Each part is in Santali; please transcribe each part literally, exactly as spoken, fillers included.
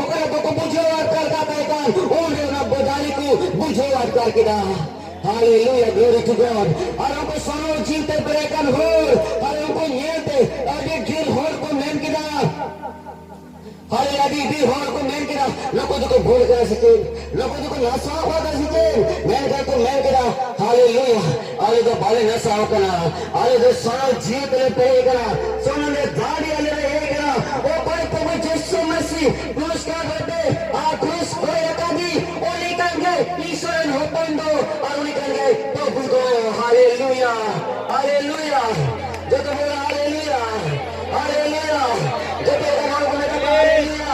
ᱚᱠᱟ ᱨᱮ ᱵᱟᱠᱚ ᱵᱩᱡᱷᱟᱹᱣ ᱟᱴᱠᱟᱨ ᱠᱟᱱ ᱛᱟᱦᱮᱸ ᱠᱟᱱ, ᱩᱱ ᱨᱮ ᱚᱱᱟ ᱵᱚᱫᱟᱞᱤ ᱠᱚ ᱵᱩᱡᱷᱟᱹᱣ ᱟᱴᱠᱟᱨ ᱠᱮᱫᱟ᱾ Hallelujah, glory to God. ᱟᱨ ᱩᱱᱠᱩ ᱥᱚᱨᱚᱞ ᱡᱤᱣᱤ ᱛᱮ ᱯᱮᱨᱮᱡ ᱠᱟᱱ ᱦᱚᱲ, ᱟᱨ ᱩᱱᱠᱩ ᱧᱮᱞ ᱛᱮ ᱟᱹᱰᱤ ᱰᱷᱮᱨ ᱦᱚᱲ ᱠᱚ ᱢᱮᱱ ᱠᱮᱫᱟ, ᱦᱟᱞᱮᱞᱩᱭᱟ, ᱟᱹᱰᱤ ᱰᱷᱮᱨ ᱦᱚᱲ ᱠᱚ ᱢᱮᱱ ᱠᱮᱫᱟ, "ᱱᱩᱠᱩ ᱫᱚᱠᱚ ᱵᱷᱩᱞ ᱠᱟᱱᱟ ᱥᱮ ᱪᱮᱫ? ᱱᱩᱠᱩ ᱫᱚᱠᱚ ᱱᱟᱥᱟᱣ ᱠᱟᱫᱟ ᱥᱮ ᱪᱮᱫ?" ᱢᱮᱱᱠᱷᱟᱱ ᱠᱚ ᱢᱮᱱ ᱠᱮᱫᱟ, ᱦᱟᱞᱮᱞᱩᱭᱟ, ᱟᱞᱮ ᱫᱚ ᱵᱟᱞᱮ ᱱᱟᱥᱟᱣ ᱠᱟᱱᱟ, ᱟᱞᱮ ᱫᱚ ᱥᱚᱨᱚᱞ ᱡᱤᱣᱤ ᱛᱮᱞᱮ ᱯᱮᱨᱮᱡ ᱠᱟᱱᱟ, ᱥᱚᱨᱚᱞ ᱫᱟᱜ ᱨᱮ ᱟᱞᱮ ᱞᱮ ᱦᱮᱡ ᱠᱟᱱᱟ᱾ ᱚᱠᱚᱭ ᱯᱨᱚᱵᱷᱩ ᱡᱤᱥᱩ ᱢᱟᱹᱥᱤ ᱠᱨᱩᱥ ᱠᱟᱴ ᱨᱮ ᱟᱨ ᱠᱨᱩᱥ ᱜᱚᱡ ᱟᱠᱟᱫᱤ, ᱩᱱᱤ ᱠᱟᱱ ᱜᱮ ᱤᱥᱚᱨ ᱨᱮᱱ ᱦᱚᱯᱚᱱ ᱫᱚ, ᱟᱨ ᱩᱱᱤ ᱠᱟᱱ ᱜᱮ ᱯᱨᱚᱵᱷᱩ ᱫᱚ᱾ ᱦᱟᱞᱮᱞᱩᱭᱟ, ᱦᱟᱞᱮᱞᱩᱭᱟ᱾ ᱡᱚᱛᱚ ᱵᱚᱱ ᱦᱟᱞᱮᱞᱩᱭᱟ, ᱦᱟᱞᱮᱞᱩᱭᱟ᱾ ᱡᱚᱛᱚ ᱦᱚᱲ ᱵᱚᱱ ᱢᱮᱛᱟ ᱠᱚᱣᱟ, ᱦᱟᱞᱮᱞᱩᱭᱟ᱾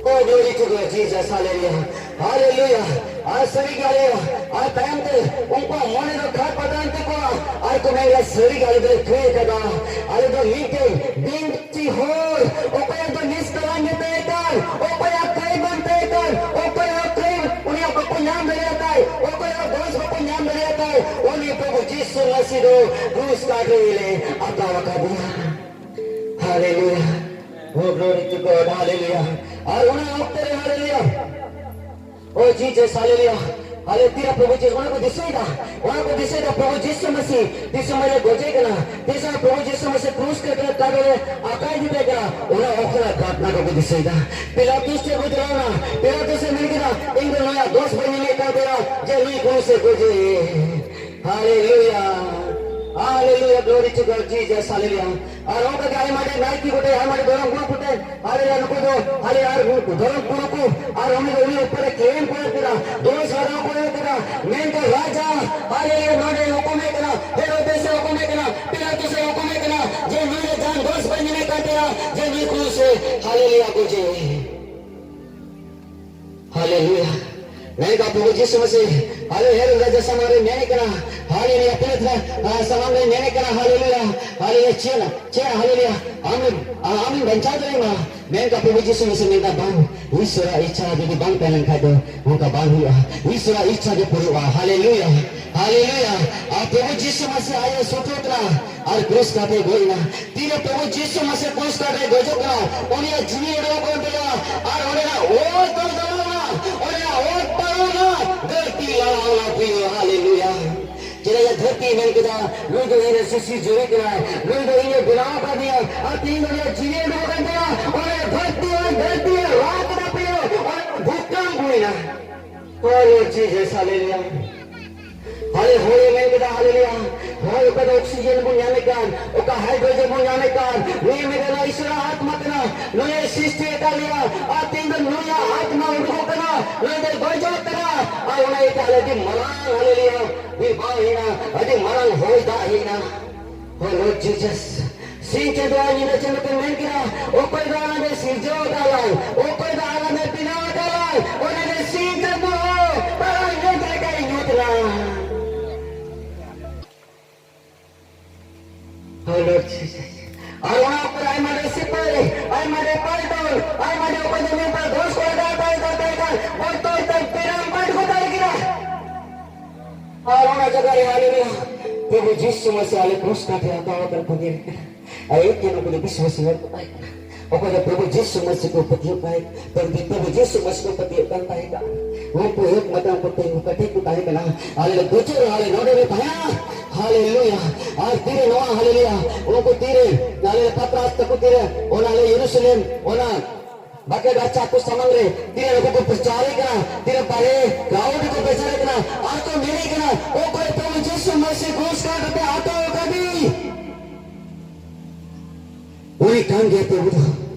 Oh, glory to God, Jesus, hallelujah, hallelujah. ᱟᱨ ᱥᱟᱹᱨᱤ ᱜᱮ, ᱦᱟᱞᱮᱞᱩᱭᱟ᱾ ᱟᱨ ᱛᱟᱭᱚᱢ ᱛᱮ ᱩᱱᱠᱩᱣᱟᱜ ᱢᱚᱱᱮ ᱫᱚ ᱠᱷᱟᱫ ᱯᱟᱛᱟᱣᱮᱱ ᱛᱟᱠᱚᱣᱟ᱾ ᱟᱨ ᱠᱚ ᱢᱮᱱᱟ, "ᱥᱟᱹᱨᱤ ᱜᱮ, ᱟᱞᱮ ᱫᱚᱞᱮ ᱴᱷᱤᱠᱟᱹ ᱟᱠᱟᱫᱟ, ᱟᱞᱮ ᱫᱚ ᱢᱤᱫᱴᱮᱱ ᱵᱤᱱᱛᱤ ᱦᱚᱲ, ᱚᱠᱚᱭᱟᱜ ᱫᱚ ᱱᱤᱥ ᱠᱟᱞᱟᱝ ᱜᱮ ᱛᱟᱦᱮᱸ ᱠᱟᱱ, ᱚᱠᱚᱭᱟᱜ ᱠᱟᱹᱭ ᱵᱟᱝ ᱛᱟᱦᱮᱸ ᱠᱟᱱ, ᱚᱠᱚᱭᱟᱜ ᱠᱟᱹᱭ ᱩᱱᱤᱭᱟᱜ ᱵᱟᱠᱚ ᱧᱟᱢ ᱫᱟᱲᱮᱭᱟᱜ ᱛᱟᱭ, ᱚᱠᱚᱭᱟᱜ ᱫᱳᱥ ᱵᱟᱠᱚ ᱧᱟᱢ ᱫᱟᱲᱮᱭᱟᱜ ᱛᱟᱭ, ᱩᱱᱤ ᱯᱨᱚᱵᱷᱩ ᱡᱤᱥᱩ ᱢᱟᱹᱥᱤ ᱫᱚ ᱠᱨᱩᱥ ᱠᱟᱴ ᱨᱮᱞᱮ ᱟᱠᱟᱣ ᱟᱠᱟᱫᱮᱭᱟ᱾" ᱦᱟᱞᱮᱞᱩᱭᱟ᱾ Oh, glory to God, ᱦᱟᱞᱮᱞᱩᱭᱟ᱾ ᱟᱨ ᱚᱱᱟ ᱚᱠᱛᱮ ᱨᱮ, ᱦᱟᱞᱮᱞᱩᱭᱟ, ᱳ ᱡᱤᱥᱟᱥ, ᱦᱟᱞᱮᱞᱩᱭᱟ᱾ ᱦᱟᱞᱮ ᱛᱤᱨᱮ ᱯᱨᱚᱵᱷᱩ ᱡᱤᱥᱩ, ᱚᱱᱟ ᱠᱚ ᱫᱤᱥᱟᱹᱭᱮᱫᱟ, ᱚᱱᱟ ᱠᱚ ᱫᱤᱥᱟᱹᱭᱮᱫᱟ, ᱯᱨᱚᱵᱷᱩ ᱡᱤᱥᱩ ᱢᱟᱹᱥᱤ ᱛᱤᱥ ᱥᱚᱢᱚᱭ ᱨᱮ ᱜᱚᱡᱮ ᱠᱟᱱᱟ, ᱛᱤᱥ ᱥᱚᱢᱚᱭ ᱯᱨᱚᱵᱷᱩ ᱡᱤᱥᱩ ᱢᱟᱹᱥᱤ ᱠᱨᱩᱥ ᱠᱟᱴ ᱨᱮ ᱟᱠᱟᱭ ᱫᱤ ᱛᱟᱦᱮᱸ ᱠᱟᱱᱟ, ᱚᱱᱟ ᱚᱠᱛᱚ ᱨᱮ ᱜᱷᱚᱴᱱᱟ ᱠᱚ ᱫᱤᱥᱟᱹᱭᱮᱫᱟ᱾ ᱯᱤᱞᱟᱛᱩᱥ ᱴᱷᱮᱱ ᱠᱚ ᱪᱟᱞᱟᱣ ᱮᱱᱟ, ᱯᱤᱞᱟᱛᱩᱥ ᱮ ᱢᱮᱱ ᱠᱮᱫᱟ, "ᱤᱧ ᱫᱚ ᱱᱩᱭᱟᱜ ᱫᱳᱥ ᱵᱟᱹᱧ ᱧᱟᱢᱮᱫ ᱠᱟᱱ ᱛᱟᱭᱟ ᱡᱮ ᱱᱩᱭ ᱠᱨᱩᱥ ᱨᱮ ᱜᱚᱡᱮ᱾" ᱦᱟᱞᱮᱞᱩᱭᱟ, ᱦᱟᱞᱮᱞᱩᱭᱟ, glory to God, Jesus, ᱦᱟᱞᱮᱞᱩᱭᱟ᱾ ᱟᱨ ᱚᱱᱠᱟ ᱜᱮ ᱟᱭᱢᱟ ᱰᱷᱮᱨ ᱱᱟᱭᱠᱮ ᱠᱚᱴᱷᱮᱱ, ᱟᱭᱢᱟ ᱰᱷᱮᱨ ᱫᱷᱚᱨᱚᱢ ᱜᱩᱨᱩ ᱠᱚᱴᱷᱮᱱ, ᱟᱞᱮ ᱱᱩᱠᱩ ᱫᱚ, ᱟᱞᱮ ᱟᱨ ᱫᱷᱚᱨᱚᱢ ᱜᱩᱨᱩ ᱠᱚ, ᱟᱨ ᱩᱱᱤ ᱫᱚ ᱩᱱᱤ ᱩᱯᱚᱨᱮ claim ᱠᱚ ᱮᱢ ᱠᱮᱫᱟ, ᱫᱳᱥ ᱞᱟᱜᱟᱣ ᱠᱚ ᱮᱢ ᱠᱮᱫᱟ, ᱢᱮᱱᱠᱷᱟᱱ ᱨᱟᱡᱟ, ᱟᱞᱮ ᱱᱚᱰᱮ ᱦᱩᱠᱩᱢᱮ ᱠᱟᱱᱟ, ᱦᱮᱨᱳᱫᱮᱥ ᱮ ᱦᱩᱠᱩᱢᱮ ᱠᱟᱱᱟ, ᱯᱤᱞᱟᱛᱩᱥ ᱮ ᱦᱩᱠᱩᱢᱮ ᱠᱟᱱᱟ, ᱡᱮ ᱱᱩᱭ ᱨᱮ ᱡᱟᱦᱟᱱ ᱫᱳᱥ ᱵᱟᱭ ᱧᱟᱢᱮ ᱠᱟᱱ ᱛᱟᱭᱟ, ᱡᱮ ᱱᱩᱭ ᱠᱨᱩᱥ ᱨᱮ, ᱦᱟᱞᱮᱞᱩᱭᱟ, ᱜᱚᱡᱮ᱾ ᱦᱟᱞᱮᱞᱩᱭᱟ᱾ ᱢᱮᱱᱠᱷᱟᱱ ᱯᱨᱚᱵᱷᱩ ᱡᱤᱥᱩ ᱢᱟᱹᱥᱤ, ᱦᱟᱞᱮ ᱦᱮᱨᱳᱫ ᱨᱟᱡᱟ ᱥᱟᱢᱟᱝ ᱨᱮ ᱢᱮᱱᱮ ᱠᱟᱱᱟ, ᱦᱟᱞᱮᱞᱩᱭᱟ, ᱯᱤᱞᱟᱛᱩᱥ, ᱟ, ᱥᱟᱢᱟᱝ ᱨᱮ ᱢᱮᱱᱮ ᱠᱟᱱᱟ, ᱦᱟᱞᱮᱞᱩᱭᱟ, ᱦᱟᱞᱮᱞᱩᱭᱟ, ᱪᱮᱫ, ᱪᱮᱫ, ᱦᱟᱞᱮᱞᱩᱭᱟ, ᱟᱢ, ᱟ, ᱟᱢᱮᱢ ᱵᱟᱧᱪᱟᱣ ᱫᱟᱲᱮᱭᱟᱢᱟ᱾ ᱢᱮᱱᱠᱷᱟᱱ ᱯᱨᱚᱵᱷᱩ ᱡᱤᱥᱩ ᱢᱟᱹᱥᱤ ᱢᱮᱱᱫᱟ, "ᱵᱟᱝ, ᱤᱥᱚᱨᱟᱜ ᱤᱪᱪᱷᱟ ᱡᱩᱫᱤ ᱵᱟᱝ ᱛᱟᱦᱮᱸ ᱞᱮᱱ ᱠᱷᱟᱡ ᱫᱚ ᱚᱱᱠᱟ ᱵᱟᱝ ᱦᱩᱭᱩᱜᱼᱟ᱾ ᱤᱥᱚᱨᱟᱜ ᱤᱪᱪᱷᱟ ᱜᱮ ᱯᱩᱨᱟᱹᱜᱼᱟ᱾" ᱦᱟᱞᱮᱞᱩᱭᱟ᱾ ᱦᱟᱞᱮᱞᱩᱭᱟ᱾ ᱟᱨ ᱯᱨᱚᱵᱷᱩ ᱡᱤᱥᱩ ᱢᱟᱥᱤ ᱟᱡ ᱮ ᱥᱩᱛᱩᱜ ᱠᱟᱱᱟ ᱟᱨ ᱠᱨᱩᱥ ᱠᱟᱴᱷᱮ ᱜᱚᱡ ᱮᱱᱟ᱾ ᱛᱤᱨᱮ ᱯᱨᱚᱵᱷᱩ ᱡᱤᱥᱩ ᱢᱟᱥᱤ ᱠᱨᱩᱥ ᱠᱟᱴᱷᱮ ᱜᱚᱡᱚᱜ ᱠᱟᱱᱟ, ᱩᱱᱤᱭᱟᱜ ᱡᱤᱣᱤ ᱩᱰᱩᱠᱚᱜ ᱠᱟᱱ ᱛᱟᱭᱟ᱾ ᱟᱨ ᱚᱸᱰᱮᱱᱟᱜ ᱚᱛ ᱫᱚ ᱞᱟᱲᱟᱣᱱᱟ, ᱚᱸᱰᱮᱱᱟᱜ ᱚᱛ ᱯᱟᱨᱚᱢᱱᱟ, ᱫᱷᱟᱹᱨᱛᱤ ᱞᱟᱲᱟᱣᱱᱟ ᱯᱨᱤᱭᱚ᱾ ᱦᱟᱞᱮᱞᱩᱭᱟ᱾ ᱪᱮᱫᱟᱜ ᱫᱷᱟᱹᱨᱛᱤ ᱢᱮᱱ ᱠᱮᱫᱟ, ᱱᱩᱭ ᱫᱚ ᱤᱧ ᱨᱮ ᱥᱤᱥᱤᱨ ᱡᱩᱨᱤ ᱠᱟᱱᱟᱭ, ᱱᱩᱭ ᱫᱚ ᱤᱧ ᱮ ᱵᱮᱱᱟᱣ ᱟᱠᱟᱫᱤᱧᱟ᱾ ᱟᱨ ᱛᱮᱦᱮᱧ ᱫᱚ ᱩᱱᱤᱭᱟᱜ ᱡᱤᱣᱤ ᱩᱰᱩᱠᱚᱜ ᱠᱟᱱ ᱛᱟᱭᱟ᱾ ᱚᱸᱰᱮ ᱫᱷᱟᱹᱨᱛᱤ ᱟᱨ ᱫᱷᱟᱹᱨᱛᱤ ᱮ ᱨᱟᱜ ᱠᱮᱫᱟ ᱯᱨᱤᱭᱚ, ᱚᱸᱰᱮ ᱵᱷᱩᱠᱟᱢ ᱦᱩᱭᱱᱟ᱾ Oh Lord Jesus, hallelujah. ᱦᱟᱞᱮ ᱦᱚᱭ ᱢᱮᱱ ᱠᱮᱫᱟ, ᱦᱟᱞᱮᱞᱩᱭᱟ᱾ ᱦᱚᱭ ᱚᱠᱟ ᱫᱚ ᱚᱠᱥᱤᱡᱮᱱ ᱵᱚᱱ ᱧᱟᱢᱮᱫ ᱠᱟᱱ, ᱚᱠᱟ ᱦᱟᱭᱰᱨᱳᱡᱮᱱ ᱵᱚᱱ ᱧᱟᱢᱮᱫ ᱠᱟᱱ, ᱱᱩᱭ ᱢᱮᱱ ᱠᱮᱫᱟ ᱤᱥᱚᱨᱟᱜ ᱟᱛᱢᱟ ᱠᱟᱱᱟ, ᱱᱩᱭ ᱮ ᱥᱨᱤᱥᱴᱤ ᱟᱠᱟᱫ ᱞᱮᱭᱟ, ᱟᱨ ᱛᱮᱦᱮᱧ ᱫᱚ ᱱᱩᱭᱟᱜ ᱟᱛᱢᱟ ᱩᱰᱩᱠᱚᱜ ᱠᱟᱱᱟ, ᱱᱩᱭ ᱫᱚᱭ ᱜᱚᱡᱚᱜ ᱠᱟᱱᱟ, ᱟᱨ ᱚᱱᱟ ᱤᱭᱟᱹᱛᱮ ᱟᱞᱮ ᱟᱹᱰᱤ ᱢᱟᱨᱟᱝ, ᱦᱟᱞᱮᱞᱩᱭᱟ, ᱵᱤᱨᱵᱟᱦ ᱦᱮᱡ ᱮᱱᱟ, ᱟᱹᱰᱤ ᱢᱟᱨᱟᱝ ᱦᱚᱭ ᱫᱟᱜ ᱦᱮᱡ ᱮᱱᱟ᱾ Oh Lord Jesus, ᱥᱤᱧ ᱪᱟᱸᱫᱳ ᱟᱨ ᱧᱤᱫᱟᱹ ᱪᱟᱸᱫᱳ ᱠᱤᱱ ᱢᱮᱱ ᱠᱮᱫᱟ, ᱚᱠᱚᱭ ᱫᱚ ᱟᱞᱟᱝ ᱮ ᱥᱤᱨᱡᱟᱹᱣ ᱟᱠᱟᱫ ᱞᱟᱝ, ᱚᱠᱚᱭ ᱫᱚ ᱟᱞᱟᱝ ᱮ ᱵᱮᱱᱟᱣ ᱟᱠᱟᱫ ᱞᱟᱝ, ᱚᱱᱟ ᱜᱮ ᱥᱤᱧ ᱪᱟᱸᱫᱳ ᱦᱚᱸ ᱛᱟᱨᱟᱝ ᱧᱩᱛ ᱞᱮᱠᱟᱭ ᱧᱩᱛ ᱮᱱᱟ᱾ Oh Lord Jesus. ᱟᱨ ᱚᱱᱟ ᱚᱠᱛᱚ ᱨᱮ ᱟᱭᱢᱟ ᱰᱷᱮᱨ ᱥᱤᱯᱟᱹᱦᱤ, ᱟᱭᱢᱟ ᱰᱷᱮᱨ ᱯᱟᱞᱴᱚᱱ, ᱟᱭᱢᱟ ᱰᱷᱮᱨ ᱚᱠᱚᱭ ᱫᱚ ᱢᱤᱫ ᱵᱟᱨ ᱫᱚᱥ ᱠᱚ ᱞᱟᱜᱟᱣ ᱛᱟᱦᱮᱸ ᱠᱟᱱ ᱛᱟᱦᱮᱸ ᱠᱟᱱ, ᱵᱚᱛᱚᱨ ᱛᱮ ᱵᱮᱨᱟᱢ ᱵᱟᱹᱰ ᱠᱚ ᱫᱟᱞ ᱠᱮᱫᱟ᱾ ᱟᱨ ᱚᱱᱟ ᱡᱟᱭᱜᱟ ᱨᱮ, ᱦᱟᱞᱮᱞᱩᱭᱟ, ᱯᱨᱚᱵᱷᱩ ᱡᱤᱥᱩ ᱢᱟᱥᱤ ᱟᱞᱮ ᱠᱨᱩᱥ ᱠᱟᱴᱷᱮ ᱦᱟᱛᱟᱣ ᱟᱠᱟᱱ ᱠᱚ ᱧᱮᱞ ᱠᱟᱱᱟ᱾ ᱟᱨ ᱮᱠᱮᱱ ᱩᱱᱠᱩ ᱫᱚ ᱵᱤᱥᱣᱟᱥᱤ ᱦᱚᱲ ᱠᱚ ᱛᱟᱦᱮᱸ ᱠᱟᱱᱟ᱾ ᱚᱠᱚᱭ ᱫᱚ ᱯᱨᱚᱵᱷᱩ ᱡᱤᱥᱩ ᱢᱟᱥᱤ ᱠᱚ ᱯᱟᱹᱛᱭᱟᱹᱣ ᱛᱟᱦᱮᱸ, ᱯᱨᱚᱵᱷᱩ ᱡᱤᱥᱩ ᱢᱟᱥᱤ ᱠᱚ ᱯᱟᱹᱛᱭᱟᱹᱣ ᱠᱟᱱ ᱛᱟᱦᱮᱸ ᱠᱟᱱᱟ᱾ ᱩᱱᱠᱩ ᱮᱠ ᱢᱟᱛᱨᱚ ᱩᱱᱠᱩ ᱛᱮ ᱠᱟᱹᱴᱤᱡ ᱠᱚ ᱛᱟᱦᱮᱸ ᱠᱟᱱᱟ᱾ ᱟᱞᱮ ᱞᱮ ᱜᱚᱡᱚᱜ ᱨᱮᱦᱚᱸ ᱟᱞᱮ ᱱᱚᱰᱮ ᱞᱮ ᱛᱟᱦᱮᱱᱟ᱾ ᱦᱟᱞᱮᱞᱩᱭᱟ᱾ ᱟᱨ ᱛᱤᱨᱮ ᱱᱚᱣᱟ ᱦᱟᱞᱮᱞᱩᱭᱟ, ᱩᱱᱠᱩ ᱛᱤᱨᱮ, ᱟᱞᱮ ᱯᱟᱛᱨᱟᱥ ᱛᱟᱠᱚ ᱛᱤᱨᱮ, ᱚᱱᱟ ᱟᱞᱮ ᱭᱮᱨᱩᱥᱟᱞᱮᱢ, ᱚᱱᱟ ᱵᱟᱠᱮ ᱨᱟᱪᱟ ᱠᱚ ᱥᱟᱢᱟᱝ ᱨᱮ ᱛᱤᱱᱟᱹᱜ ᱦᱚᱲ ᱠᱚ ᱯᱨᱚᱪᱟᱨᱮ ᱠᱟᱱᱟ, ᱛᱤᱱᱟᱹᱜ ᱵᱟᱨᱦᱮ ᱜᱟᱶ ᱨᱮᱠᱚ ᱯᱨᱚᱪᱟᱨᱮ ᱠᱟᱱᱟ, ᱟᱨ ᱠᱚ ᱢᱮᱱᱮ ᱠᱟᱱᱟ, "ᱚᱠᱚᱭ ᱯᱨᱚᱵᱷᱩ ᱡᱤᱥᱩ ᱢᱟᱥᱤ ᱠᱨᱩᱥ ᱠᱟᱴ ᱠᱟᱛᱮ ᱦᱟᱛᱟᱣ ᱟᱠᱟᱫᱤ, ᱩᱱᱤ ᱠᱟᱱ ᱜᱮᱭᱟ ᱯᱨᱚᱵᱷᱩ ᱫᱚ,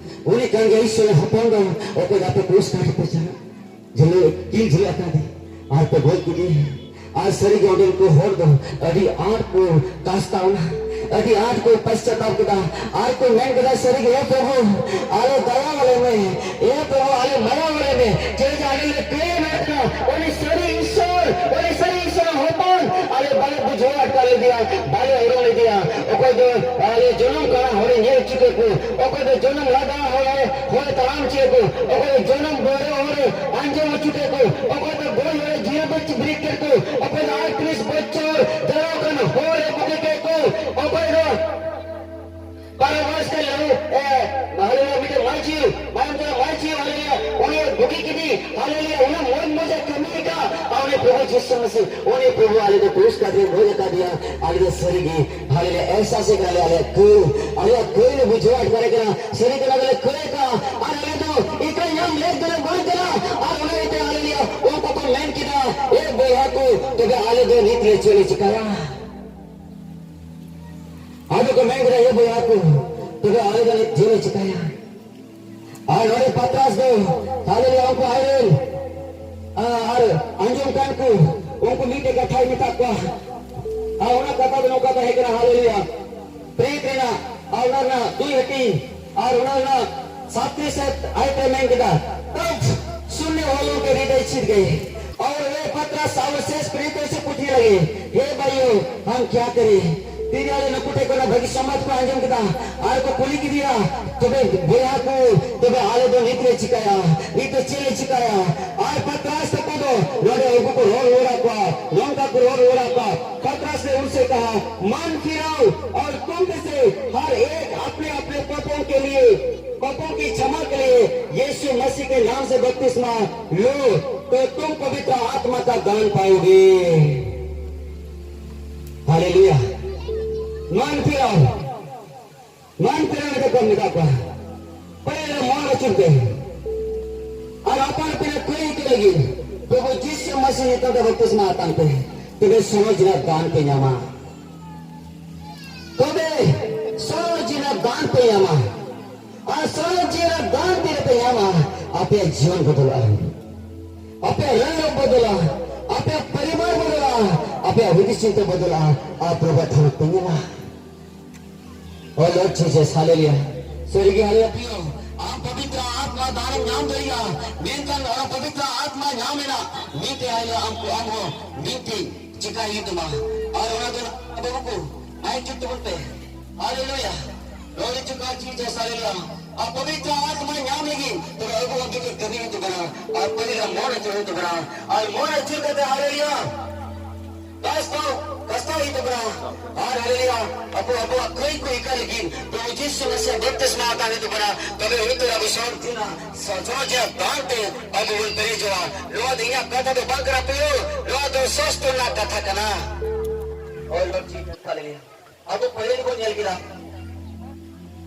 ᱩᱱᱤ ᱠᱟᱱ ᱜᱮᱭᱟ ᱤᱥᱚᱨ ᱦᱚᱯᱚᱱ ᱫᱚ, ᱚᱠᱚᱭ ᱫᱚ ᱟᱯᱮ ᱠᱨᱩᱥ ᱠᱟᱴ ᱯᱮ ᱪᱟᱞᱟᱜ?" ᱡᱷᱟᱹᱞᱟᱹᱭ, ᱠᱤᱱ ᱡᱷᱟᱹᱞᱟᱹᱭ ᱟᱠᱟᱫᱮ ᱟᱨ ᱠᱚ ᱜᱚᱡ ᱠᱮᱫᱮᱭᱟ᱾ ᱟᱨ ᱥᱟᱹᱨᱤᱜᱮ ᱚᱸᱰᱮᱱ ᱠᱚ ᱦᱚᱲ ᱫᱚ ᱟᱹᱰᱤ ᱟᱸᱴ ᱠᱚ ᱠᱟᱥᱛᱟᱣᱱᱟ, ᱟᱹᱰᱤ ᱟᱸᱴ ᱠᱚ ᱯᱟᱥᱪᱟᱛᱟᱯ ᱠᱮᱫᱟ᱾ ᱟᱨ ᱠᱚ ᱢᱮᱱ ᱠᱮᱫᱟ, "ᱥᱟᱹᱨᱤᱜᱮ ᱦᱮ ᱯᱨᱚᱵᱷᱩ, ᱟᱞᱮ ᱫᱟᱭᱟ ᱟᱞᱮ ᱢᱮ, ᱦᱮ ᱯᱨᱚᱵᱷᱩ ᱟᱞᱮ ᱢᱟᱭᱟ ᱟᱞᱮ ᱢᱮ, ᱪᱮᱫᱟᱜ ᱡᱮ ᱟᱞᱮ ᱞᱮ ᱠᱟᱹᱭ ᱮᱢᱟᱭ ᱠᱟᱱᱟ, ᱩᱱᱤ ᱥᱟᱹᱨᱤ ᱤᱥᱚᱨ, ᱩᱱᱤ ᱥᱟᱹᱨᱤ ᱤᱥᱚᱨ ᱦᱚᱯᱚᱱ ᱟᱞᱮ ᱵᱟᱞᱮ ᱵᱩᱡᱷᱟᱹᱣ ᱟᱨ ᱞᱮᱫᱮᱭᱟ, ᱵᱟᱞᱮ ᱩᱨᱩᱢ ᱞᱮᱫᱮᱭᱟ᱾ ᱚᱠᱚᱭ ᱫᱚ ᱟᱞᱮ ᱡᱚᱱᱚᱢ ᱠᱟᱱᱟ ᱦᱚᱲᱮ ᱧᱮᱞ ᱦᱚᱪᱚ ᱠᱮᱫ ᱠᱚ, ᱚᱠᱚᱭ ᱫᱚ ᱡᱚᱱᱚᱢ ᱞᱟᱜᱟ ᱦᱚᱲᱮ, ᱦᱚᱲᱮ ᱛᱟᱲᱟᱢ ᱦᱚᱪᱚ ᱠᱮᱫ ᱠᱚ, ᱚᱠᱚᱭ ᱫᱚ ᱡᱚᱱᱚᱢ ᱵᱟᱹᱲᱟᱹ ᱦᱚᱲᱮ ᱟᱸᱡᱚᱢ ᱦᱚᱪᱚ ᱠᱮᱫ ᱠᱚ, ᱚᱠᱚᱭ ᱫᱚ ᱜᱚᱡ ᱦᱚᱲᱮ ᱡᱤᱣᱮᱫ ᱵᱤᱨᱤᱫ ᱠᱮᱫ ᱠᱚ, ᱚᱠᱚᱭ ᱫᱚ ᱟᱴᱛᱨᱤᱥ ᱵᱚᱪᱷᱚᱨ ᱡᱟᱞᱟᱣ ᱠᱟᱱ ᱦᱚᱲᱮ ᱵᱩᱜᱤ ᱠᱮᱫ ᱠᱚ, ᱚᱠᱚᱭ ᱫᱚ ᱵᱟᱨᱚ ᱵᱚᱭᱚᱥ ᱨᱮ ᱞᱟᱹᱲᱩ, ᱮ, ᱦᱟᱞᱮᱞᱩᱭᱟ, ᱢᱤᱫᱴᱮᱱ ᱢᱟᱹᱡᱷᱤ, ᱢᱟᱭᱟᱢ ᱛᱮ ᱢᱟᱹᱡᱷᱤ, ᱦᱟᱞᱮᱞᱩᱭᱟ, ᱩᱱᱤ ᱵᱩᱜᱤ ᱠᱮᱫᱮ, ᱦᱟᱞᱮᱞᱩᱭᱟ, ᱩᱱᱟᱹᱜ ᱢᱚᱡᱽ ᱢᱚᱡᱽ ᱮ ᱠᱟᱹᱢᱤ ᱟᱠᱟᱫ, ᱟᱨ ᱩᱱᱤ ᱯᱨᱚᱵᱷᱩ ᱡᱤᱥᱩ ᱢᱟᱥᱤ, ᱩᱱᱤ ᱯᱨᱚᱵᱷᱩ ᱟᱞᱮ ᱫᱚ ᱠᱨᱩᱥ ᱠᱟᱴᱷ ᱨᱮ ᱜᱚᱡ ᱟᱠᱟᱫᱮᱭᱟ, ᱟᱞᱮ ᱫᱚ ᱥᱟᱹᱨᱤ ᱜᱮ, ᱦᱟᱞᱮᱞᱩᱭᱟ, ᱮᱦᱥᱟᱥ ᱮ ᱠᱟᱱᱟ ᱞᱮ, ᱟᱞᱮᱭᱟᱜ ᱠᱟᱹᱭ, ᱟᱞᱮᱭᱟᱜ ᱠᱟᱹᱭ ᱞᱮ ᱵᱩᱡᱷᱟᱹᱣ ᱟᱴᱠᱟᱨᱮ ᱠᱟᱱᱟ, ᱥᱟᱹᱨᱤ ᱠᱟᱱᱟ ᱫᱚᱞᱮ ᱠᱟᱹᱭ ᱟᱠᱟᱫ, ᱟᱨ ᱟᱞᱮ ᱫᱚ ᱮᱴᱟᱜ ᱧᱟᱢ ᱞᱮᱠ ᱫᱚᱞᱮ ᱵᱟᱝ ᱠᱟᱱᱟ, ᱟᱨ ᱚᱱᱟ ᱤᱭᱟᱹᱛᱮ ᱦᱟᱞᱮᱞᱩᱭᱟ, ᱩᱱᱠᱩ ᱠᱚ ᱢᱮᱱ ᱠᱮᱫᱟ, ᱮ ᱵᱚᱭᱦᱟ ᱠᱚ, ᱛᱚᱵᱮ ᱟᱞᱮ ᱫᱚ ᱱᱤᱛ ᱞᱮ ᱪᱮᱫ ᱞᱮ ᱪᱤᱠᱟᱭᱟ? ᱟᱫᱚ ᱠᱚ ᱢᱮᱱ ᱠᱮᱫᱟ, ᱮ ᱵᱚᱭᱦᱟ ᱠᱚ, ᱛᱚᱵᱮ ᱟᱞᱮ ᱫᱚ ᱱᱤᱛ ᱪᱮᱫ ᱞᱮ ᱪᱤᱠᱟᱭᱟ? ᱟᱨ ᱱᱚᱰᱮ ᱯᱟᱛᱨᱟᱥ ᱫᱚ, ᱦᱟᱞᱮᱞᱩᱭᱟ, ᱩᱱᱠᱩ ᱟᱡᱨᱮᱱ, ᱟ, ᱟᱨ ᱟᱸᱡᱚᱢ ᱠᱟᱱ ᱠᱚ, ᱩᱱᱠᱩ ᱢᱤᱫᱴᱮᱡ ᱠᱟᱛᱷᱟᱭ ᱢᱮᱛᱟᱜ ᱠᱚᱣᱟ᱾ ᱟᱨ ᱚᱱᱟ ᱠᱟᱛᱷᱟ ᱫᱚ ᱱᱚᱝᱠᱟ ᱛᱟᱦᱮᱸ ᱠᱟᱱᱟ, ᱦᱟᱞᱮᱞᱩᱭᱟ, ᱯᱨᱮᱛ ᱨᱮᱱᱟᱜ, ᱟᱨ ᱚᱱᱟ ᱨᱮᱱᱟᱜ ᱫᱩᱭ ᱦᱟᱹᱴᱤᱧ, ᱟᱨ ᱚᱱᱟ ᱨᱮᱱᱟᱜ ᱥᱟᱛᱨᱤᱥ ᱟᱭᱟᱛ ᱨᱮ ᱢᱮᱱ ᱠᱮᱫᱟ, ᱛᱚᱵ ᱥᱩᱱᱱᱮ ᱣᱟᱞᱳ ᱠᱮ ᱦᱨᱤᱫᱚᱭ ᱪᱷᱤᱫ ᱜᱮ᱾ और वे पतरस और शेष प्रेरितों से पूछने लगे, हे भाइयों, हम क्या करें? ᱛᱤᱱ ᱦᱚᱲ ᱱᱩᱠᱩ ᱴᱷᱮᱱ ᱠᱷᱚᱱᱟᱜ ᱵᱷᱟᱹᱜᱤ ᱥᱚᱢᱟᱡᱽ ᱠᱚ ᱟᱸᱡᱚᱢ ᱠᱮᱫᱟ ᱟᱨ ᱠᱚ ᱠᱩᱞᱤ ᱠᱮᱫᱮᱭᱟ, ᱛᱚᱵᱮ ᱵᱚᱭᱦᱟ ᱠᱚ, ᱛᱚᱵᱮ ᱟᱞᱮ ᱫᱚ ᱱᱤᱛ ᱞᱮ ᱪᱤᱠᱟᱭᱟ? ᱱᱤᱛ ᱫᱚ ᱪᱮᱫ ᱞᱮ ᱪᱤᱠᱟᱭᱟ? ᱟᱨ ᱯᱟᱛᱨᱟᱥ ᱛᱟᱠᱚ ᱫᱚ ᱱᱚᱰᱮ ᱩᱱᱠᱩ ᱠᱚ ᱨᱚᱲ ᱨᱩᱣᱟᱹᱲᱟᱫ ᱠᱚᱣᱟ, ᱱᱚᱝᱠᱟ ᱠᱚ ᱨᱚᱲ ᱨᱩᱣᱟᱹᱲᱟᱫ ᱠᱚᱣᱟ᱾ पतरस ने उनसे कहा, मन फिराओ और तुम में से हर एक अपने अपने पापों के लिए, पापों की क्षमा के लिए यीशु मसीह के नाम से बपतिस्मा लो, तो तुम पवित्र आत्मा का दान पाओगे। हालेलुया। मन फिराओ, मन फिराओ, ᱢᱮᱛᱟ ᱠᱚᱣᱟ, ᱢᱮᱛᱟ ᱠᱚᱣᱟ᱾ ᱯᱟᱞᱮ ᱨᱮ ᱢᱚᱱ ᱟᱹᱪᱩᱨ ᱯᱮ᱾ ᱟᱨ ᱟᱯᱟᱱ ᱟᱹᱯᱤᱱ ᱠᱚᱭ ᱠᱚ ᱞᱟᱹᱜᱤᱫ ᱯᱨᱚᱵᱷᱩ ᱡᱤᱥᱩ ᱢᱟᱥᱤ ᱧᱩᱛᱩᱢ ᱛᱮ ᱵᱟᱯᱛᱤᱥᱢᱟ ᱦᱟᱛᱟᱣ ᱯᱮ, ᱛᱚᱵᱮ ᱥᱚᱨᱚᱜ ᱡᱤᱱᱟᱜ ᱫᱟᱱ ᱯᱮ ᱧᱟᱢᱟ᱾ ᱛᱚᱵᱮ ᱥᱚᱨᱚᱜ ᱡᱤᱱᱟᱜ ᱫᱟᱱ ᱯᱮ ᱧᱟᱢᱟ᱾ ᱟᱨ ᱥᱚᱨᱚᱜ ᱡᱤᱱᱟᱜ ᱫᱟᱱ ᱛᱤᱱᱟᱹᱜ ᱯᱮ ᱧᱟᱢᱟ, ᱟᱯᱮᱭᱟᱜ ᱡᱤᱭᱚᱱ ᱵᱚᱫᱚᱞᱚᱜᱼᱟ, ᱟᱯᱮᱭᱟᱜ ᱨᱚᱲ ᱨᱚᱲ ᱵᱚᱫᱚᱞᱚᱜᱼᱟ, ᱟᱯᱮᱭᱟᱜ ᱯᱚᱨᱤᱵᱟᱨ ᱵᱚᱫᱚᱞᱚᱜᱼᱟ, ᱟᱯᱮᱭᱟᱜ ᱦᱩᱫᱤᱥ ᱪᱤᱱᱛᱟᱹ ᱵᱚᱫᱚᱞᱚᱜᱼᱟ, ᱟᱨ ᱯᱨᱚᱵᱷᱩ ᱴᱷᱟᱶ ᱯᱮ ᱧᱮᱞᱟ᱾ Oh Lord Jesus, hallelujah. ᱥᱟᱹᱨᱤᱜᱮ, hallelujah, ᱯᱨᱤᱭᱚ᱾ ᱟᱢ ᱯᱚᱵᱤᱛᱨᱚ ᱟᱛᱢᱟ ᱫᱟᱱᱮᱢ ᱧᱟᱢ ᱫᱟᱲᱮᱭᱟᱜᱼᱟ, ᱢᱮᱱᱠᱷᱟᱱ ᱚᱱᱟ ᱯᱚᱵᱤᱛᱨᱚ ᱟᱛᱢᱟ ᱧᱟᱢ ᱮᱱᱟ, ᱢᱤᱫᱴᱮᱡ ᱦᱤᱞᱳᱜ ᱟᱢ ᱠᱚ, ᱟᱢ ᱦᱚᱸ ᱢᱤᱫᱴᱮᱡ ᱪᱤᱠᱟᱹᱭ ᱦᱩᱭᱩᱜ ᱛᱟᱢᱟ᱾ ᱟᱨ ᱚᱱᱟ ᱫᱚ ᱵᱟᱹᱵᱩ ᱠᱚ ᱱᱟᱭ ᱪᱩᱯ ᱛᱟᱵᱚᱱ ᱯᱮ᱾ ᱦᱟᱞᱮᱞᱩᱭᱟ᱾ ᱱᱚᱣᱟ ᱫᱚ ᱪᱮᱫ ᱠᱟᱱ ᱪᱤᱡᱽ? ᱦᱟᱞᱮᱞᱩᱭᱟ᱾ ᱟᱨ ᱯᱚᱵᱤᱛᱨᱚ ᱟᱛᱢᱟ ᱧᱟᱢ ᱞᱟᱹᱜᱤᱫ ᱛᱚᱵᱮ ᱟᱵᱚ ᱚᱱᱛᱮ ᱠᱟᱹᱢᱤ ᱦᱩᱭᱩᱜ ᱛᱟᱵᱚᱱᱟ᱾ ᱟᱨ ᱯᱟᱹᱦᱤᱞ ᱢᱚᱱ ᱟᱹᱪᱩᱨ ᱦᱩᱭᱩᱜ ᱛᱟᱵᱚᱱᱟ᱾ ᱟᱨ ᱢᱚᱱ ᱟᱹᱪᱩᱨ ᱠᱟᱛᱮ ᱦᱟᱞᱮᱞᱩᱭᱟ᱾ ᱠᱟᱥᱛᱟᱣ, ᱠᱟᱥᱛᱟᱣ ᱦᱩᱭᱩᱜ ᱛᱟᱵᱚᱱᱟ᱾ ᱟᱨ ᱦᱟᱞᱮᱞᱩᱭᱟ᱾ ᱟᱵᱚ ᱟᱵᱚᱣᱟᱜ ᱠᱟᱹᱭ ᱠᱚ ᱤᱠᱟᱹ ᱞᱟᱹᱜᱤᱫ ᱯᱨᱚᱵᱷᱩ ᱡᱤᱥᱩ ᱢᱟᱥᱤᱭᱟᱜ ᱵᱟᱯᱛᱤᱥᱢᱟ ᱦᱟᱛᱟᱣ ᱦᱩᱭᱩᱜ ᱛᱟᱵᱚᱱᱟ᱾ ᱛᱚᱵᱮ ᱦᱩᱭᱩᱜ ᱛᱟᱵᱚᱱᱟ ᱟᱵᱚ ᱥᱚᱨ ᱛᱤᱱᱟ ᱥᱚᱡᱚᱡᱟ ᱫᱟᱱ ᱛᱮ ᱟᱵᱚ ᱵᱚᱱ ᱯᱮᱨᱮᱡᱚᱜᱼᱟ᱾ ᱱᱚᱣᱟ ᱫᱚ ᱤᱧᱟᱹᱜ ᱠᱟᱛᱷᱟ ᱫᱚ ᱵᱟᱝ ᱠᱟᱱᱟ ᱯᱨᱤᱭᱚ, ᱱᱚᱣᱟ ᱫᱚ ᱥᱟᱥᱛᱨᱚ ᱨᱮᱱᱟᱜ ᱠᱟᱛᱷᱟ ᱠᱟᱱᱟ᱾ ᱚᱞ ᱵᱟᱝ ᱪᱤᱠᱟᱹ ᱞᱟᱹᱜᱤᱫ᱾ ᱟᱵᱚ ᱯᱟᱹᱦᱤᱞ ᱵᱚᱱ ᱧᱮᱞ ᱠᱮᱫᱟ,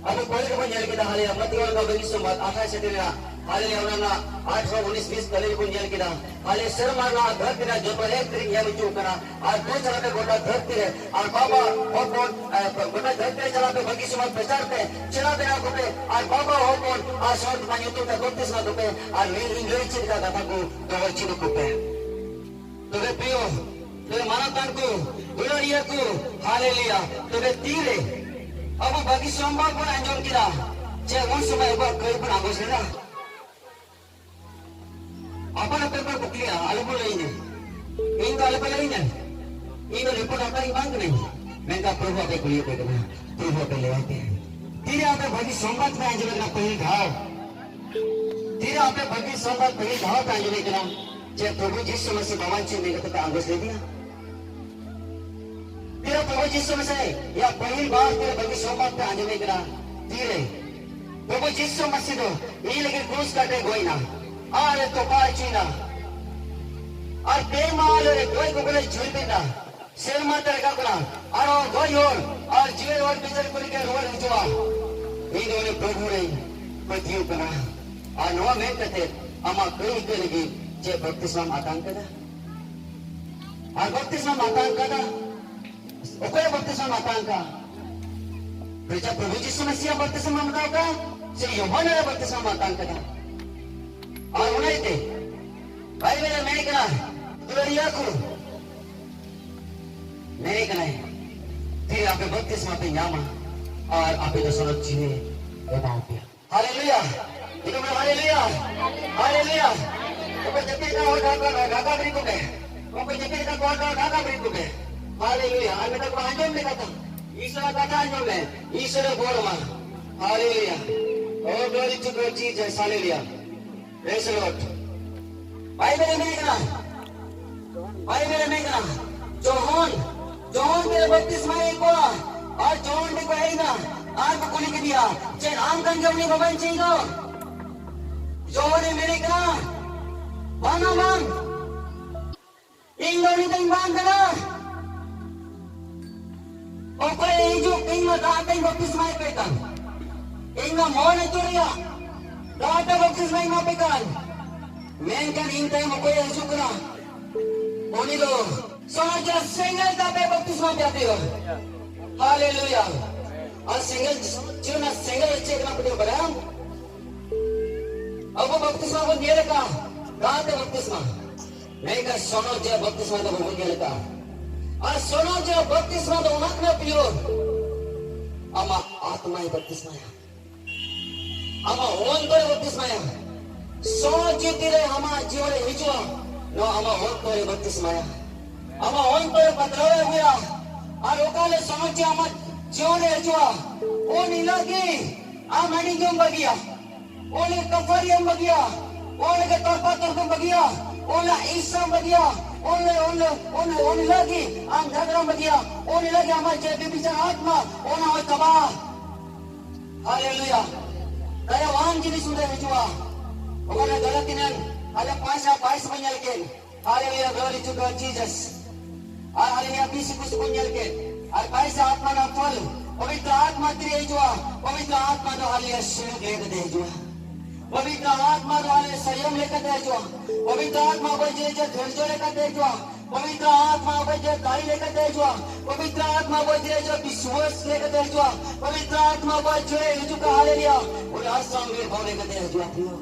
ᱟᱵᱚ ᱯᱟᱹᱦᱤᱞ ᱵᱚᱱ ᱧᱮᱞ ᱠᱮᱫᱟ, ᱦᱟᱞᱮ ᱢᱟᱛᱤ ᱚᱞ ᱵᱟᱵᱟ ᱵᱤᱥᱥᱚ ᱢᱟᱛ ᱟᱴᱷᱟᱥ ᱥᱮᱴᱮᱨ ᱮᱱᱟ, ᱦᱟᱞᱮ ᱚᱱᱟ ᱨᱮᱱᱟᱜ ᱟᱴᱷᱨᱚ ᱩᱱᱤᱥ ᱵᱤᱥ ᱯᱟᱹᱦᱤᱞ ᱵᱚᱱ ᱧᱮᱞ ᱠᱮᱫᱟ, ᱦᱟᱞᱮ ᱥᱮᱨᱢᱟ ᱨᱮᱱᱟᱜ ᱫᱷᱟᱹᱨᱛᱤ ᱨᱮᱱᱟᱜ ᱡᱚᱛᱚ ᱮᱠ ᱛᱟᱹᱨᱤᱠᱷ ᱧᱮᱞ ᱦᱚᱪᱚ ᱠᱟᱱᱟ, ᱟᱨ ᱫᱩ ᱪᱟᱞᱟᱜ ᱯᱮ ᱜᱚᱴᱟ ᱫᱷᱟᱹᱨᱛᱤ ᱨᱮ, ᱟᱨ ᱵᱟᱵᱟ ᱦᱚᱯᱚᱱ, ᱮ, ᱜᱚᱴᱟ ᱫᱷᱟᱹᱨᱛᱤ ᱨᱮ ᱪᱟᱞᱟᱜ ᱯᱮ, ᱵᱟᱹᱜᱤ ᱥᱚᱢᱟᱡᱽ ᱯᱨᱚᱪᱟᱨ ᱯᱮ, ᱪᱮᱞᱟ ᱵᱮᱱᱟᱣ ᱠᱚᱯᱮ, ᱟᱨ ᱵᱟᱵᱟ ᱦᱚᱯᱚᱱ ᱟᱨ ᱥᱚᱛ ᱢᱟ ᱧᱩᱛᱩᱢ ᱛᱮ ᱵᱟᱯᱛᱤᱥᱢᱟ ᱠᱚᱯᱮ, ᱟᱨ ᱤᱧ, ᱤᱧ ᱞᱟᱹᱭ ᱪᱮᱫ ᱞᱮᱠᱟ ᱠᱟᱛᱷᱟ ᱠᱚ ᱫᱚᱦᱚ ᱪᱮᱫ ᱠᱚᱯᱮ᱾ ᱛᱚᱵᱮ ᱯᱨᱤᱭᱚ, ᱛᱚᱵᱮ ᱢᱟᱱᱚᱛᱟᱱ ᱠᱚ, ᱫᱩᱞᱟᱹᱲᱤᱭᱟᱹ ᱠᱚ, ᱦᱟᱞᱮᱞᱩᱭᱟ᱾ ᱛᱚᱵᱮ ᱛᱤᱨᱮ ᱟᱵᱚ ᱵᱟᱹᱜᱤ ᱥᱚᱢᱵᱟᱫ ᱵᱚᱱ ᱟᱸᱡᱚᱢ ᱠᱮᱫᱟ, ᱡᱮ ᱩᱱ ᱥᱚᱢᱚᱭ ᱟᱵᱚᱣᱟᱜ ᱠᱟᱹᱭ ᱵᱚᱱ ᱟᱸᱜᱚᱪ ᱞᱮᱫᱟ? ᱟᱯᱟᱱ ᱟᱯᱤᱱ ᱯᱮ ᱠᱩᱠᱞᱤᱭᱟ, ᱟᱞᱚ ᱯᱮ ᱞᱟᱹᱭᱟᱹᱧᱟ᱾ ᱤᱧ ᱫᱚ ᱟᱞᱚ ᱯᱮ ᱞᱟᱹᱭᱟᱹᱧᱟ᱾ ᱤᱧ ᱫᱚ ᱨᱤᱯᱳᱨᱴ ᱦᱟᱛᱟᱣᱤᱡ ᱵᱟᱝ ᱠᱟᱹᱱᱟᱹᱧ᱾ ᱢᱮᱱᱠᱷᱟᱱ ᱯᱨᱚᱵᱷᱩ ᱟᱯᱮ ᱠᱩᱞᱤᱭᱮᱫ ᱯᱮ ᱠᱟᱱᱟ, ᱯᱨᱚᱵᱷᱩ ᱟᱯᱮ ᱞᱟᱹᱭᱟᱭ ᱯᱮ᱾ ᱛᱤᱨᱮ ᱟᱯᱮ ᱵᱷᱟᱹᱜᱤ ᱥᱚᱢᱵᱟᱫ ᱯᱮ ᱟᱸᱡᱚᱢᱮᱫ ᱠᱟᱱᱟ ᱯᱟᱹᱦᱤᱞ ᱫᱷᱟᱣ? ᱛᱤᱨᱮ ᱟᱯᱮ ᱵᱷᱟᱹᱜᱤ ᱥᱚᱢᱵᱟᱫ ᱯᱟᱹᱦᱤᱞ ᱫᱷᱟᱣ ᱯᱮ ᱟᱸᱡᱚᱢᱮᱫ ᱠᱟᱱᱟ ᱡᱮ ᱯᱨᱚᱵᱷᱩ ᱡᱤᱥᱩ ᱢᱟᱥᱤ ᱵᱟᱵᱟᱧ ᱪᱮᱫ ᱢᱮᱱ ᱠᱟᱛᱮ ᱯᱮ ᱟᱸᱜᱚᱪ ᱞᱮᱫᱮᱭᱟ? ᱛᱤᱨᱮ ᱯᱨᱚᱵᱷᱩ ᱡᱤᱥᱩ ᱢᱟᱥᱤ ᱭᱟ ᱯᱟᱹᱦᱤᱞ ᱵᱟᱨ ᱛᱤᱨᱮ ᱵᱷᱟᱹᱜᱤ ᱥᱚᱢᱵᱟᱫ ᱯᱮ ᱟᱸᱡᱚᱢᱮᱫ ᱠᱟᱱᱟ? ᱛᱤᱨᱮ ᱯᱨᱚᱵᱷᱩ ᱡᱤᱥᱩ ᱢᱟᱥᱤ ᱫᱚ ᱤᱧ ᱞᱟᱹᱜᱤᱫ ᱠᱨᱩᱥ ᱠᱟᱴᱮ ᱜᱚᱡ ᱮᱱᱟ ᱟᱨ ᱮ ᱛᱚᱯᱟ ᱦᱚᱪᱚᱭᱮᱱᱟ ᱟᱨ ᱯᱮ ᱢᱟᱦᱟ ᱞᱮ ᱜᱚᱡ ᱜᱚᱜᱚᱞᱮ ᱡᱤᱣᱤᱫ ᱮᱱᱟ᱾ ᱥᱮᱨᱢᱟ ᱛᱮ ᱨᱟᱠᱟᱵ ᱠᱟᱱᱟ᱾ ᱟᱨᱦᱚᱸ ᱜᱚᱡ ᱦᱚᱲ ᱟᱨ ᱡᱤᱣᱮᱫ ᱦᱚᱲ ᱵᱤᱪᱟᱹᱨ ᱠᱚ ᱞᱟᱹᱜᱤᱫ ᱨᱩᱣᱟᱹᱲ ᱦᱤᱡᱩᱜᱼᱟ᱾ ᱤᱧ ᱫᱚ ᱩᱱᱤ ᱯᱨᱚᱵᱷᱩ ᱨᱮᱧ ᱯᱟᱹᱛᱭᱟᱹᱣ ᱠᱟᱱᱟ᱾ ᱟᱨ ᱱᱚᱣᱟ ᱢᱮᱱ ᱠᱟᱛᱮ ᱟᱢᱟᱜ ᱠᱟᱹᱭ ᱤᱠᱟᱹ ᱞᱟᱹᱜᱤᱫ ᱪᱮᱫ ᱵᱟᱯᱛᱤᱥᱢᱟᱢ ᱟᱛᱟᱝ ᱠᱟᱫᱟ? ᱟᱨ ᱵᱟᱯᱛᱤᱥᱢᱟᱢ ᱟᱛᱟᱝ ᱠᱟᱫᱟ? ᱚᱠᱚᱭᱟᱜ ᱵᱟᱯᱛᱤᱥᱢᱟᱢ ᱟᱛᱟᱝ ᱠᱟᱫᱟ? ᱯᱨᱚᱡᱟ ᱯᱨᱚᱵᱷᱩ ᱡᱤᱥᱩ ᱢᱟᱥᱤᱭᱟᱜ ᱵᱟᱯᱛᱤᱥᱢᱟᱢ ᱦᱟᱛᱟᱣ ᱠᱟᱫᱟ ᱥᱮ ᱭᱳᱦᱟᱱ ᱨᱮᱭᱟᱜ ᱵᱟᱯᱛᱤᱥᱢᱟᱢ ᱟᱛᱟᱝ ᱠᱟᱫᱟ? ᱟᱨ ᱚᱱᱟ ᱤᱭᱟᱹᱛᱮ ᱵᱟᱭᱵᱮᱞ ᱨᱮ ᱢᱮᱱ ᱠᱟᱱᱟ, ᱫᱩᱞᱟᱹᱲᱤᱭᱟᱹ ᱠᱚ, ᱢᱮᱱᱮ ᱠᱟᱱᱟᱭ, ᱛᱤᱨᱮ ᱟᱯᱮ ᱵᱟᱯᱛᱤᱥᱢᱟ ᱯᱮ ᱧᱟᱢᱟ ᱟᱨ ᱟᱯᱮ ᱫᱚ ᱥᱚᱱᱚᱛ ᱡᱤᱣᱤ ᱮᱢᱟᱣ ᱯᱮᱭᱟ᱾ ᱦᱟᱞᱮᱞᱩᱭᱟ! ᱡᱩᱫᱤ ᱵᱚᱱ ᱦᱟᱞᱮᱞᱩᱭᱟ! ᱦᱟᱞᱮᱞᱩᱭᱟ! ᱚᱠᱚᱭ ᱡᱟᱹᱯᱤᱫ ᱠᱟᱱᱟ ᱦᱚᱲ ᱰᱷᱟᱠᱟ, ᱰᱷᱟᱠᱟ ᱵᱮᱨᱮᱫ ᱠᱚᱯᱮ᱾ ᱚᱠᱚᱭ ᱡᱟᱹᱯᱤᱫ ᱟᱠᱟᱫ ᱠᱚ ᱦᱚᱲ ᱫᱚ ᱰᱷᱟᱠᱟ ᱵᱮᱨᱮᱫ ᱠᱚᱯᱮ᱾ ᱦᱟᱞᱮᱞᱩᱭᱟ᱾ ᱟᱨ ᱢᱮᱛᱟ ᱠᱚ ᱟᱸᱡᱚᱢ ᱢᱮ ᱠᱟᱛᱷᱟ᱾ ᱤᱥᱚᱨᱟᱜ ᱠᱟᱛᱷᱟ ᱟᱸᱡᱚᱢ ᱢᱮ᱾ ᱤᱥᱚᱨᱮ ᱜᱚᱲ ᱟᱢᱟ᱾ Hallelujah. Oh, glory to God, Jesus. Hallelujah. Praise the Lord. Bible ᱮ ᱢᱮᱱ ᱠᱟᱱᱟ᱾ ᱵᱟᱭᱵᱮᱞ ᱮ ᱢᱮᱱ ᱠᱟᱱᱟ᱾ ᱡᱚᱦᱚᱱ, ᱡᱚᱦᱚᱱ ᱛᱮ ᱵᱟᱯᱛᱤᱥᱢᱟᱭᱮᱫ ᱠᱚᱣᱟ᱾ ᱟᱨ ᱡᱚᱦᱚᱱ ᱴᱷᱮᱱ ᱠᱚ ᱦᱮᱡ ᱮᱱᱟ᱾ ᱟᱨ ᱠᱚ ᱠᱩᱞᱤ ᱠᱮᱫᱮᱭᱟ, "ᱪᱮᱫ ᱟᱢ ᱠᱟᱱ ᱜᱮᱭᱟ ᱩᱱᱤ ᱵᱟᱵᱟᱧ ᱪᱤᱱ ᱫᱚ?" ᱡᱚᱦᱚᱱ ᱮ ᱢᱮᱱᱮᱫ ᱠᱟᱱᱟ, "ᱵᱟᱝᱟ ᱵᱟᱝ, ᱤᱧ ᱫᱚ ᱩᱱᱤ ᱫᱚᱧ ᱵᱟᱝ ᱠᱟᱱᱟ᱾ ᱚᱠᱚᱭᱮ ᱦᱤᱡᱩᱜ, ᱤᱧ ᱢᱟ ᱫᱟᱜ ᱛᱮᱧ ᱵᱟᱯᱛᱤᱥᱢᱟᱭ ᱯᱮ ᱠᱟᱱ᱾ ᱤᱧ ᱢᱟ ᱢᱚᱱ ᱟᱹᱪᱩᱨ ᱨᱮᱭᱟᱜ ᱫᱟᱜ ᱛᱮ ᱵᱟᱯᱛᱤᱥᱢᱟᱭ ᱮᱢᱟ ᱯᱮ ᱠᱟᱱ᱾ ᱢᱮᱱᱠᱷᱟᱱ ᱤᱧ ᱛᱟᱭᱚᱢ ᱚᱠᱚᱭᱮ ᱦᱤᱡᱩᱜ ᱠᱟᱱᱟ, ᱩᱱᱤ ᱫᱚ ᱥᱚᱨᱡᱚ ᱥᱮᱸᱜᱮᱞ ᱛᱮ ᱟᱯᱮ ᱵᱟᱯᱛᱤᱥᱢᱟ ᱯᱮ ᱦᱟᱛᱟᱣᱟ᱾" ᱦᱟᱞᱮᱞᱩᱭᱟ᱾ ᱟᱨ ᱥᱮᱸᱜᱮᱞ, ᱪᱮᱫ ᱚᱱᱟ ᱥᱮᱸᱜᱮᱞ ᱪᱮᱫ ᱠᱟᱱᱟ ᱯᱮ ᱵᱟᱲᱟᱭᱟ? ᱟᱵᱚ ᱵᱟᱯᱛᱤᱥᱢᱟ ᱵᱚᱱ ᱧᱮᱞ ᱟᱠᱟᱫ, ᱫᱟᱜ ᱛᱮ ᱵᱟᱯᱛᱤᱥᱢᱟ᱾ ᱢᱮᱱᱠᱷᱟᱱ ᱥᱚᱱᱚᱛ ᱨᱮᱭᱟᱜ ᱵᱟᱯᱛᱤᱥᱢᱟ ᱫᱚ ᱵᱟᱵᱚᱱ ᱧᱮᱞ ᱟᱠᱟᱫᱼᱟ᱾ ᱟᱨ ᱥᱚᱱᱚᱛ ᱨᱮᱭᱟᱜ ᱵᱟᱯᱛᱤᱥᱢᱟ ᱫᱚ ᱚᱱᱟ ᱠᱟᱱᱟ ᱯᱤᱭᱳᱨ᱾ ᱟᱢᱟᱜ ᱟᱛᱢᱟᱭ ᱵᱟᱯᱛᱤᱥᱢᱟᱭᱟ᱾ ᱟᱢᱟᱜ ᱚᱱᱛᱚᱨᱮ ᱵᱟᱯᱛᱤᱥᱢᱟᱭᱟ᱾ ᱥᱚᱱᱚᱛ ᱡᱩᱫᱤ ᱨᱮ ᱟᱢᱟᱜ ᱡᱤᱭᱚᱱ ᱨᱮ ᱦᱤᱡᱩᱜᱼᱟ, ᱱᱚᱣᱟ ᱟᱢᱟᱜ ᱚᱱᱛᱚᱨᱮ ᱵᱟᱯᱛᱤᱥᱢᱟᱭᱟ᱾ ᱟᱢᱟᱜ ᱚᱱᱛᱚᱨᱮ ᱯᱟᱛᱨᱟᱣ ᱮ ᱟᱹᱜᱩᱭᱟ᱾ ᱟᱨ ᱚᱠᱟ ᱦᱤᱞᱳᱜ ᱥᱚᱱᱚᱛ ᱡᱮ ᱟᱢᱟᱜ ᱡᱤᱭᱚᱱ ᱨᱮ ᱦᱤᱡᱩᱜᱼᱟ, ᱩᱱ ᱦᱤᱞᱳᱜ ᱜᱮ ᱟᱢ ᱦᱟᱺᱰᱤ ᱧᱩᱢ ᱵᱟᱹᱜᱤᱭᱟ᱾ ᱚᱱᱮ ᱠᱟᱯᱷᱟᱨᱤᱭᱟᱢ ᱵᱟᱹᱜᱤᱭᱟ, ᱚᱱᱮ ᱜᱮ ᱛᱚᱨᱯᱟ ᱛᱚᱨᱯᱟᱢ ᱵᱟᱹᱜᱤᱭᱟ, ᱚᱱᱮ ᱤᱨᱥᱟᱢ ᱵᱟᱹᱜᱤᱭᱟ, ᱚᱱᱮ, ᱚᱱᱮ, ᱚᱱᱮ, ᱚᱱᱮ ᱞᱟᱹᱜᱤᱫ ᱟᱢ ᱡᱷᱟᱜᱽᱲᱟᱢ ᱵᱟᱹᱜᱤᱭᱟ, ᱚᱱᱮ ᱞᱟᱹᱜᱤᱫ ᱟᱢᱟᱜ ᱡᱮ ᱵᱮᱵᱤᱪᱟᱨ ᱟᱛᱢᱟ, ᱚᱱᱟ ᱦᱚᱸ ᱪᱟᱵᱟᱜᱼᱟ᱾ ᱦᱟᱞᱮᱞᱩᱭᱟ᱾ ᱫᱟᱭᱟᱣᱟᱱ ᱡᱤᱱᱤᱥ ᱚᱸᱰᱮ ᱦᱤᱡᱩᱜᱼᱟ᱾ ᱚᱠᱟᱨᱮ ᱜᱟᱞᱟᱛᱤᱱᱟᱱ ᱟᱞᱮ ᱯᱟᱸᱪ ᱟᱨ ᱵᱟᱭᱤᱥ ᱵᱚᱱ ᱧᱮᱞ ᱠᱮᱫ, Hallelujah, glory to God, Jesus. ᱟᱨ ᱟᱞᱮ ᱱᱤᱭᱟᱹ ᱵᱤᱥ ᱮᱠᱩᱥ ᱵᱚᱱ ᱧᱮᱞ ᱠᱮᱫ᱾ ᱟᱨ ᱯᱟᱭᱥᱟ ᱟᱛᱢᱟ ᱨᱮᱱᱟᱜ ᱯᱷᱚᱞ, ᱯᱚᱵᱤᱛᱨᱚ ᱟᱛᱢᱟ ᱛᱤᱨᱮ ᱦᱤᱡᱩᱜᱼᱟ? ᱯᱚᱵᱤᱛᱨᱚ ᱟᱛᱢᱟ ᱫᱚ ᱟᱞᱮ ᱥᱩᱞᱩᱠ ᱞᱮᱠᱟᱛᱮ ᱦᱤᱡᱩᱜᱼᱟ᱾ ᱯᱚᱵᱤᱛᱨᱚ ᱟᱛᱢᱟ ᱫᱚ ᱟᱞᱮ ᱥᱚᱭᱚᱢ ᱞᱮᱠᱟᱛᱮ ᱦᱤᱡᱩᱜᱼᱟ᱾ ᱯᱚᱵᱤᱛᱨᱚ ᱟᱛᱢᱟ ᱚᱠᱚᱭ ᱡᱮ ᱡᱮ ᱫᱷᱳᱨᱡᱚ ᱞᱮᱠᱟᱛᱮ ᱦᱤᱡᱩᱜᱼᱟ᱾ ᱯᱚᱵᱤᱛᱨᱚ ᱟᱛᱢᱟ ᱚᱠᱚᱭ ᱡᱮ ᱫᱟᱲᱮ ᱞᱮᱠᱟᱛᱮ ᱦᱤᱡᱩᱜᱼᱟ᱾ ᱯᱚᱵᱤᱛᱨᱚ ᱟᱛᱢᱟ ᱚᱠᱚᱭ ᱡᱮ ᱡᱮ ᱵᱤᱥᱣᱟᱥ ᱞᱮᱠᱟᱛᱮ ᱦᱤᱡᱩᱜᱼᱟ᱾ ᱯᱚᱵᱤᱛᱨᱚ ᱟᱛᱢᱟ ᱚᱠᱚᱭ ᱡᱮ ᱦᱤᱡᱩᱜᱼᱟ, ᱦᱟᱞᱮᱞᱩᱭᱟ, ᱩᱱᱤ ᱟᱥᱟᱢ ᱵᱤᱨ ᱵᱷᱟᱣ ᱞᱮᱠᱟᱛᱮ ᱦᱤᱡᱩᱜᱼᱟ, ᱯᱨᱤᱭᱚ᱾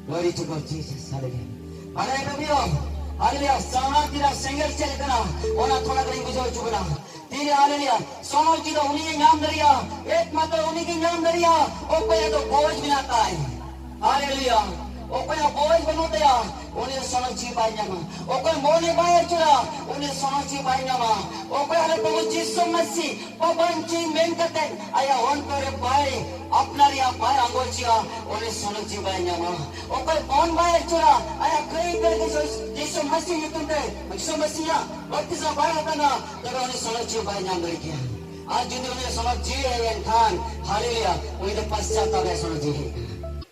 Glory to God, Jesus. Hallelujah. Hallelujah. Hallelujah. ᱥᱟᱶᱱᱟ ᱛᱤᱨᱟ ᱥᱮᱸᱜᱮᱞ ᱪᱮᱫ ᱠᱟᱱᱟ? ᱚᱱᱟ ᱛᱷᱚᱲᱟ ᱜᱟᱱᱤᱧ ᱵᱩᱡᱷᱟᱹᱣ ᱦᱚᱪᱚ ᱵᱚᱱᱟ᱾ ᱛᱤᱨᱮ, hallelujah, ᱥᱚᱱᱚᱞ ᱪᱮᱫ ᱩᱱᱤ ᱜᱮ ᱧᱟᱢ ᱫᱟᱲᱮᱭᱟᱜᱼᱟ᱾ ᱮᱠᱢᱟᱛᱨᱚ ᱩᱱᱤ ᱜᱮ ᱧᱟᱢ ᱫᱟᱲᱮᱭᱟᱜᱼᱟ᱾ ᱚᱠᱚᱭᱟᱜ ᱫᱚ ᱵᱚᱡᱽ ᱢᱮᱱᱟᱜ ᱛᱟᱭ᱾ Hallelujah. ᱚᱠᱚᱭᱟᱜ ᱵᱚᱡᱽ ᱵᱟᱹᱱᱩᱜ ᱛᱟᱭᱟ᱾ ᱩᱱᱤ ᱥᱚᱱᱚᱛ ᱡᱤᱣᱤ ᱵᱟᱭ ᱧᱟᱢᱟ᱾ ᱚᱠᱚᱭ ᱢᱚᱱᱮ ᱵᱟᱭ ᱟᱹᱪᱩᱨᱟ, ᱩᱱᱤ ᱥᱚᱱᱚᱛ ᱡᱤᱣᱤ ᱵᱟᱭ ᱧᱟᱢᱟ᱾ ᱚᱠᱚᱭ ᱟᱞᱮ ᱯᱨᱚᱵᱷᱩ ᱡᱤᱥᱩ ᱢᱟᱹᱥᱤ ᱯᱟᱯᱟᱧ ᱪᱩᱭ ᱢᱮᱱ ᱠᱟᱛᱮ ᱟᱭᱟᱜ ᱚᱱᱛᱚᱨ ᱨᱮ ᱵᱟᱭ ᱟᱯᱱᱟᱨᱮᱭᱟ, ᱵᱟᱭ ᱟᱸᱜᱚᱪᱮᱭᱟ, ᱩᱱᱤ ᱥᱚᱱᱚᱛ ᱡᱤᱣᱤ ᱵᱟᱭ ᱧᱟᱢᱟ᱾ ᱚᱠᱚᱭ ᱢᱚᱱ ᱵᱟᱭ ᱟᱹᱪᱩᱨᱟ, ᱟᱭᱟᱜ ᱠᱟᱹᱭ ᱠᱟᱹᱭ ᱡᱤᱥᱩ ᱢᱟᱹᱥᱤ ᱧᱩᱛᱩᱢ ᱛᱮ, ᱡᱤᱥᱩ ᱢᱟᱹᱥᱤᱭᱟᱜ ᱵᱟᱯᱛᱤᱥᱢᱟ ᱵᱟᱭ ᱦᱟᱛᱟᱣᱟ, ᱛᱚᱵᱮ ᱩᱱᱤ ᱥᱚᱱᱚᱛ ᱡᱤᱣᱤ ᱵᱟᱭ ᱧᱟᱢ ᱫᱟᱲᱮ ᱠᱮᱭᱟ᱾ ᱟᱨ ᱡᱩᱫᱤ ᱩᱱᱤ ᱥᱚᱱᱚᱛ ᱡᱤᱣᱤ ᱦᱮᱡ ᱮᱱ ᱠᱷᱟᱱ, ᱦᱟᱞᱮᱞᱩᱭᱟ, ᱩᱱᱤ ᱫᱚ ᱯᱟᱥᱪᱟᱛᱟᱯ ᱨᱮ ᱥᱚᱱᱚᱛ ᱡᱤᱣᱤ ᱦᱮᱡ ᱮᱱᱟ᱾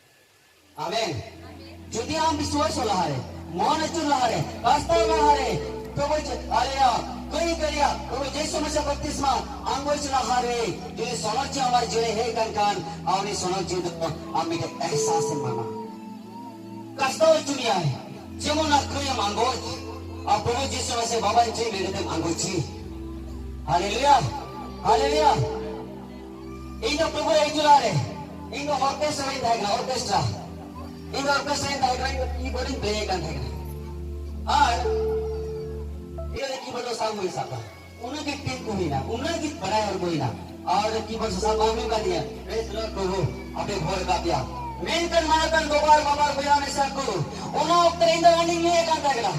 ᱟᱢᱮᱱ᱾ ᱡᱩᱫᱤ ᱟᱢ ᱵᱤᱥᱣᱟᱥ ᱞᱟᱦᱟᱨᱮ, ᱢᱚᱱ ᱟᱹᱪᱩᱨ ᱞᱟᱦᱟᱨᱮ, ᱯᱟᱥᱛᱟᱣ ᱞᱟᱦᱟᱨᱮ, ᱯᱨᱚᱵᱷᱩ ᱡᱮ-, ᱟᱞᱮᱭᱟ, ᱠᱟᱹᱭ ᱠᱟᱹᱭᱟ, ᱯᱨᱚᱵᱷᱩ ᱡᱤᱥᱩ ᱢᱟᱹᱥᱤ ᱵᱟᱯᱛᱤᱥᱢᱟ ᱟᱸᱜᱚᱪ ᱞᱟᱦᱟᱨᱮ, ᱡᱩᱫᱤ ᱥᱚᱱᱚᱛ ᱡᱤᱣᱤ ᱟᱢᱟᱜ ᱡᱤᱣᱤ ᱦᱮᱡ ᱠᱟᱱ ᱠᱷᱟᱱ, ᱟᱢ ᱩᱱᱤ ᱥᱚᱱᱚᱛ ᱡᱤᱣᱤ ᱫᱚ ᱟᱢ ᱢᱤᱫᱴᱮᱱ ᱮᱦᱥᱟᱥ ᱮᱢ ᱧᱟᱢᱟ᱾ ᱠᱟᱥᱛᱟᱣ ᱦᱚᱪᱚ ᱢᱮᱭᱟᱭ, ᱡᱮᱢᱚᱱ ᱚᱱᱟ ᱠᱟᱹᱭ ᱟᱢ ᱟᱸᱜᱚᱪ, ᱟᱨ ᱯᱨᱚᱵᱷᱩ ᱡᱤᱥᱩ ᱢᱟᱹᱥᱤ ᱵᱟᱵᱟᱧ ᱪᱩᱭ ᱢᱮᱱ ᱠᱟᱛᱮᱢ ᱟᱸᱜᱚᱪ ᱪᱮ᱾ ᱦᱟᱞᱮᱞᱩᱭᱟ, ᱦᱟᱞᱮᱞᱩᱭᱟ᱾ ᱤᱧ ᱫᱚ ᱯᱨᱚᱵᱷᱩ ᱨᱮ ᱦᱤᱡᱩᱜ ᱞᱟᱦᱟᱨᱮ, ᱤᱧ ᱫᱚ orchestra ᱨᱮᱧ ᱛᱟᱦᱮᱸ ᱠᱟᱱᱟ, orchestra᱾ ᱤᱧ ᱫᱚ orchestra ᱨᱮᱧ ᱛᱟᱦᱮᱸ ᱠᱟᱱᱟ, ᱤᱧ ᱫᱚ keyboard ᱤᱧ play ᱮᱫ ᱠᱟᱱ ᱛᱟᱦᱮᱸ ᱠᱟᱱᱟ᱾ ᱟᱨ ᱤᱧ ᱫᱚ keyboard ᱫᱚ ᱥᱟᱵ ᱦᱚᱸ ᱵᱟᱹᱧ ᱥᱟᱵ ᱠᱟᱜᱼᱟ᱾ ᱩᱱᱟᱹᱜ ᱜᱮ ᱴᱤᱢ ᱠᱚ ᱦᱩᱭᱱᱟ, ᱩᱱᱟᱹᱜ ᱜᱮ ᱵᱟᱲᱟᱭ ᱦᱚᱲ ᱠᱚ ᱦᱩᱭᱱᱟ᱾ ᱟᱨ keyboard ᱥᱟᱵ ᱵᱟᱝ ᱦᱩᱭᱩᱜ ᱠᱟᱱ ᱛᱤᱧᱟ᱾ Praise the Lord, ᱯᱨᱚᱵᱷᱩ, ᱟᱯᱮ ᱵᱷᱳᱨ ᱠᱟᱜ ᱯᱮᱭᱟ᱾ ᱢᱮᱱᱠᱷᱟᱱ ᱢᱟᱱᱚᱛᱟᱱ ᱜᱚᱜᱚ ᱟᱨ ᱵᱟᱵᱟ ᱟᱨ ᱵᱚᱭᱦᱟ ᱢᱤᱥᱨᱟ ᱠᱚ, ᱚᱱᱟ ᱚᱠᱛᱮ ᱨᱮ ᱤᱧ ᱫᱚ ᱦᱟᱺᱰᱤᱧ ᱧᱩᱭᱮᱫ ᱠᱟᱱ ᱛᱟᱦᱮᱸ ᱠᱟᱱᱟ᱾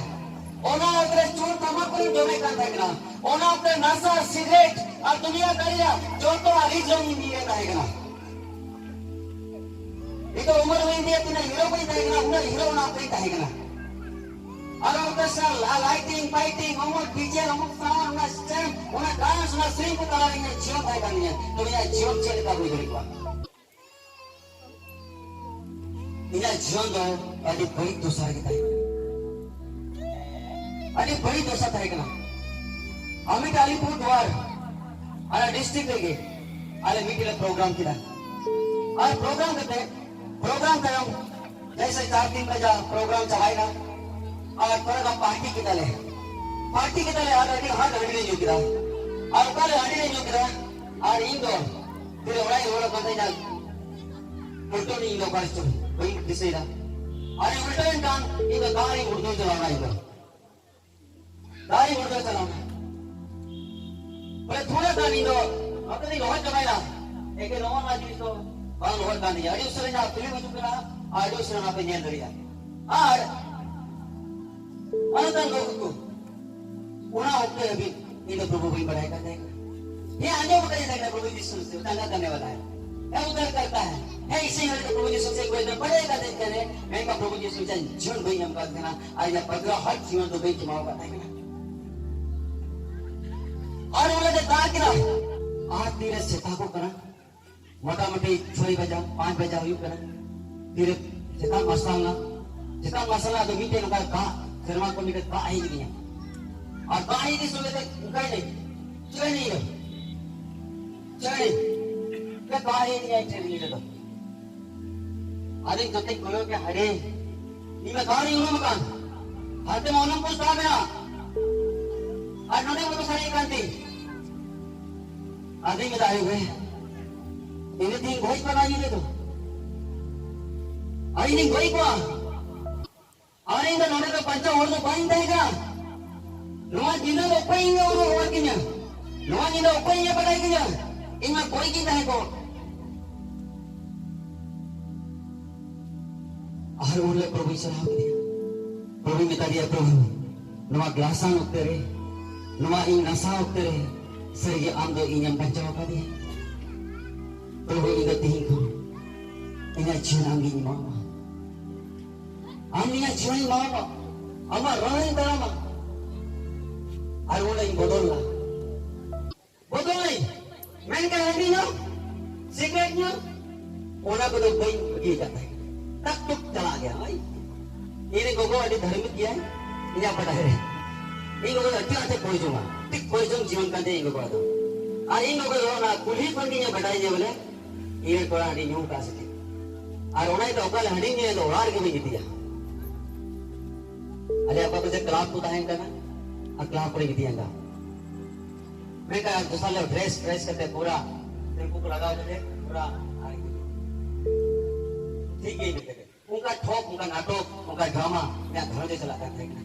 ᱚᱱᱟ ᱚᱠᱛᱮ ᱨᱮ ᱪᱩᱨ ᱛᱟᱢᱟᱠᱩᱨᱤᱧ ᱡᱚᱢᱮᱫ ᱠᱟᱱ ᱛᱟᱦᱮᱸ ᱠᱟᱱᱟ᱾ ᱚᱱᱟ ᱚᱠᱛᱮ ᱨᱮ ᱱᱟᱥᱟ, ᱥᱤᱜᱨᱮᱴ ᱟᱨ ᱫᱩᱱᱤᱭᱟᱹ ᱫᱟᱨᱤ ᱨᱮᱭᱟᱜ ᱡᱚᱛᱚ ᱟᱨ ᱨᱤᱡ ᱨᱚᱝ ᱤᱧ ᱧᱩᱭᱮᱫ ᱛᱟᱦᱮᱸ ᱠᱟᱱᱟ᱾ ᱱᱤᱛᱚᱜ ᱩᱢᱮᱨ ᱦᱩᱭᱮᱱ ᱛᱤᱧᱟ, ᱛᱤᱱᱟᱹᱜ hero ᱠᱚᱧ ᱛᱟᱦᱮᱸ ᱠᱟᱱᱟ, ᱩᱱᱟᱹᱜ hero ᱚᱱᱟ ᱚᱠᱛᱮᱧ ᱛᱟᱦᱮᱸ ᱠᱟᱱᱟ᱾ ᱟᱨ orchestra, ᱞᱟ-, lighting, fighting, ᱚᱢᱩᱠ DJ, ᱚᱢᱩᱠ sound, ᱚᱱᱟ stage, ᱚᱱᱟ dance, ᱚᱱᱟ ᱥᱮᱨᱮᱧ ᱠᱚ ᱛᱟᱞᱟ ᱨᱮ ᱤᱧᱟᱹᱜ ᱡᱤᱭᱚᱱ ᱛᱟᱦᱮᱸ ᱠᱟᱱ ᱛᱤᱧᱟ᱾ ᱛᱚᱵᱮ ᱤᱧᱟᱹᱜ ᱡᱤᱭᱚᱱ ᱪᱮᱫ ᱞᱮᱠᱟ ᱦᱩᱭ ᱫᱟᱲᱮ ᱠᱚᱜᱼᱟ? ᱤᱧᱟᱹᱜ ᱡᱤᱭᱚᱱ ᱫᱚ ᱟᱹᱰᱤ ᱵᱟᱹᱲᱤᱡ ᱫᱚᱥᱟ ᱨᱮᱜᱮ ᱛᱟᱦᱮᱸ ᱠᱟᱱᱟ᱾ ᱟᱹᱰᱤ ᱵᱟᱹᱲᱤᱡ ᱫᱚᱥᱟ ᱛᱟᱦᱮᱸ ᱠᱟᱱᱟ᱾ ᱟᱨ ᱢᱤᱫᱴᱮᱱ ᱟᱞᱤᱯᱩᱨ ᱫᱩᱣᱟᱨ, ᱟᱞᱮ district ᱨᱮᱜᱮ ᱟᱞᱮ ᱢᱤᱫᱴᱮᱱ ᱞᱮ program ᱠᱮᱫᱟ᱾ ᱟᱨ program ᱠᱟᱛᱮ, program ᱛᱟᱭᱚᱢ ᱡᱮᱭᱥᱮ ᱪᱟᱨ ᱛᱤᱱ ᱵᱟᱡᱟ program ᱪᱟᱵᱟᱭᱮᱱᱟ᱾ ᱟᱨ ᱛᱷᱚᱲᱟ ᱜᱟᱱ party ᱠᱮᱫᱟᱞᱮ᱾ Party ᱠᱮᱫᱟᱞᱮ ᱟᱨ ᱟᱹᱰᱤ ᱦᱟᱸᱰ ᱦᱟᱺᱰᱤ ᱞᱮ ᱧᱩ ᱠᱮᱫᱟ᱾ ᱟᱨ ᱚᱠᱟᱨᱮ ᱦᱟᱺᱰᱤ ᱞᱮ ᱧᱩ ᱠᱮᱫᱟ, ᱟᱨ ᱤᱧ ᱫᱚ ᱛᱤᱨᱮ ᱚᱲᱟᱜ ᱤᱧ ᱨᱩᱣᱟᱹᱲᱚᱜ ᱠᱟᱱ ᱛᱟᱦᱮᱸᱱᱟ, ᱩᱞᱴᱟᱹᱣ ᱤᱧ ᱫᱚ ᱚᱠᱟ ᱨᱮᱪᱚ ᱵᱟᱹᱧ ᱫᱤᱥᱟᱹᱭᱮᱫᱟ᱾ ᱟᱨ ᱤᱧ ᱩᱞᱴᱟᱹᱣᱮᱱ ᱠᱷᱟᱱ ᱤᱧ ᱫᱚ ᱫᱟᱜ ᱨᱤᱧ ᱩᱰᱩᱠ ᱪᱟᱞᱟᱣᱱᱟ ᱤᱧ ᱫᱚ᱾ ᱫᱟᱨᱮ ᱵᱩᱴᱟᱹ ᱪᱟᱞᱟᱣ ᱮᱱᱟ᱾ ᱵᱚᱞᱮ ᱛᱷᱚᱲᱟ ᱜᱟᱱ ᱤᱧ ᱫᱚ ᱱᱚᱛᱮ ᱨᱤᱧ ᱞᱚᱦᱚᱫ ᱪᱟᱵᱟᱭᱮᱱᱟ᱾ ᱮᱠᱮ ᱱᱚᱜᱼᱚ ᱱᱚᱣᱟ ᱡᱤᱱᱤᱥ ᱫᱚ ᱵᱟᱝ ᱞᱚᱦᱚᱫ ᱠᱟᱱ ᱛᱤᱧᱟ᱾ ᱟᱹᱰᱤ ᱩᱥᱟᱹᱨᱟ ᱤᱧᱟᱹᱜ film ᱦᱤᱡᱩᱜ ᱠᱟᱱᱟ ᱟᱨ ᱟᱹᱰᱤ ᱩᱥᱟᱹᱨᱟ ᱚᱱᱟ ᱯᱮ ᱧᱮᱞ ᱫᱟᱲᱮᱭᱟᱜᱼᱟ᱾ ᱟᱨ ᱢᱟᱱᱚᱛᱟᱱ ᱜᱚᱜᱚ ᱠᱚ, ᱚᱱᱟ ᱚᱠᱛᱮ ᱦᱟᱹᱵᱤᱡ ᱤᱧ ᱫᱚ ᱯᱨᱚᱵᱷᱩ ᱵᱟᱹᱧ ᱵᱟᱲᱟᱭ ᱠᱟᱱ ᱛᱟᱦᱮᱸ ᱠᱟᱱᱟ᱾ ᱦᱮᱸ, ᱟᱸᱡᱚᱢ ᱟᱠᱟᱫᱟᱹᱧ ᱛᱟᱦᱮᱸ ᱠᱟᱱᱟ, ᱯᱨᱚᱵᱷᱩ ᱡᱤᱥᱩ ᱪᱟᱸᱜᱟ ᱠᱟᱨᱱᱮ ᱣᱟᱞᱟ ᱦᱮ, ᱦᱮᱸ, ᱩᱫᱷᱟᱨ ᱠᱟᱨᱛᱟ ᱦᱮ, ᱦᱮᱸ, ᱤᱥᱤᱱ ᱦᱚᱲ ᱫᱚ ᱯᱨᱚᱵᱷᱩ ᱡᱤᱥᱩ ᱥᱮ ᱠᱚᱭ ᱫᱚ ᱵᱟᱲᱟᱭ ᱠᱟᱱ ᱛᱟᱦᱮᱸ ᱠᱟᱱᱟ, ᱢᱮᱱᱠᱷᱟᱱ ᱯᱨᱚᱵᱷᱩ ᱡᱤᱥᱩ ᱪᱟᱸᱜᱟ ᱡᱤᱭᱚᱱ ᱵᱟᱹᱧ ᱮᱢ ᱠᱟᱫ ᱛᱟᱦᱮᱸ ᱠᱟᱱᱟ, ᱟᱨ ᱤᱧᱟᱹᱜ ᱯᱟᱛᱨᱟ ᱦᱚᱲ ᱡᱤᱭᱚᱱ ᱫᱚ ᱵᱟᱹᱧ ᱠᱷᱮᱢᱟᱣ ᱟᱠᱟᱫ ᱛᱟᱦᱮᱸ ᱠᱟᱱᱟ᱾ ᱟᱨ ᱚᱱᱟ ᱫᱚ ᱫᱟᱜ ᱠᱮᱫᱟ, ᱟᱨ ᱛᱤᱨᱮ ᱥᱮᱛᱟᱜᱚᱜ ᱠᱟᱱᱟ, ᱢᱚᱴᱟᱢᱩᱴᱤ ᱪᱷᱚᱭ ᱵᱟᱡᱟ, ᱯᱟᱸᱪ ᱵᱟᱡᱟ ᱦᱩᱭᱩᱜ ᱠᱟᱱᱟ᱾ ᱛᱤᱨᱮ ᱥᱮᱛᱟᱜ ᱢᱟᱨᱥᱟᱞ ᱱᱟ, ᱥᱮᱛᱟᱜ ᱢᱟᱨᱥᱟᱞ ᱱᱟ, ᱟᱫᱚ ᱢᱤᱫᱴᱮᱱ ᱱᱚᱝᱠᱟ ᱫᱟᱜ, ᱥᱮᱨᱢᱟ ᱠᱷᱚᱱ ᱢᱤᱫᱴᱮᱱ ᱫᱟᱜ ᱦᱮᱡ ᱟᱹᱫᱤᱧᱟ᱾ ᱟᱨ ᱫᱟᱜ ᱦᱮᱡ ᱤᱫᱤ ᱥᱚᱸᱜᱮ ᱛᱮ ᱚᱱᱠᱟᱭ ᱞᱟᱹᱭ, ᱪᱤᱠᱟᱹᱭ ᱞᱟᱹᱭ ᱫᱚ? ᱪᱤᱠᱟᱹᱭ ᱞᱟᱹᱭ? ᱚᱱᱠᱟ ᱫᱟᱜ ᱦᱮᱡ ᱟᱹᱫᱤᱧᱟ ᱴᱨᱮᱱ ᱨᱮᱫᱚ᱾ ᱟᱫᱚᱧ ᱡᱚᱛᱚᱧ ᱠᱚᱭᱚᱜ ᱠᱮᱫ, ᱦᱟᱭᱨᱮ, ᱤᱧ ᱢᱟ ᱫᱟᱜ ᱨᱤᱧ ᱩᱱᱩᱢ ᱟᱠᱟᱱ᱾ ᱦᱟᱱᱛᱮ ᱢᱟ ᱩᱱᱩᱢ ᱯᱳᱥᱴ ᱫᱟᱜ ᱢᱮᱱᱟᱜ᱾ ᱟᱨ ᱱᱚᱰᱮ ᱢᱚᱛᱚ ᱥᱟᱨᱮᱡ ᱟᱠᱟᱱ ᱛᱤᱧ᱾ ᱟᱫᱚᱧ ᱢᱮᱛᱟᱜ ᱟᱭᱳ ᱜᱮ, ᱤᱧ ᱫᱚ ᱛᱤᱦᱤᱧ ᱜᱚᱡ ᱠᱟᱱᱟ ᱧᱤᱫᱟᱹ ᱫᱚ᱾ ᱟᱨ ᱤᱧᱤᱧ ᱜᱚᱡ ᱠᱚᱣᱟ᱾ ᱟᱨ ᱤᱧ ᱫᱚ ᱱᱚᱰᱮ ᱫᱚ ᱵᱟᱧᱪᱟᱣ ᱦᱚᱲ ᱫᱚ ᱵᱟᱹᱧ ᱛᱟᱦᱮᱸ ᱠᱟᱱᱟ᱾ ᱱᱚᱣᱟ ᱧᱤᱫᱟᱹ ᱫᱚ ᱚᱠᱚᱭ ᱤᱧ ᱩᱨᱩᱢ ᱦᱚᱲ ᱠᱤᱧᱟ? ᱱᱚᱣᱟ ᱧᱤᱫᱟᱹ ᱚᱠᱚᱭ ᱤᱧ ᱵᱟᱰᱟᱭ ᱠᱤᱧᱟ? ᱤᱧ ᱢᱟ ᱜᱚᱡ ᱜᱤᱧ ᱛᱟᱦᱮᱸ ᱠᱚᱜ᱾ ᱟᱨ ᱩᱱ ᱦᱤᱞᱳᱜ ᱯᱨᱚᱵᱷᱩᱧ ᱥᱟᱨᱦᱟᱣ ᱠᱮᱫᱮᱭᱟ᱾ ᱯᱨᱚᱵᱷᱩᱧ ᱢᱮᱛᱟ ᱫᱮᱭᱟ, ᱯᱨᱚᱵᱷᱩ, ᱱᱚᱣᱟ ᱜᱞᱟᱥᱟᱱ ᱚᱠᱛᱮ ᱨᱮ, ᱱᱚᱣᱟ ᱤᱧ ᱱᱟᱥᱟᱣ ᱚᱠᱛᱮ ᱨᱮ, ᱥᱟᱹᱨᱤᱜᱮ ᱟᱢ ᱫᱚ ᱤᱧᱮᱢ ᱵᱟᱧᱪᱟᱣ ᱟᱠᱟᱫᱤᱧᱟ᱾ ᱯᱨᱚᱵᱷᱩ, ᱤᱧ ᱫᱚ ᱛᱤᱦᱤᱧ ᱠᱷᱚᱱ ᱤᱧᱟᱹᱜ ᱡᱤᱭᱚᱱ ᱟᱢ ᱜᱤᱧ ᱮᱢᱟᱢᱟ᱾ ᱟᱢ ᱤᱧᱟᱹᱜ ᱡᱤᱭᱚᱱ ᱮᱢᱟᱢᱟ, ᱟᱢᱟᱜ ᱨᱟᱦᱟᱧ ᱛᱟᱲᱟᱢᱟ᱾ ᱟᱨ ᱚᱸᱰᱮᱧ ᱵᱚᱫᱚᱞ ᱞᱮᱱᱟ᱾ ᱵᱚᱫᱚᱞ ᱱᱟᱹᱧ᱾ ᱢᱮᱱᱠᱷᱟᱱ ᱦᱟᱺᱰᱤ ᱧᱩ, ᱥᱤᱜᱨᱮᱴ ᱧᱩ, ᱚᱱᱟ ᱠᱚᱫᱚ ᱵᱟᱹᱧ ᱵᱟᱹᱜᱤ ᱟᱠᱟᱫ ᱛᱟᱦᱮᱸᱫ᱾ ᱴᱟᱠ ᱴᱩᱠ ᱪᱟᱞᱟᱜ ᱜᱮᱭᱟ᱾ ᱦᱳᱭ᱾ ᱤᱧ ᱨᱮᱱ ᱜᱚᱜᱚ ᱟᱹᱰᱤ ᱫᱷᱟᱨᱢᱤᱠ ᱜᱮᱭᱟᱭ, ᱤᱧᱟᱹᱜ ᱵᱟᱰᱟᱭ ᱨᱮ᱾ ᱤᱧ ᱜᱚᱜᱚ ᱫᱚ ᱟᱹᱰᱤ ᱟᱸᱴᱮ ᱠᱚᱭ ᱡᱚᱝᱟ, ᱟᱹᱰᱤ ᱠᱚᱭ ᱡᱚᱝ ᱡᱤᱭᱚᱱ ᱠᱟᱱ ᱛᱟᱭᱟ ᱤᱧ ᱜᱚᱜᱚᱣᱟᱜ ᱫᱚ᱾ ᱟᱨ ᱤᱧ ᱜᱚᱜᱚ ᱫᱚ ᱚᱱᱟ ᱠᱩᱞᱦᱤ ᱠᱷᱚᱱ ᱜᱮ ᱤᱧᱟᱹᱜ ᱵᱟᱰᱟᱭ ᱡᱮ ᱵᱚᱞᱮ ᱤᱧ ᱨᱮᱱ ᱠᱚᱲᱟ ᱦᱟᱺᱰᱤ ᱧᱩ ᱟᱠᱟᱫ ᱥᱮ ᱪᱮᱫ᱾ ᱟᱨ ᱚᱱᱟ ᱤᱭᱟᱹᱛᱮ ᱚᱠᱟ ᱦᱤᱞᱳᱜ ᱦᱟᱺᱰᱤ ᱧᱩᱭᱟ, ᱤᱧ ᱫᱚ ᱚᱲᱟᱜ ᱨᱮᱜᱮ ᱵᱟᱹᱧ ᱜᱤᱛᱤᱡᱟ᱾ ᱟᱞᱮᱭᱟᱜ ᱚᱠᱟ ᱠᱚ ᱪᱮᱫ ᱠᱞᱟᱵᱽ ᱠᱚ ᱛᱟᱦᱮᱱ ᱠᱟᱱᱟ, ᱟᱨ ᱠᱞᱟᱵᱽ ᱠᱚᱨᱮ ᱜᱤᱛᱤᱡ ᱟᱸᱜᱟ᱾ ᱢᱮᱱᱠᱷᱟᱱ ᱟᱨ ᱫᱚᱥᱟᱨ ᱦᱤᱞᱳᱜ ᱰᱨᱮᱥ ᱯᱷᱨᱮᱥ ᱠᱟᱛᱮ ᱯᱩᱨᱟ ᱥᱮᱢᱯᱩ ᱠᱚ ᱞᱟᱜᱟᱣ ᱠᱟᱛᱮ ᱯᱩᱨᱟ ᱟᱨ ᱴᱷᱤᱠ ᱜᱮ ᱢᱮᱱᱛᱮ᱾ ᱚᱱᱠᱟ ᱴᱷᱚᱠ, ᱚᱱᱠᱟ ᱱᱟᱴᱚᱠ, ᱚᱱᱠᱟ ᱰᱨᱟᱢᱟ ᱤᱧᱟᱹᱜ ᱜᱷᱟᱨᱚᱸᱡᱽ ᱨᱮ ᱪᱟᱞᱟᱜ ᱠᱟᱱ ᱛᱟᱦᱮᱸ ᱠᱟᱱᱟ᱾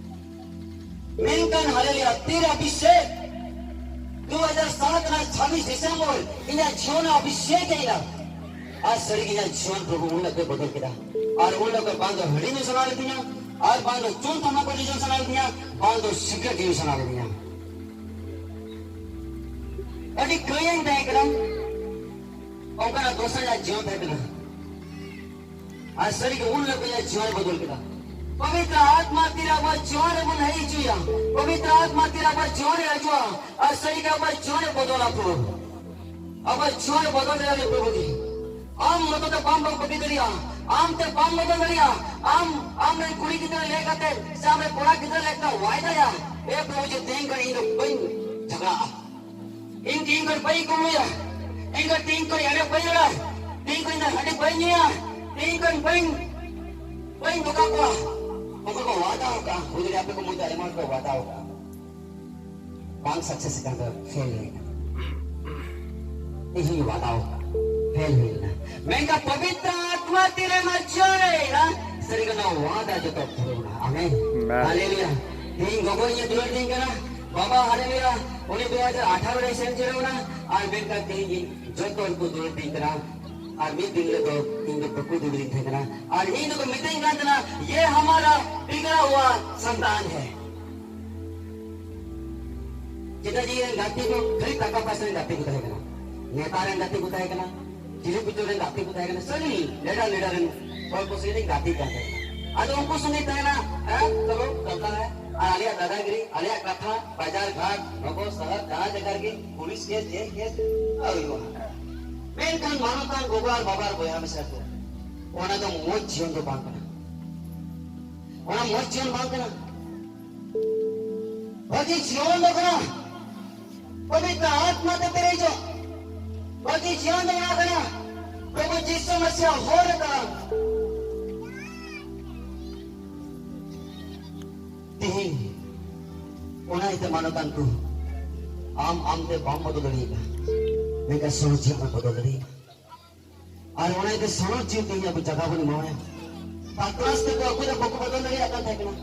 ᱢᱮᱱᱠᱷᱟᱱ ᱦᱟᱞᱮᱞᱩᱭᱟ, ᱛᱤᱨᱮ ᱚᱵᱷᱤᱥᱮᱠ ᱫᱩ ᱦᱟᱡᱟᱨ ᱥᱟᱛ ᱨᱮᱱᱟᱜ ᱪᱷᱟᱵᱵᱤᱥ ᱰᱤᱥᱮᱢᱵᱚᱨ ᱤᱧᱟᱹᱜ ᱡᱤᱭᱚᱱ ᱨᱮ ᱚᱵᱷᱤᱥᱮᱠ ᱦᱮᱡ ᱮᱱᱟ᱾ ᱟᱨ ᱥᱟᱹᱨᱤ ᱜᱮ ᱤᱧᱟᱹᱜ ᱡᱤᱭᱚᱱ ᱯᱨᱚᱵᱷᱩ ᱩᱱ ᱦᱤᱞᱳᱜ ᱜᱮ ᱵᱚᱫᱚᱞ ᱠᱮᱫᱟ᱾ ᱟᱨ ᱩᱱ ᱦᱤᱞᱳᱜ ᱜᱮ ᱵᱟᱝ ᱫᱚ ᱦᱟᱺᱰᱤ ᱧᱩ ᱥᱟᱱᱟ ᱞᱤᱫᱤᱧᱟ, ᱟᱨ ᱵᱟᱝ ᱫᱚ ᱪᱩᱱ ᱛᱟᱢᱟᱠᱩ ᱧᱩ ᱥᱟᱱᱟ ᱞᱤᱫᱤᱧᱟ, ᱵᱟᱝ ᱫᱚ ᱥᱤᱜᱨᱮᱴ ᱧᱩ ᱥᱟᱱᱟ ᱞᱤᱫᱤᱧᱟ᱾ ᱟᱹᱰᱤ ᱠᱟᱹᱭᱟᱹᱧ ᱛᱟᱦᱮᱸ ᱠᱟᱱᱟ᱾ ᱚᱱᱠᱟᱱᱟᱜ ᱫᱚᱥ ᱨᱮᱭᱟᱜ ᱡᱤᱭᱚᱱ ᱛᱟᱦᱮᱸ ᱠᱟᱱᱟ᱾ ᱟᱨ ᱥᱟᱹᱨᱤ ᱜᱮ ᱩᱱ ᱦᱤᱞᱳᱜ ᱤᱧᱟᱹᱜ ᱡᱤᱭᱚᱱ ᱵᱚᱫᱚᱞ ᱠᱮᱫᱟ᱾ ᱯᱚᱵᱤᱛᱨᱚ ᱟᱛᱢᱟ ᱛᱤᱨᱮ ᱟᱵᱚᱣᱟᱜ ᱡᱤᱭᱚᱱ ᱨᱮᱵᱚᱱ ᱦᱮᱡ ᱦᱚᱪᱚᱭᱟ, ᱯᱚᱵᱤᱛᱨᱚ ᱟᱛᱢᱟ ᱛᱤᱨᱮ ᱟᱵᱚᱣᱟᱜ ᱡᱤᱭᱚᱱ ᱨᱮ ᱦᱤᱡᱩᱜᱼᱟ, ᱟᱨ ᱥᱟᱹᱨᱤ ᱜᱮ ᱟᱵᱚᱣᱟᱜ ᱡᱤᱭᱚᱱ ᱨᱮ ᱵᱚᱫᱚᱞᱟ ᱯᱨᱚᱵᱷᱩ᱾ ᱟᱵᱚᱣᱟᱜ ᱡᱤᱭᱚᱱ ᱨᱮ ᱵᱚᱫᱚᱞ ᱫᱟᱲᱮᱭᱟᱜᱼᱟ ᱯᱨᱚᱵᱷᱩ ᱜᱮ᱾ ᱟᱢ ᱢᱚᱛᱚ ᱛᱮ ᱵᱟᱢ ᱵᱟᱹᱜᱤ ᱫᱟᱲᱮᱭᱟᱜᱼᱟ, ᱟᱢ ᱛᱮ ᱵᱟᱢ ᱵᱚᱫᱚᱞ ᱫᱟᱲᱮᱭᱟᱜᱼᱟ᱾ ᱟᱢ, ᱟᱢ ᱨᱮᱱ ᱠᱩᱲᱤ ᱜᱤᱫᱽᱨᱟᱹ ᱞᱟᱹᱭ ᱠᱟᱛᱮ ᱥᱮ ᱟᱢ ᱨᱮᱱ ᱠᱚᱲᱟ ᱜᱤᱫᱽᱨᱟᱹ ᱞᱮᱠᱟ ᱣᱟᱭᱫᱟᱭᱟ, ᱮ ᱯᱨᱚᱵᱷᱩ ᱡᱮ ᱛᱮᱦᱮᱧ ᱠᱷᱚᱱ ᱤᱧ ᱫᱚ ᱵᱟᱹᱧ ᱡᱷᱟᱜᱽᱲᱟᱜᱼᱟ᱾ ᱤᱧ ᱛᱮᱦᱮᱧ ᱠᱷᱚᱱ ᱵᱟᱹᱧ ᱠᱩᱢᱵᱽᱲᱩᱭᱟ, ᱤᱧ ᱫᱚ ᱛᱮᱦᱮᱧ ᱠᱷᱚᱱ ᱮᱲᱮ ᱵᱟᱹᱧ ᱨᱚᱲᱟ, ᱛᱮᱦᱮᱧ ᱠᱷᱚᱱ ᱤᱧ ᱫᱚ ᱦᱟᱺᱰᱤ ᱵᱟᱹᱧ ᱧᱩᱭᱟ, ᱛᱮᱦᱮᱧ ᱠᱷᱚᱱ ᱵᱟᱹᱧ, ᱵᱟᱹᱧ ᱫᱷᱳᱠᱟ ᱠᱚᱣᱟ᱾ ᱚᱱᱠᱟ ᱠᱚ ᱣᱟᱫᱟ ᱟᱠᱟᱫᱼᱟ, ᱦᱩᱭ ᱫᱟᱲᱮᱭᱟᱜᱼᱟ ᱟᱯᱮ ᱠᱚ ᱢᱚᱫᱽᱫᱷᱮ ᱟᱭᱢᱟ ᱦᱚᱲ ᱠᱚ ᱣᱟᱫᱟ ᱟᱠᱟᱫᱼᱟ, ᱵᱟᱝ ᱥᱟᱠᱥᱮᱥ ᱟᱠᱟᱱ ᱫᱚ ᱯᱷᱮᱞ ᱦᱩᱭ ᱮᱱᱟ᱾ ᱤᱧ ᱦᱚᱸᱧ ᱣᱟᱫᱟ ᱟᱠᱟᱫᱼᱟ, ᱯᱷᱮᱞ ᱦᱩᱭ ᱮᱱᱟ᱾ ᱢᱮᱱᱠᱷᱟᱱ ᱯᱚᱵᱤᱛᱨᱚ ᱟᱛᱢᱟ ᱛᱤᱨᱮ ᱢᱟ ᱡᱚᱲᱮ ᱮᱱᱟ, ᱥᱟᱹᱨᱤ ᱜᱮ ᱱᱚᱣᱟ ᱣᱟᱫᱟ ᱡᱚᱛᱚ ᱯᱩᱨᱟᱹᱣ ᱮᱱᱟ᱾ ᱟᱢᱮᱱ᱾ ᱟᱢᱮᱱ᱾ ᱦᱟᱞᱮᱞᱩᱭᱟ᱾ ᱛᱮᱦᱮᱧ ᱜᱚᱜᱚ ᱤᱧᱮ ᱫᱩᱞᱟᱹᱲ ᱫᱤᱧ ᱠᱟᱱᱟ, ᱵᱟᱵᱟ ᱦᱟᱞᱮᱞᱩᱭᱟ, ᱩᱱᱤ ᱫᱩ ᱦᱟᱡᱟᱨ ᱟᱴᱷᱟᱨᱚ ᱨᱮᱭ ᱥᱮᱱ ᱪᱟᱞᱟᱣ ᱮᱱᱟ, ᱟᱨ ᱢᱮᱱᱠᱷᱟᱱ ᱛᱮᱦᱮᱧ ᱤᱧ ᱡᱚᱛᱚ ᱦᱚᱲ ᱠᱚ ᱫᱩᱞᱟᱹᱲ ᱫᱤᱧ ᱠᱟᱱᱟ, ᱟᱨ ᱢᱤᱫ ᱫᱤᱱ ᱦᱤᱞᱳᱜ ᱫᱚ ᱤᱧ ᱫᱚ ᱵᱟᱠᱚ ᱫᱩᱞᱟᱹᱲᱤᱧ ᱛᱟᱦᱮᱸ ᱠᱟᱱᱟ, ᱟᱨ ᱤᱧ ᱫᱚᱠᱚ ᱢᱤᱛᱟᱹᱧ ᱠᱟᱱ ᱛᱟᱦᱮᱱᱟ, "ᱭᱮ ᱦᱟᱢᱟᱨᱟ ᱵᱤᱜᱽᱲᱟ ᱦᱩᱣᱟ ᱥᱟᱱᱛᱟᱱ ᱦᱮ᱾" ᱪᱮᱫᱟᱜ ᱡᱮ ᱤᱧ ᱨᱮᱱ ᱜᱟᱛᱮ ᱠᱚ ᱠᱷᱟᱹᱞᱤ ᱴᱟᱠᱟ ᱯᱚᱭᱥᱟ ᱨᱮᱱ ᱜᱟᱛᱮ ᱠᱚ ᱛᱟᱦᱮᱸ ᱠᱟᱱᱟ, ᱱᱮᱛᱟ ᱨᱮᱱ ᱜᱟᱛᱮ ᱠᱚ ᱛᱟᱦᱮᱸ ᱠᱟᱱᱟ, ᱪᱤᱞᱤ ᱠᱚᱪᱚ ᱨᱮᱱ ᱜᱟᱛᱮ ᱠᱚ ᱛᱟᱦᱮᱸ ᱠᱟᱱᱟ, ᱥᱟᱹᱨᱤ ᱞᱮᱰᱟᱨ ᱞᱮᱰᱟᱨ ᱨᱮᱱ ᱦᱚᱲ ᱠᱚ ᱥᱚᱸᱜᱮ ᱤᱧ ᱜᱟᱛᱮᱜ ᱠᱟᱱ ᱛᱟᱦᱮᱸ ᱠᱟᱱᱟ᱾ ᱟᱫᱚ ᱩᱱᱠᱩ ᱥᱚᱸᱜᱮ ᱛᱟᱦᱮᱱᱟ, ᱦᱮᱸ, ᱪᱚᱞᱚ, ᱪᱚᱞᱛᱟ ᱦᱮᱸ, ᱟᱨ ᱟᱞᱮᱭᱟᱜ ᱫᱟᱫᱟᱜᱤᱨᱤ, ᱟᱞᱮᱭᱟᱜ ᱠᱟᱛᱷᱟ, ᱵᱟᱡᱟᱨ ᱜᱷᱟᱴ, ᱱᱚᱜᱚᱨ ᱥᱚᱦᱚᱨ, ᱡᱟᱦᱟᱸ ᱡᱟᱭᱜᱟ ᱨᱮᱜᱮ ᱯᱩᱞᱤᱥ ᱠᱮᱥ, ᱡᱮᱞ ᱠᱮᱥ, ᱦᱩᱭᱩᱜᱼᱟ᱾ ᱢᱮᱱᱠᱷᱟᱱ ᱢᱟᱱᱚᱛᱟᱱ ᱜᱚᱜᱚ ᱟᱨ ᱵᱟᱵᱟ ᱟᱨ ᱵᱚᱭᱦᱟ ᱢᱤᱥᱮᱨᱟ ᱠᱚ, ᱚᱱᱟ ᱫᱚ ᱢᱚᱡᱽ ᱡᱤᱭᱚᱱ ᱫᱚ ᱵᱟᱝ ᱠᱟᱱᱟ᱾ ᱚᱱᱟ ᱢᱚᱡᱽ ᱡᱤᱭᱚᱱ ᱵᱟᱝ ᱠᱟᱱᱟ᱾ ᱵᱷᱟᱹᱜᱤ ᱡᱤᱭᱚᱱ ᱫᱚ ᱠᱟᱱᱟ ᱯᱚᱵᱤᱛᱨᱚ ᱟᱛᱢᱟ ᱛᱮ ᱯᱮᱨᱮᱡᱚᱜ᱾ ᱵᱷᱟᱹᱜᱤ ᱡᱤᱭᱚᱱ ᱫᱚ ᱚᱱᱟ ᱠᱟᱱᱟ ᱯᱨᱚᱵᱷᱩ ᱡᱤᱥᱩ ᱢᱟᱥᱤᱭᱟᱜ ᱦᱚᱨ ᱨᱮ ᱛᱟᱲᱟᱢ᱾ ᱛᱮᱦᱮᱧ ᱚᱱᱟ ᱤᱭᱟᱹᱛᱮ ᱢᱟᱱᱚᱛᱟᱱ ᱠᱚ, ᱟᱢ ᱟᱢᱛᱮ ᱵᱟᱢ ᱵᱚᱫᱚᱞ ᱫᱟᱲᱮᱭᱟᱜᱼᱟ, ᱢᱮᱱᱠᱷᱟᱱ ᱥᱚᱦᱚᱡ ᱡᱤᱭᱚᱱ ᱮᱢ ᱵᱚᱫᱚᱞ ᱫᱟᱲᱮᱭᱟᱜᱼᱟ᱾ ᱟᱨ ᱚᱱᱟ ᱤᱭᱟᱹᱛᱮ ᱥᱚᱦᱚᱡ ᱡᱤᱭᱚᱱ ᱛᱮᱦᱮᱧ ᱟᱵᱚ ᱡᱟᱭᱜᱟ ᱵᱚᱱ ᱮᱢᱟᱣᱟᱭᱟ᱾ ᱯᱟᱛᱨᱟᱥ ᱛᱮᱠᱚ ᱟᱠᱚ ᱫᱚ ᱵᱟᱠᱚ ᱵᱚᱫᱚᱞ ᱫᱟᱲᱮᱭᱟᱜ ᱠᱟᱱ ᱛᱟᱦᱮᱸ ᱠᱟᱱᱟ᱾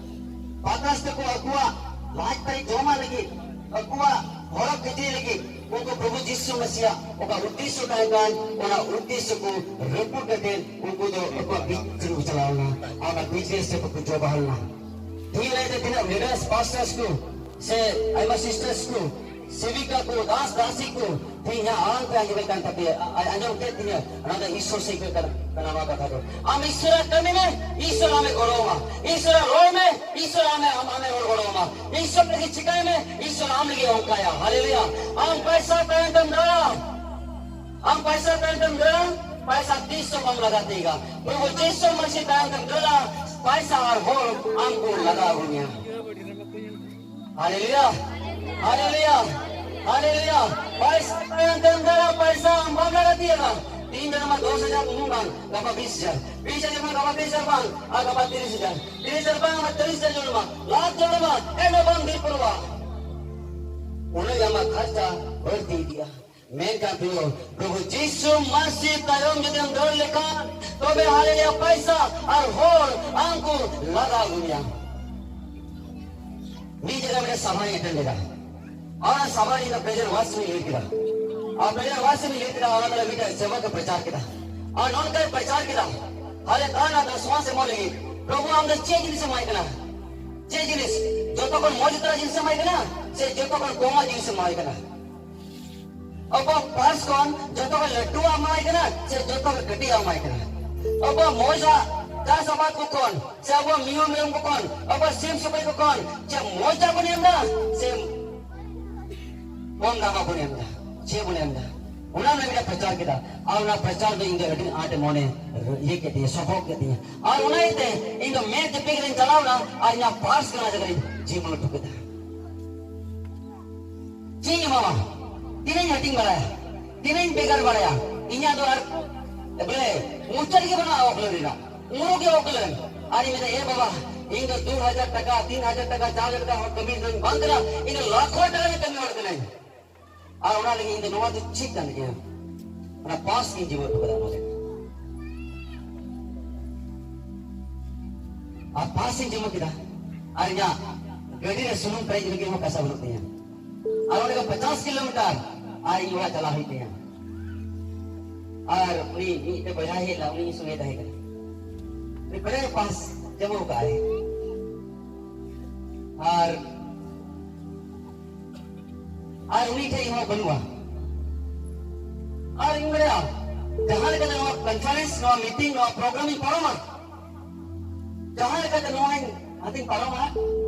ᱯᱟᱛᱨᱟᱥ ᱛᱮᱠᱚ ᱟᱠᱚᱣᱟᱜ ᱞᱟᱡ ᱛᱟᱹᱱᱤᱡ ᱡᱚᱢᱟᱜ ᱞᱟᱹᱜᱤᱫ, ᱟᱠᱚᱣᱟᱜ ᱦᱚᱨᱚᱜ ᱠᱤᱪᱨᱤᱡ ᱞᱟᱹᱜᱤᱫ ᱩᱱᱠᱩ ᱯᱨᱚᱵᱷᱩ ᱡᱤᱥᱩ ᱢᱟᱥᱤᱭᱟᱜ ᱚᱠᱟ ᱩᱫᱽᱫᱮᱥᱥᱚ ᱛᱟᱦᱮᱸ ᱠᱟᱱ, ᱚᱱᱟ ᱩᱫᱽᱫᱮᱥᱥᱚ ᱠᱚ ᱨᱟᱹᱯᱩᱫ ᱠᱟᱛᱮ ᱩᱱᱠᱩ ᱫᱚ ᱟᱠᱚᱣᱟᱜ ᱵᱤᱡᱽᱱᱮᱥ ᱨᱮᱠᱚ ᱪᱟᱞᱟᱣ ᱞᱮᱱᱟ, ᱟᱨ ᱚᱱᱟ ᱵᱤᱡᱽᱱᱮᱥ ᱨᱮ ᱵᱟᱠᱚ ᱡᱚ ᱵᱟᱦᱟᱞ ᱞᱮᱱᱟ᱾ ᱛᱮᱦᱮᱧ ᱞᱟᱹᱭᱛᱮ ᱛᱤᱱᱟᱹᱜ ᱞᱤᱰᱟᱨᱥ, ᱯᱟᱥᱴᱟᱨᱥ ᱠᱚ ᱥᱮ ᱟᱭᱢᱟ ᱥᱤᱥᱴᱟᱨᱥ ᱠᱚ, ᱥᱮᱵᱤᱠᱟ ᱠᱚ, ᱫᱟᱥ ᱫᱟᱥᱤ ᱠᱚ, ᱛᱮᱦᱮᱧ ᱤᱧᱟᱹᱜ ᱟᱲᱟᱝ ᱯᱮ ᱟᱸᱡᱚᱢᱮᱫ ᱠᱟᱱ ᱛᱟᱯᱮᱭᱟ, ᱟ-, ᱟᱸᱡᱚᱢ ᱠᱮᱫ ᱛᱤᱧᱟᱹ, ᱚᱱᱟ ᱫᱚ ᱤᱥᱥᱚᱨ ᱥᱮᱫ ᱠᱷᱚᱱ ᱠᱟᱱᱟ, ᱠᱟᱱᱟ ᱱᱚᱣᱟ ᱠᱟᱛᱷᱟ ᱫᱚ᱾ ᱟᱢ ᱤᱥᱥᱚᱨᱟᱜ ᱠᱟᱹᱢᱤ ᱢᱮ, ᱤᱥᱥᱚᱨ ᱟᱢᱮ ᱜᱚᱲᱚ ᱟᱢᱟ᱾ ᱤᱥᱥᱚᱨᱟᱜ ᱨᱚᱲ ᱢᱮ, ᱤᱥᱥᱚᱨ ᱟᱢᱮ, ᱟᱢ, ᱟᱢᱮ ᱨᱚᱲ ᱜᱚᱲᱚ ᱟᱢᱟ᱾ ᱤᱥᱥᱚᱨ ᱞᱟᱹᱜᱤᱫ ᱪᱤᱠᱟᱭ ᱢᱮ, ᱤᱥᱥᱚᱨ ᱟᱢ ᱞᱟᱹᱜᱤᱫ ᱚᱱᱠᱟᱭᱟ᱾ ᱦᱟᱞᱮᱞᱩᱭᱟ᱾ ᱟᱢ ᱯᱟᱭᱥᱟ ᱛᱟᱭᱚᱢ ᱛᱮᱢ ᱫᱟᱹᱲᱟ, ᱟᱢ ᱯᱟᱭᱥᱟ ᱛᱟᱭᱚᱢ ᱛᱮᱢ ᱫᱟᱹᱲᱟ, ᱯᱟᱭᱥᱟ ᱛᱤᱥ ᱦᱚᱸ ᱵᱟᱢ ᱞᱟᱜᱟ ᱛᱤᱭᱳᱜᱟ᱾ ᱯᱨᱚᱵᱷᱩ ᱡᱤᱥᱩ ᱢᱟᱹᱥᱤ ᱛᱟᱭᱚᱢ ᱛᱮᱢ ᱫᱟᱹᱲᱟ, ᱯᱟᱭᱥᱟ ᱟᱨ ᱦᱚᱲ ᱟᱢ ᱠᱚ ᱞᱟᱜᱟ ᱟᱹᱜᱩ ᱢᱮᱭᱟ᱾ ᱦᱟᱞᱮᱞᱩᱭᱟ, ᱦᱟᱞᱮᱞᱩᱭᱟ, ᱦᱟᱞᱮᱞᱩᱭᱟ᱾ ᱯᱟᱭᱥᱟ ᱛᱟᱭᱚᱢ ᱛᱮᱢ ᱫᱟᱹᱲᱟ, ᱯᱟᱭᱥᱟ ᱟᱢ ᱵᱟᱢ ᱞᱟᱜᱟ ᱛᱤᱭᱳᱜᱟ᱾ ᱛᱮᱦᱮᱧ ᱫᱚ ᱱᱚᱣᱟ ᱫᱚᱥ ᱦᱟᱡᱟᱨ ᱩᱱᱩᱢ ᱵᱟᱝ, ᱜᱟᱯᱟ ᱵᱤᱥ ᱦᱟᱡᱟᱨ, ᱵᱤᱥ ᱦᱟᱡᱟᱨ ᱵᱟᱝ, ᱜᱟᱯᱟ ᱛᱤᱨᱤᱥ ᱦᱟᱡᱟᱨ, ᱛᱤᱨᱤᱥ ᱦᱟᱡᱟᱨ ᱵᱟᱝ, ᱟᱢᱟᱜ ᱛᱤᱨᱤᱥ ᱦᱟᱡᱟᱨ ᱡᱚᱲᱢᱟ, ᱞᱟᱠᱷ ᱡᱚᱲᱢᱟ, ᱮᱱ ᱦᱚᱸ ᱵᱟᱢ ᱫᱤᱞ ᱯᱩᱨᱟᱹᱣᱟ᱾ ᱩᱱᱟᱹᱜ ᱜᱮ ᱟᱢᱟᱜ ᱠᱷᱟᱨᱪᱟ ᱵᱟᱹᱲᱛᱤ ᱤᱫᱤᱜᱼᱟ᱾ ᱢᱮᱱᱠᱷᱟᱱ ᱯᱨᱤᱭᱚ, ᱯᱨᱚᱵᱷᱩ ᱡᱤᱥᱩ ᱢᱟᱥᱤ ᱛᱟᱭᱚᱢ ᱡᱩᱫᱤᱢ ᱫᱟᱹᱲ ᱞᱮᱠᱷᱟᱱ, ᱛᱚᱵᱮ ᱦᱟᱞᱮᱞᱩᱭᱟ, ᱯᱟᱭᱥᱟ ᱟᱨ ᱦᱚᱲ ᱟᱢ ᱠᱚ ᱞᱟᱜᱟ ᱟᱹᱜᱩ ᱢᱮᱭᱟ᱾ ᱢᱤᱫ ᱡᱟᱭᱜᱟ ᱢᱤᱫᱴᱮᱱ ᱥᱟᱵᱷᱟᱧ ᱮᱴᱮᱱᱰ ᱞᱮᱫᱟ᱾ ᱟᱨ ᱥᱟᱵᱷᱟ ᱨᱮ ᱤᱧ ᱫᱚ ᱯᱨᱮᱡᱮᱱᱴ ᱣᱟᱨᱥ ᱤᱧ ᱞᱟᱹᱭ ᱠᱮᱫᱟ᱾ ᱟᱨ ᱯᱨᱮᱡᱮᱱᱴ ᱣᱟᱨᱥ ᱤᱧ ᱞᱟᱹᱭ ᱠᱮᱫᱟ, ᱚᱱᱟ ᱛᱟᱞᱟ ᱢᱤᱫᱴᱮᱱ ᱥᱮᱵᱚᱠ ᱮ ᱯᱨᱚᱪᱟᱨ ᱠᱮᱫᱟ᱾ ᱟᱨ ᱱᱚᱝᱠᱟᱭ ᱯᱨᱚᱪᱟᱨ ᱠᱮᱫᱟ, ᱦᱟᱞᱮ ᱛᱟᱦᱮᱱᱟ ᱫᱚᱥ ᱢᱟᱥ ᱮᱢᱚᱜ ᱞᱟᱹᱜᱤᱫ, ᱯᱨᱚᱵᱷᱩ ᱟᱢ ᱫᱚ ᱪᱮᱫ ᱡᱤᱱᱤᱥ ᱮᱢᱟᱭ ᱠᱟᱱᱟ? ᱪᱮᱫ ᱡᱤᱱᱤᱥ? ᱡᱚᱛᱚ ᱠᱷᱚᱱ ᱢᱚᱡᱽ ᱩᱛᱟᱹᱨ ᱡᱤᱱᱤᱥ ᱮᱢᱟᱭ ᱠᱟᱱᱟ ᱥᱮ ᱡᱚᱛᱚ ᱠᱷᱚᱱ ᱠᱚᱢᱟᱜ ᱡᱤᱱᱤᱥ ᱮᱢᱟᱭ ᱠᱟᱱᱟ? ᱟᱵᱚᱣᱟᱜ ᱯᱟᱨᱥ ᱠᱷᱚᱱ ᱡᱚᱛᱚ ᱠᱷᱚᱱ ᱞᱟᱹᱴᱩᱣᱟᱜ ᱮᱢᱟᱭ ᱠᱟᱱᱟ ᱥᱮ ᱡᱚᱛᱚ ᱠᱷᱚᱱ ᱠᱟᱹᱴᱤᱡᱟᱜ ᱮᱢᱟᱭ ᱠᱟᱱᱟ? ᱟᱵᱚᱣᱟᱜ ᱢᱚᱡᱽ ᱟᱜ ᱪᱟᱥ ᱟᱵᱟᱫ ᱠᱚ ᱠᱷᱚᱱ ᱥᱮ ᱟᱵᱚᱣᱟᱜ ᱢᱤᱦᱩ ᱢᱮᱨᱚᱢ ᱠᱚ ᱠᱷᱚᱱ, ᱟᱵᱚᱣᱟᱜ ᱥᱤᱢ ᱥᱩᱠᱨᱤ ᱠᱚ ᱠᱷᱚᱱ ᱪᱮᱫ ᱢᱚᱡᱽ ᱟᱜ ᱵᱚᱱ ᱮᱢ ᱮᱫᱟ ᱥᱮ ᱠᱚᱢ ᱫᱟᱢ ᱟᱜ ᱵᱚᱱ ᱮᱢ ᱮᱫᱟ? ᱪᱮᱫ ᱵᱚᱱ ᱮᱢ ᱮᱫᱟ? ᱚᱱᱟ ᱨᱮᱱᱟᱜ ᱢᱤᱫᱴᱟᱝ ᱯᱨᱚᱪᱟᱨ ᱠᱮᱫᱟ᱾ ᱟᱨ ᱚᱱᱟ ᱯᱨᱚᱪᱟᱨ ᱫᱚ ᱤᱧ ᱫᱚ ᱟᱹᱰᱤ ᱟᱸᱴ ᱢᱚᱱᱮ ᱤᱭᱟᱹ ᱠᱮᱫ ᱛᱤᱧᱟᱹ, ᱥᱚᱯᱷᱚᱜ ᱠᱮᱫ ᱛᱤᱧᱟᱹ᱾ ᱟᱨ ᱚᱱᱟ ᱤᱭᱟᱹᱛᱮ ᱤᱧ ᱫᱚ ᱢᱮᱫ ᱡᱟᱹᱯᱤᱫ ᱠᱟᱛᱮᱧ ᱪᱟᱞᱟᱣ ᱮᱱᱟ ᱟᱨ ᱤᱧᱟᱹᱜ ᱯᱟᱨᱥ ᱠᱚ ᱚᱱᱟ ᱡᱟᱭᱜᱟ ᱨᱮᱧ ᱡᱤᱢᱟᱹ ᱦᱚᱴᱚ ᱠᱮᱫᱟ᱾ ᱪᱮᱫ ᱤᱧ ᱮᱢᱟᱢᱟ? ᱛᱤᱱᱟᱹᱜ ᱤᱧ ᱦᱟᱹᱴᱤᱧ ᱵᱟᱲᱟᱭᱟ? ᱛᱤᱱᱟᱹᱜ ᱤᱧ ᱵᱷᱮᱜᱟᱨ ᱵᱟᱲᱟᱭᱟ? ᱤᱧᱟᱹᱜ ᱫᱚ ᱟᱨ ᱵᱚᱞᱮ ᱢᱩᱪᱟᱹᱫ ᱜᱮ ᱵᱟᱹᱱᱩᱜᱼᱟ ᱚᱠᱞᱟᱹᱱ ᱨᱮᱱᱟᱜ᱾ ᱩᱢᱩᱨ ᱜᱮ ᱚᱠᱞᱟᱹᱱ᱾ ᱟᱨ ᱤᱧ ᱢᱮᱱᱫᱟ, "ᱮ ᱵᱟᱵᱟ, ᱤᱧ ᱫᱚ ᱫᱩ ᱦᱟᱡᱟᱨ ᱴᱟᱠᱟ, ᱛᱤᱱ ᱦᱟᱡᱟᱨ ᱴᱟᱠᱟ, ᱪᱟᱨ ᱦᱟᱡᱟᱨ ᱴᱟᱠᱟ ᱦᱚᱲ ᱠᱟᱹᱢᱤ ᱨᱮᱫᱚᱧ ᱵᱟᱝ ᱠᱟᱱᱟ, ᱤᱧ ᱫᱚ ᱞᱟᱠᱷ ᱦᱚᱲ ᱴᱟᱠᱟ ᱨᱮ ᱠᱟᱹᱢᱤ ᱦᱚᱲ ᱠᱟᱹᱱᱟᱹᱧ᱾ ᱟᱨ ᱚᱱᱟ ᱞᱟᱹᱜᱤᱫ ᱤᱧ ᱫᱚ ᱱᱚᱣᱟ ᱫᱚ ᱪᱮᱫ ᱠᱟᱱ ᱜᱮᱭᱟ?" ᱚᱱᱟ ᱯᱟᱥ ᱜᱤᱧ ᱡᱤᱢᱟᱹ ᱦᱚᱴᱚ ᱠᱟᱫᱟ ᱚᱱᱟ ᱞᱟᱹᱜᱤᱫ᱾ ᱟᱨ ᱯᱟᱥ ᱤᱧ ᱡᱤᱢᱟᱹ ᱠᱮᱫᱟ᱾ ᱟᱨ ᱤᱧᱟᱹᱜ ᱜᱟᱹᱰᱤ ᱨᱮ ᱥᱩᱱᱩᱢ ᱯᱮᱨᱮᱡ ᱞᱟᱹᱜᱤᱫ ᱦᱚᱸ ᱯᱚᱭᱥᱟ ᱵᱟᱹᱱᱩᱜ ᱛᱤᱧᱟ᱾ ᱟᱨ ᱚᱸᱰᱮ ᱠᱷᱚᱱ ᱯᱚᱪᱟᱥ ᱠᱤᱞᱳᱢᱤᱴᱟᱨ ᱟᱨ ᱤᱧ ᱚᱲᱟᱜ ᱪᱟᱞᱟᱣ ᱦᱩᱭᱩᱜ ᱛᱤᱧᱟ᱾ ᱟᱨ ᱩᱱᱤ ᱢᱤᱫᱴᱮᱱ ᱵᱚᱭᱦᱟ ᱦᱮᱡ ᱞᱮᱱᱟ, ᱩᱱᱤ ᱤᱧ ᱥᱚᱸᱜᱮ ᱛᱟᱦᱮᱸ ᱠᱟᱱᱟ᱾ ᱩᱱᱤ ᱯᱨᱟᱭ ᱯᱟᱥ ᱡᱚᱢᱟᱣ ᱠᱟᱜᱼᱟᱭ᱾ ᱟᱨ, ᱟᱨ ᱩᱱᱤ ᱴᱷᱮᱡ ᱦᱚᱸ ᱵᱟᱹᱱᱩᱜᱼᱟ᱾ ᱟᱨ ᱤᱧ ᱵᱟᱲᱟᱭᱟ, ᱡᱟᱦᱟᱸ ᱞᱮᱠᱟᱛᱮ ᱱᱚᱣᱟ ᱠᱚᱱᱯᱷᱟᱨᱮᱱᱥ, ᱱᱚᱣᱟ ᱢᱤᱴᱤᱝ, ᱱᱚᱣᱟ ᱯᱨᱳᱜᱨᱟᱢ ᱤᱧ ᱯᱟᱨᱚᱢᱟ, ᱡᱟᱦᱟᱸ ᱞᱮᱠᱟᱛᱮ ᱱᱚᱣᱟᱧ ᱦᱟᱱᱛᱮᱧ ᱯᱟᱨᱚᱢᱟ,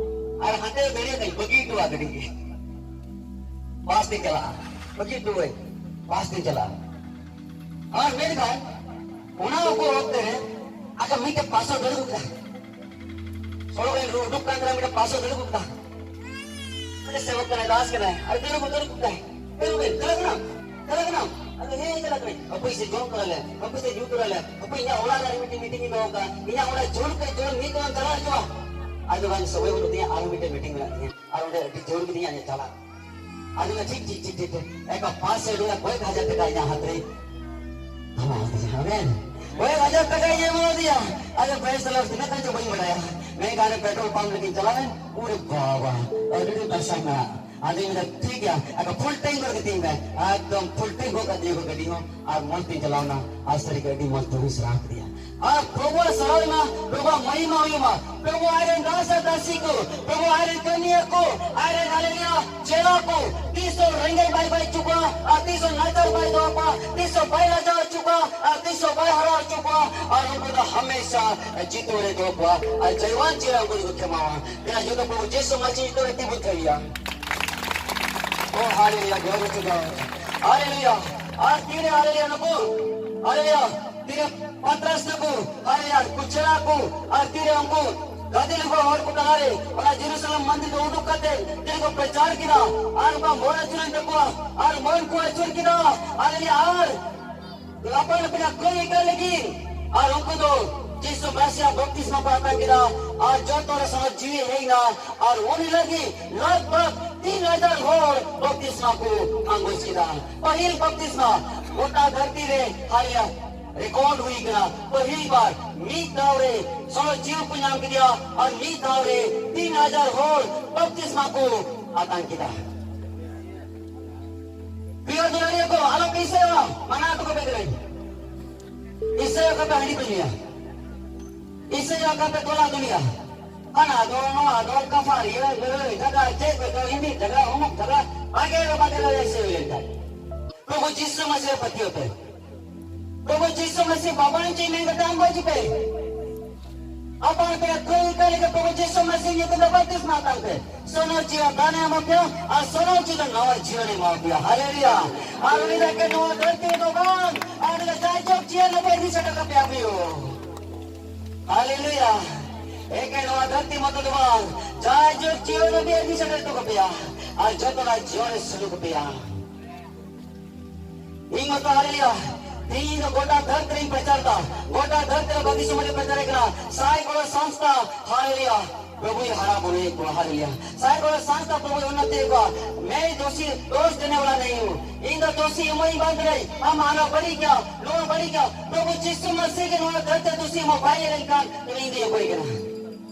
ᱟᱨ ᱦᱟᱱᱛᱮ ᱫᱟᱹᱲ ᱠᱟᱛᱮᱧ ᱵᱟᱹᱜᱤ ᱦᱚᱴᱚᱣᱟᱜ ᱜᱟᱹᱰᱤ ᱜᱮ᱾ ᱵᱟᱥ ᱛᱮᱧ ᱪᱟᱞᱟᱜᱼᱟ, ᱵᱟᱹᱜᱤ ᱦᱚᱴᱚᱣᱟᱹᱧ, ᱵᱟᱥ ᱛᱮᱧ ᱪᱟᱞᱟᱜᱼᱟ᱾ ᱟᱨ ᱢᱮᱱᱠᱷᱟᱱ ᱚᱱᱟ ᱠᱚ ᱚᱠᱛᱮ ᱨᱮ ᱟᱠᱟ ᱢᱤᱫᱴᱮᱱ ᱯᱟᱥᱚ ᱫᱟᱹᱲ ᱟᱹᱜᱩ ᱠᱮᱫᱟ᱾ ᱥᱚᱲᱚᱠ ᱨᱮ ᱩᱰᱩᱠ ᱠᱟᱱ ᱛᱟᱦᱮᱱᱟ, ᱢᱤᱫᱴᱮᱱ ᱯᱟᱥᱚ ᱫᱟᱹᱲ ᱟᱹᱜᱩ ᱠᱮᱫᱟ᱾ ᱢᱤᱫᱴᱮᱱ ᱥᱮᱵᱚᱠ ᱠᱟᱱᱟᱭ, ᱫᱟᱥ ᱠᱟᱱᱟᱭ, ᱟᱨ ᱫᱟᱹᱲ ᱟᱹᱜᱩ, ᱫᱟᱹᱲ ᱟᱹᱜᱩ ᱠᱮᱫᱟᱭ᱾ ᱫᱟᱹᱲ ᱟᱹᱜᱩ, ᱪᱟᱞᱟᱜ ᱠᱟᱱᱟᱢ? ᱪᱟᱞᱟᱜ ᱠᱟᱱᱟᱢ? ᱟᱫᱚ ᱦᱮᱸ, ᱪᱟᱞᱟᱜ ᱠᱟᱹᱱᱟᱹᱧ᱾ ᱦᱟᱹᱯᱳᱭ ᱥᱮ ᱡᱚᱢ ᱛᱚᱨᱟ ᱞᱮ, ᱦᱟᱹᱯᱳᱭ ᱥᱮ ᱧᱩ ᱛᱚᱨᱟ ᱞᱮ, ᱦᱟᱹᱯᱳᱭ ᱤᱧᱟᱹᱜ ᱚᱲᱟᱜ ᱨᱮ ᱟᱨ ᱢᱤᱫᱴᱮᱱ ᱢᱤᱴᱤᱝ ᱤᱧ ᱫᱚᱦᱚ ᱠᱟᱜᱼᱟ, ᱤᱧᱟᱹᱜ ᱚᱲᱟᱜ ᱡᱳᱨ ᱠᱮ ᱡᱳᱨ ᱢᱤᱫ ᱫᱚᱢ ᱪᱟᱞᱟᱣ ᱦᱚᱪᱚᱣᱟᱜ᱾ ᱟᱫᱚ ᱵᱟᱝ, ᱥᱚᱢᱚᱭ ᱵᱟᱹᱱᱩᱜ ᱛᱤᱧᱟ, ᱟᱨᱦᱚᱸ ᱢᱤᱫᱴᱮᱱ ᱢᱤᱴᱤᱝ ᱢᱮᱱᱟᱜ ᱛᱤᱧᱟ, ᱟᱨ ᱚᱸᱰᱮ ᱟᱹᱰᱤ ᱡᱳᱨ ᱜᱮ ᱛᱤᱧᱟ ᱤᱧᱟᱹᱜ ᱪᱟᱞᱟᱜ᱾ ᱟᱫᱚ ᱴᱷᱤᱠ, ᱴᱷᱤᱠ, ᱴᱷᱤᱠ, ᱴᱷᱤᱠ, ᱴᱷᱤᱠ᱾ ᱮᱠᱟ ᱯᱟᱸᱪ ᱥᱚ ᱴᱟᱠᱟ, ᱠᱚᱭᱮᱠ ᱦᱟᱡᱟᱨ ᱴᱟᱠᱟ ᱤᱧᱟᱹᱜ ᱦᱟᱛ ᱨᱮ ᱛᱷᱟᱢᱟᱣ ᱫᱤᱧᱟ, ᱟᱵᱮᱱ᱾ ᱠᱚᱭᱮᱠ ᱦᱟᱡᱟᱨ ᱴᱟᱠᱟᱭ ᱮᱢᱟ ᱫᱤᱧᱟ᱾ ᱟᱫᱚ ᱯᱮᱥ ᱞᱟᱠᱷ ᱛᱤᱱᱟᱹᱜ ᱠᱟᱱ ᱪᱚ ᱵᱟᱹᱧ ᱵᱟᱲᱟᱭᱟ᱾ ᱢᱮᱱᱠᱷᱟᱱ ᱯᱮᱴᱨᱳᱞ ᱯᱟᱢᱯ ᱞᱟᱹᱜᱤᱫ ᱪᱟᱞᱟᱣᱮᱱ, ᱩᱨᱮ ᱵᱟᱵᱟ, ᱟᱹᱰᱤ ᱰᱷᱮᱨ ᱯᱚᱭᱥᱟ ᱢᱮᱱᱟᱜᱼᱟ᱾ ᱟᱫᱚᱧ ᱢᱮᱱᱫᱟ, "ᱴᱷᱤᱠ ᱜᱮᱭᱟ, ᱟᱫᱚ ᱯᱷᱩᱞ ᱴᱮᱝᱠ ᱜᱚᱫ ᱠᱟᱹᱛᱤᱧ ᱢᱮ᱾" ᱮᱠᱫᱚᱢ ᱯᱷᱩᱞ ᱴᱮᱝᱠ ᱜᱚᱫ ᱠᱟᱹᱫᱤᱧᱟ ᱠᱚ ᱜᱟᱹᱰᱤ ᱦᱚᱸ, ᱟᱨ ᱢᱚᱡᱽ ᱛᱤᱧ ᱪᱟᱞᱟᱣᱱᱟ, ᱟᱨ ᱥᱟᱹᱨᱤ ᱜᱮ ᱟᱹᱰᱤ ᱢᱚᱡᱽ ᱛᱮᱦᱚᱸᱧ ᱥᱟᱨᱦᱟᱣ ᱠᱮᱫᱮᱭᱟ᱾ ᱟᱨ ᱯᱨᱚᱵᱷᱩᱣᱟᱜ ᱥᱟᱨᱦᱟᱣ ᱢᱟ, ᱯᱨᱚᱵᱷᱩᱣᱟᱜ ᱢᱚᱦᱤᱢᱟ ᱦᱩᱭᱩᱜ ᱢᱟ᱾ ᱯᱨᱚᱵᱷᱩ ᱟᱡᱨᱮᱱ ᱫᱟᱥ ᱟᱨ ᱫᱟᱥᱤ ᱠᱚ, ᱯᱨᱚᱵᱷᱩ ᱟᱡᱨᱮᱱ ᱠᱟᱹᱢᱤᱭᱟᱹ ᱠᱚ, ᱟᱡᱨᱮᱱ ᱦᱟᱞᱮᱞᱩᱭᱟ ᱪᱮᱞᱟ ᱠᱚ, ᱛᱤᱥ ᱦᱚᱸ ᱨᱮᱸᱜᱮᱡ ᱵᱟᱭ ᱵᱟᱭ ᱦᱚᱪᱚ ᱠᱚᱣᱟ, ᱟᱨ ᱛᱤᱥ ᱦᱚᱸ ᱱᱟᱪᱟᱨ ᱵᱟᱭ ᱫᱚᱦᱚ ᱠᱚᱣᱟ, ᱛᱤᱥ ᱦᱚᱸ ᱵᱟᱭ ᱞᱟᱡᱟᱣ ᱦᱚᱪᱚ ᱠᱚᱣᱟ, ᱟᱨ ᱛᱤᱥ ᱦᱚᱸ ᱵᱟᱭ ᱦᱟᱨᱟ ᱦᱚᱪᱚ ᱠᱚᱣᱟ, ᱟᱨ ᱩᱱᱠᱩ ᱫᱚ ᱦᱟᱢᱮᱥᱟ ᱡᱤᱛᱟᱹᱣ ᱨᱮ ᱫᱚᱦᱚ ᱠᱚᱣᱟ, ᱟᱨ ᱡᱟᱭᱣᱟᱱ ᱪᱮᱞᱟ ᱩᱱᱠᱩ ᱫᱚᱠᱚ ᱠᱷᱮᱢᱟᱣᱟ᱾ ᱛᱮᱱᱟ ᱡᱚᱛᱚ ᱯᱨᱚᱵᱷᱩ ᱡᱤᱥᱩ ᱢᱟᱹᱥᱤ ᱧᱩᱛᱩᱢ ᱨᱮ ᱛᱤᱸᱜᱩ ᱛᱷᱟᱭᱟ᱾ ᱳ ᱦᱟᱞᱮᱞᱩᱭᱟ, glory to God. ᱦᱟᱞᱮᱞᱩᱭᱟ᱾ ᱟᱨ ᱛᱤᱨᱮ ᱦᱟᱞᱮᱞᱩᱭᱟ ᱱᱩᱠᱩ? ᱦᱟᱞᱮᱞᱩᱭᱟ᱾ ᱛᱤᱨᱮ ᱯᱟᱛᱨᱟᱥ ᱛᱟᱠᱚ, ᱦᱟᱞᱮᱞᱩᱭᱟ, ᱠᱩᱪᱞᱟ ᱠᱚ, ᱟᱨ ᱛᱤᱨᱮ ᱩᱱᱠᱩ ᱜᱟᱫᱮᱞ ᱠᱚ ᱦᱚᱲ ᱠᱚ ᱛᱟᱞᱟᱨᱮ ᱚᱱᱟ ᱡᱮᱨᱩᱥᱟᱞᱮᱢ ᱢᱚᱱᱫᱤᱨ ᱠᱚ ᱩᱰᱩᱠ ᱠᱟᱛᱮ ᱛᱤᱨᱮ ᱠᱚ ᱯᱨᱚᱪᱟᱨ ᱠᱮᱫᱟ, ᱟᱨ ᱚᱱᱠᱟ ᱢᱚᱱ ᱟᱹᱪᱩᱨᱮᱱ ᱛᱟᱠᱚᱣᱟ, ᱟᱨ ᱢᱚᱱ ᱠᱚ ᱟᱹᱪᱩᱨ ᱠᱮᱫᱟ, ᱦᱟᱞᱮᱞᱩᱭᱟ, ᱟᱨ ᱟᱯᱟᱱ ᱟᱹᱯᱤᱱᱟᱜ ᱠᱟᱹᱢᱤ ᱠᱟᱱ ᱞᱟᱹᱜᱤᱫ᱾ ᱟᱨ ᱩᱱᱠᱩ ᱫᱚ ᱡᱤᱥᱩ ᱢᱟᱥᱤᱭᱟᱜ ᱵᱟᱯᱛᱤᱥᱢᱟ ᱠᱚ ᱦᱟᱛᱟᱣ ᱠᱮᱫᱟ᱾ ᱟᱨ ᱡᱚᱛᱚ ᱦᱚᱲ ᱥᱟᱶ ᱡᱤᱣᱤ ᱦᱮᱡ ᱮᱱᱟ᱾ ᱟᱨ ᱩᱱ ᱦᱤᱞᱳᱜ ᱜᱮ ᱞᱟᱜᱽ ᱵᱷᱟᱜᱽ ᱛᱤᱱ ᱦᱟᱡᱟᱨ ᱦᱚᱲ ᱵᱟᱯᱛᱤᱥᱢᱟ ᱠᱚ ᱟᱸᱜᱚᱪ ᱠᱮᱫᱟ᱾ ᱯᱟᱹᱦᱤᱞ ᱵᱟᱯᱛᱤᱥᱢᱟ ᱜᱚᱴᱟ ᱫᱷᱟᱹᱨᱛᱤ ᱨᱮ ᱦᱟᱞᱮᱞᱩᱭᱟ ᱨᱮᱠᱚᱨᱰ ᱦᱩᱭ ᱠᱟᱱᱟ᱾ ᱯᱟᱹᱦᱤᱞ ᱵᱟᱨ ᱢᱤᱫ ᱫᱷᱟᱣ ᱨᱮ ᱥᱚᱲᱚ ᱡᱤᱣᱤ ᱠᱚ ᱧᱟᱢ ᱠᱮᱫᱮᱭᱟ᱾ ᱟᱨ ᱢᱤᱫ ᱫᱷᱟᱣ ᱨᱮ ᱛᱤᱱ ᱦᱟᱡᱟᱨ ᱦᱚᱲ ᱵᱟᱯᱛᱤᱥᱢᱟ ᱠᱚ ᱟᱛᱟᱝ ᱠᱮᱫᱟ᱾ ᱯᱤᱭᱳ ᱫᱩᱞᱟᱹᱲᱤᱭᱟᱹ ᱠᱚ, ᱟᱞᱚ ᱯᱮ ᱤᱥᱟᱹᱭᱚᱜᱼᱟ, ᱢᱟᱱᱟ ᱦᱚᱴᱚ ᱠᱟᱯᱮ ᱠᱟᱹᱱᱟᱹᱧ᱾ ᱤᱥᱟᱹᱭᱚᱜ ᱠᱟᱯᱮ ᱦᱟᱺᱰᱤ ᱯᱮ ᱧᱩᱭᱟ, ᱤᱥᱟᱹᱭᱚᱜ ᱠᱟᱯᱮ ᱛᱚᱞᱟ ᱫᱩᱱᱤᱭᱟ, ᱦᱟᱱᱟ ᱫᱚᱞ ᱱᱚᱣᱟ ᱫᱚᱞ, ᱠᱟᱯᱷᱟᱨᱤᱭᱟᱹ, ᱞᱟᱹᱲᱦᱟᱹᱭ ᱡᱷᱟᱜᱽᱲᱟ, ᱪᱮᱫ ᱠᱚᱪᱚ, ᱤᱢᱤᱡ ᱡᱷᱟᱜᱽᱲᱟ, ᱚᱢᱩᱠ ᱡᱷᱟᱜᱽᱲᱟ, ᱵᱟᱜᱮ ᱨᱮ ᱵᱟᱜᱮ ᱨᱮ ᱤᱥᱟᱹᱭ ᱦᱩᱭ ᱞᱮᱱ ᱠᱷᱟᱱ᱾ ᱯᱨᱚᱵᱷᱩ ᱡᱤᱥᱩ ᱢᱟᱥᱤ ᱨᱮ ᱯᱟᱹᱛᱭᱟᱹᱣ ᱯᱮ᱾ ᱯᱨᱚᱵᱷᱩ ᱡᱤᱥᱩ ᱢᱟᱥᱤ ᱵᱟᱵᱟᱧ ᱪᱮᱫ ᱢᱮᱱ ᱠᱟᱛᱮ ᱟᱢ ᱵᱟᱹᱡᱤ ᱯᱮ᱾ ᱟᱯᱟᱱ ᱛᱮ ᱠᱩᱞ ᱠᱟᱹᱞᱤ ᱜᱮ ᱯᱨᱚᱵᱷᱩ ᱡᱤᱥᱩ ᱢᱟᱥᱤ ᱧᱩᱛᱩᱢ ᱛᱮ ᱵᱟᱯᱛᱤᱥᱢᱟ ᱦᱟᱛᱟᱣ ᱯᱮ᱾ ᱥᱚᱱᱚᱞ ᱡᱤᱣᱟ ᱫᱟᱱᱮ ᱮᱢᱟ ᱯᱮᱭᱟ ᱟᱨ ᱥᱚᱱᱚᱞ ᱡᱤᱣᱟ ᱱᱟᱣᱟ ᱡᱤᱭᱚᱱᱮ ᱮᱢᱟ ᱯᱮᱭᱟ᱾ ᱦᱟᱞᱮᱞᱩᱭᱟ᱾ ᱟᱨ ᱩᱱᱤ ᱫᱚ ᱮᱠᱮᱱ ᱱᱚᱣᱟ ᱫᱷᱟᱹᱨᱛᱤ ᱨᱮᱫᱚ ᱵᱟᱝ, ᱟᱨ ᱩᱱᱤ ᱫᱚ ᱡᱟᱭᱡᱩᱜᱽ ᱡᱤᱭᱚᱱ ᱨᱮ ᱤᱫᱤ ᱥᱮᱴᱮᱨ ᱠᱟᱯᱮᱭᱟ ᱯᱤᱭᱳ᱾ ᱦᱟᱞᱮᱞᱩᱭᱟ᱾ ᱮᱠᱮᱱ ᱱᱚᱣᱟ ᱫᱷᱟᱹᱨᱛᱤ ᱢᱚᱛᱚ ᱫᱚ ᱵᱟᱝ, ᱡᱟᱭᱡᱩᱜᱽ ᱡᱤᱭᱚᱱ ᱨᱮ ᱤᱫᱤ ᱥᱮᱴᱮᱨ ᱦᱚᱴᱚ ᱠᱟᱯᱮᱭᱟ᱾ ᱟᱨ ᱡᱚᱛᱚᱱᱟᱜ ᱡᱤᱭᱚᱱ ᱨᱮ ᱥᱩᱨᱩ ᱠᱟᱯᱮᱭᱟ᱾ ᱤᱧ ᱢᱟᱛᱚ ᱦᱟᱞᱮᱞᱩᱭᱟ, ᱛᱤᱦᱤᱧ ᱫᱚ ᱜᱚᱴᱟ ᱫᱷᱟᱹᱨᱛᱤ ᱨᱤᱧ ᱯᱨᱚᱪᱟᱨ ᱫᱟ, ᱜᱚᱴᱟ ᱫᱷᱟᱹᱨᱛᱤ ᱨᱮ ᱵᱟᱹᱜᱤ ᱥᱚᱢᱟᱡᱽ ᱤᱧ ᱯᱨᱚᱪᱟᱨᱮ ᱠᱟᱱᱟ᱾ ᱥᱟᱭ ᱠᱚᱲᱟ ᱥᱚᱝᱥᱛᱷᱟ, ᱦᱟᱞᱮᱞᱩᱭᱟ, ᱯᱨᱚᱵᱷᱩᱭ ᱦᱟᱨᱟ ᱵᱩᱨᱩᱭᱮᱫ ᱠᱚᱣᱟ, ᱦᱟᱞᱮᱞᱩᱭᱟ᱾ ᱥᱟᱭ ᱠᱚᱲᱟ ᱥᱚᱝᱥᱛᱷᱟ ᱯᱨᱚᱵᱷᱩᱭ ᱩᱱᱱᱚᱛᱤᱭᱮᱫ ᱠᱚᱣᱟ᱾ मैं दोषी, दोष देने वाला नहीं हूँ, ᱤᱧ ᱫᱚ ᱫᱳᱥᱤ ᱮᱢᱚᱜ ᱤᱧ ᱵᱟᱝ ᱠᱟᱹᱱᱟᱹᱧ᱾ ᱟᱢ ᱦᱟᱱᱟ ᱵᱟᱹᱲᱤᱡ ᱜᱮᱭᱟ, ᱱᱚᱣᱟ ᱵᱟᱹᱲᱤᱡ ᱜᱮᱭᱟ, ᱯᱨᱚᱵᱷᱩ ᱡᱤᱥᱩ ᱢᱟᱥᱤ ᱜᱮ ᱱᱚᱣᱟ ᱫᱷᱟᱹᱨᱛᱤ ᱨᱮ ᱫᱳᱥᱤ ᱮᱢᱚᱜ ᱵᱟᱭ ᱦᱮᱡ ᱞᱮᱱᱠᱷᱟᱱ ᱤᱧ ᱫᱚ ᱚᱠᱚᱭ ᱠᱟᱱᱟ?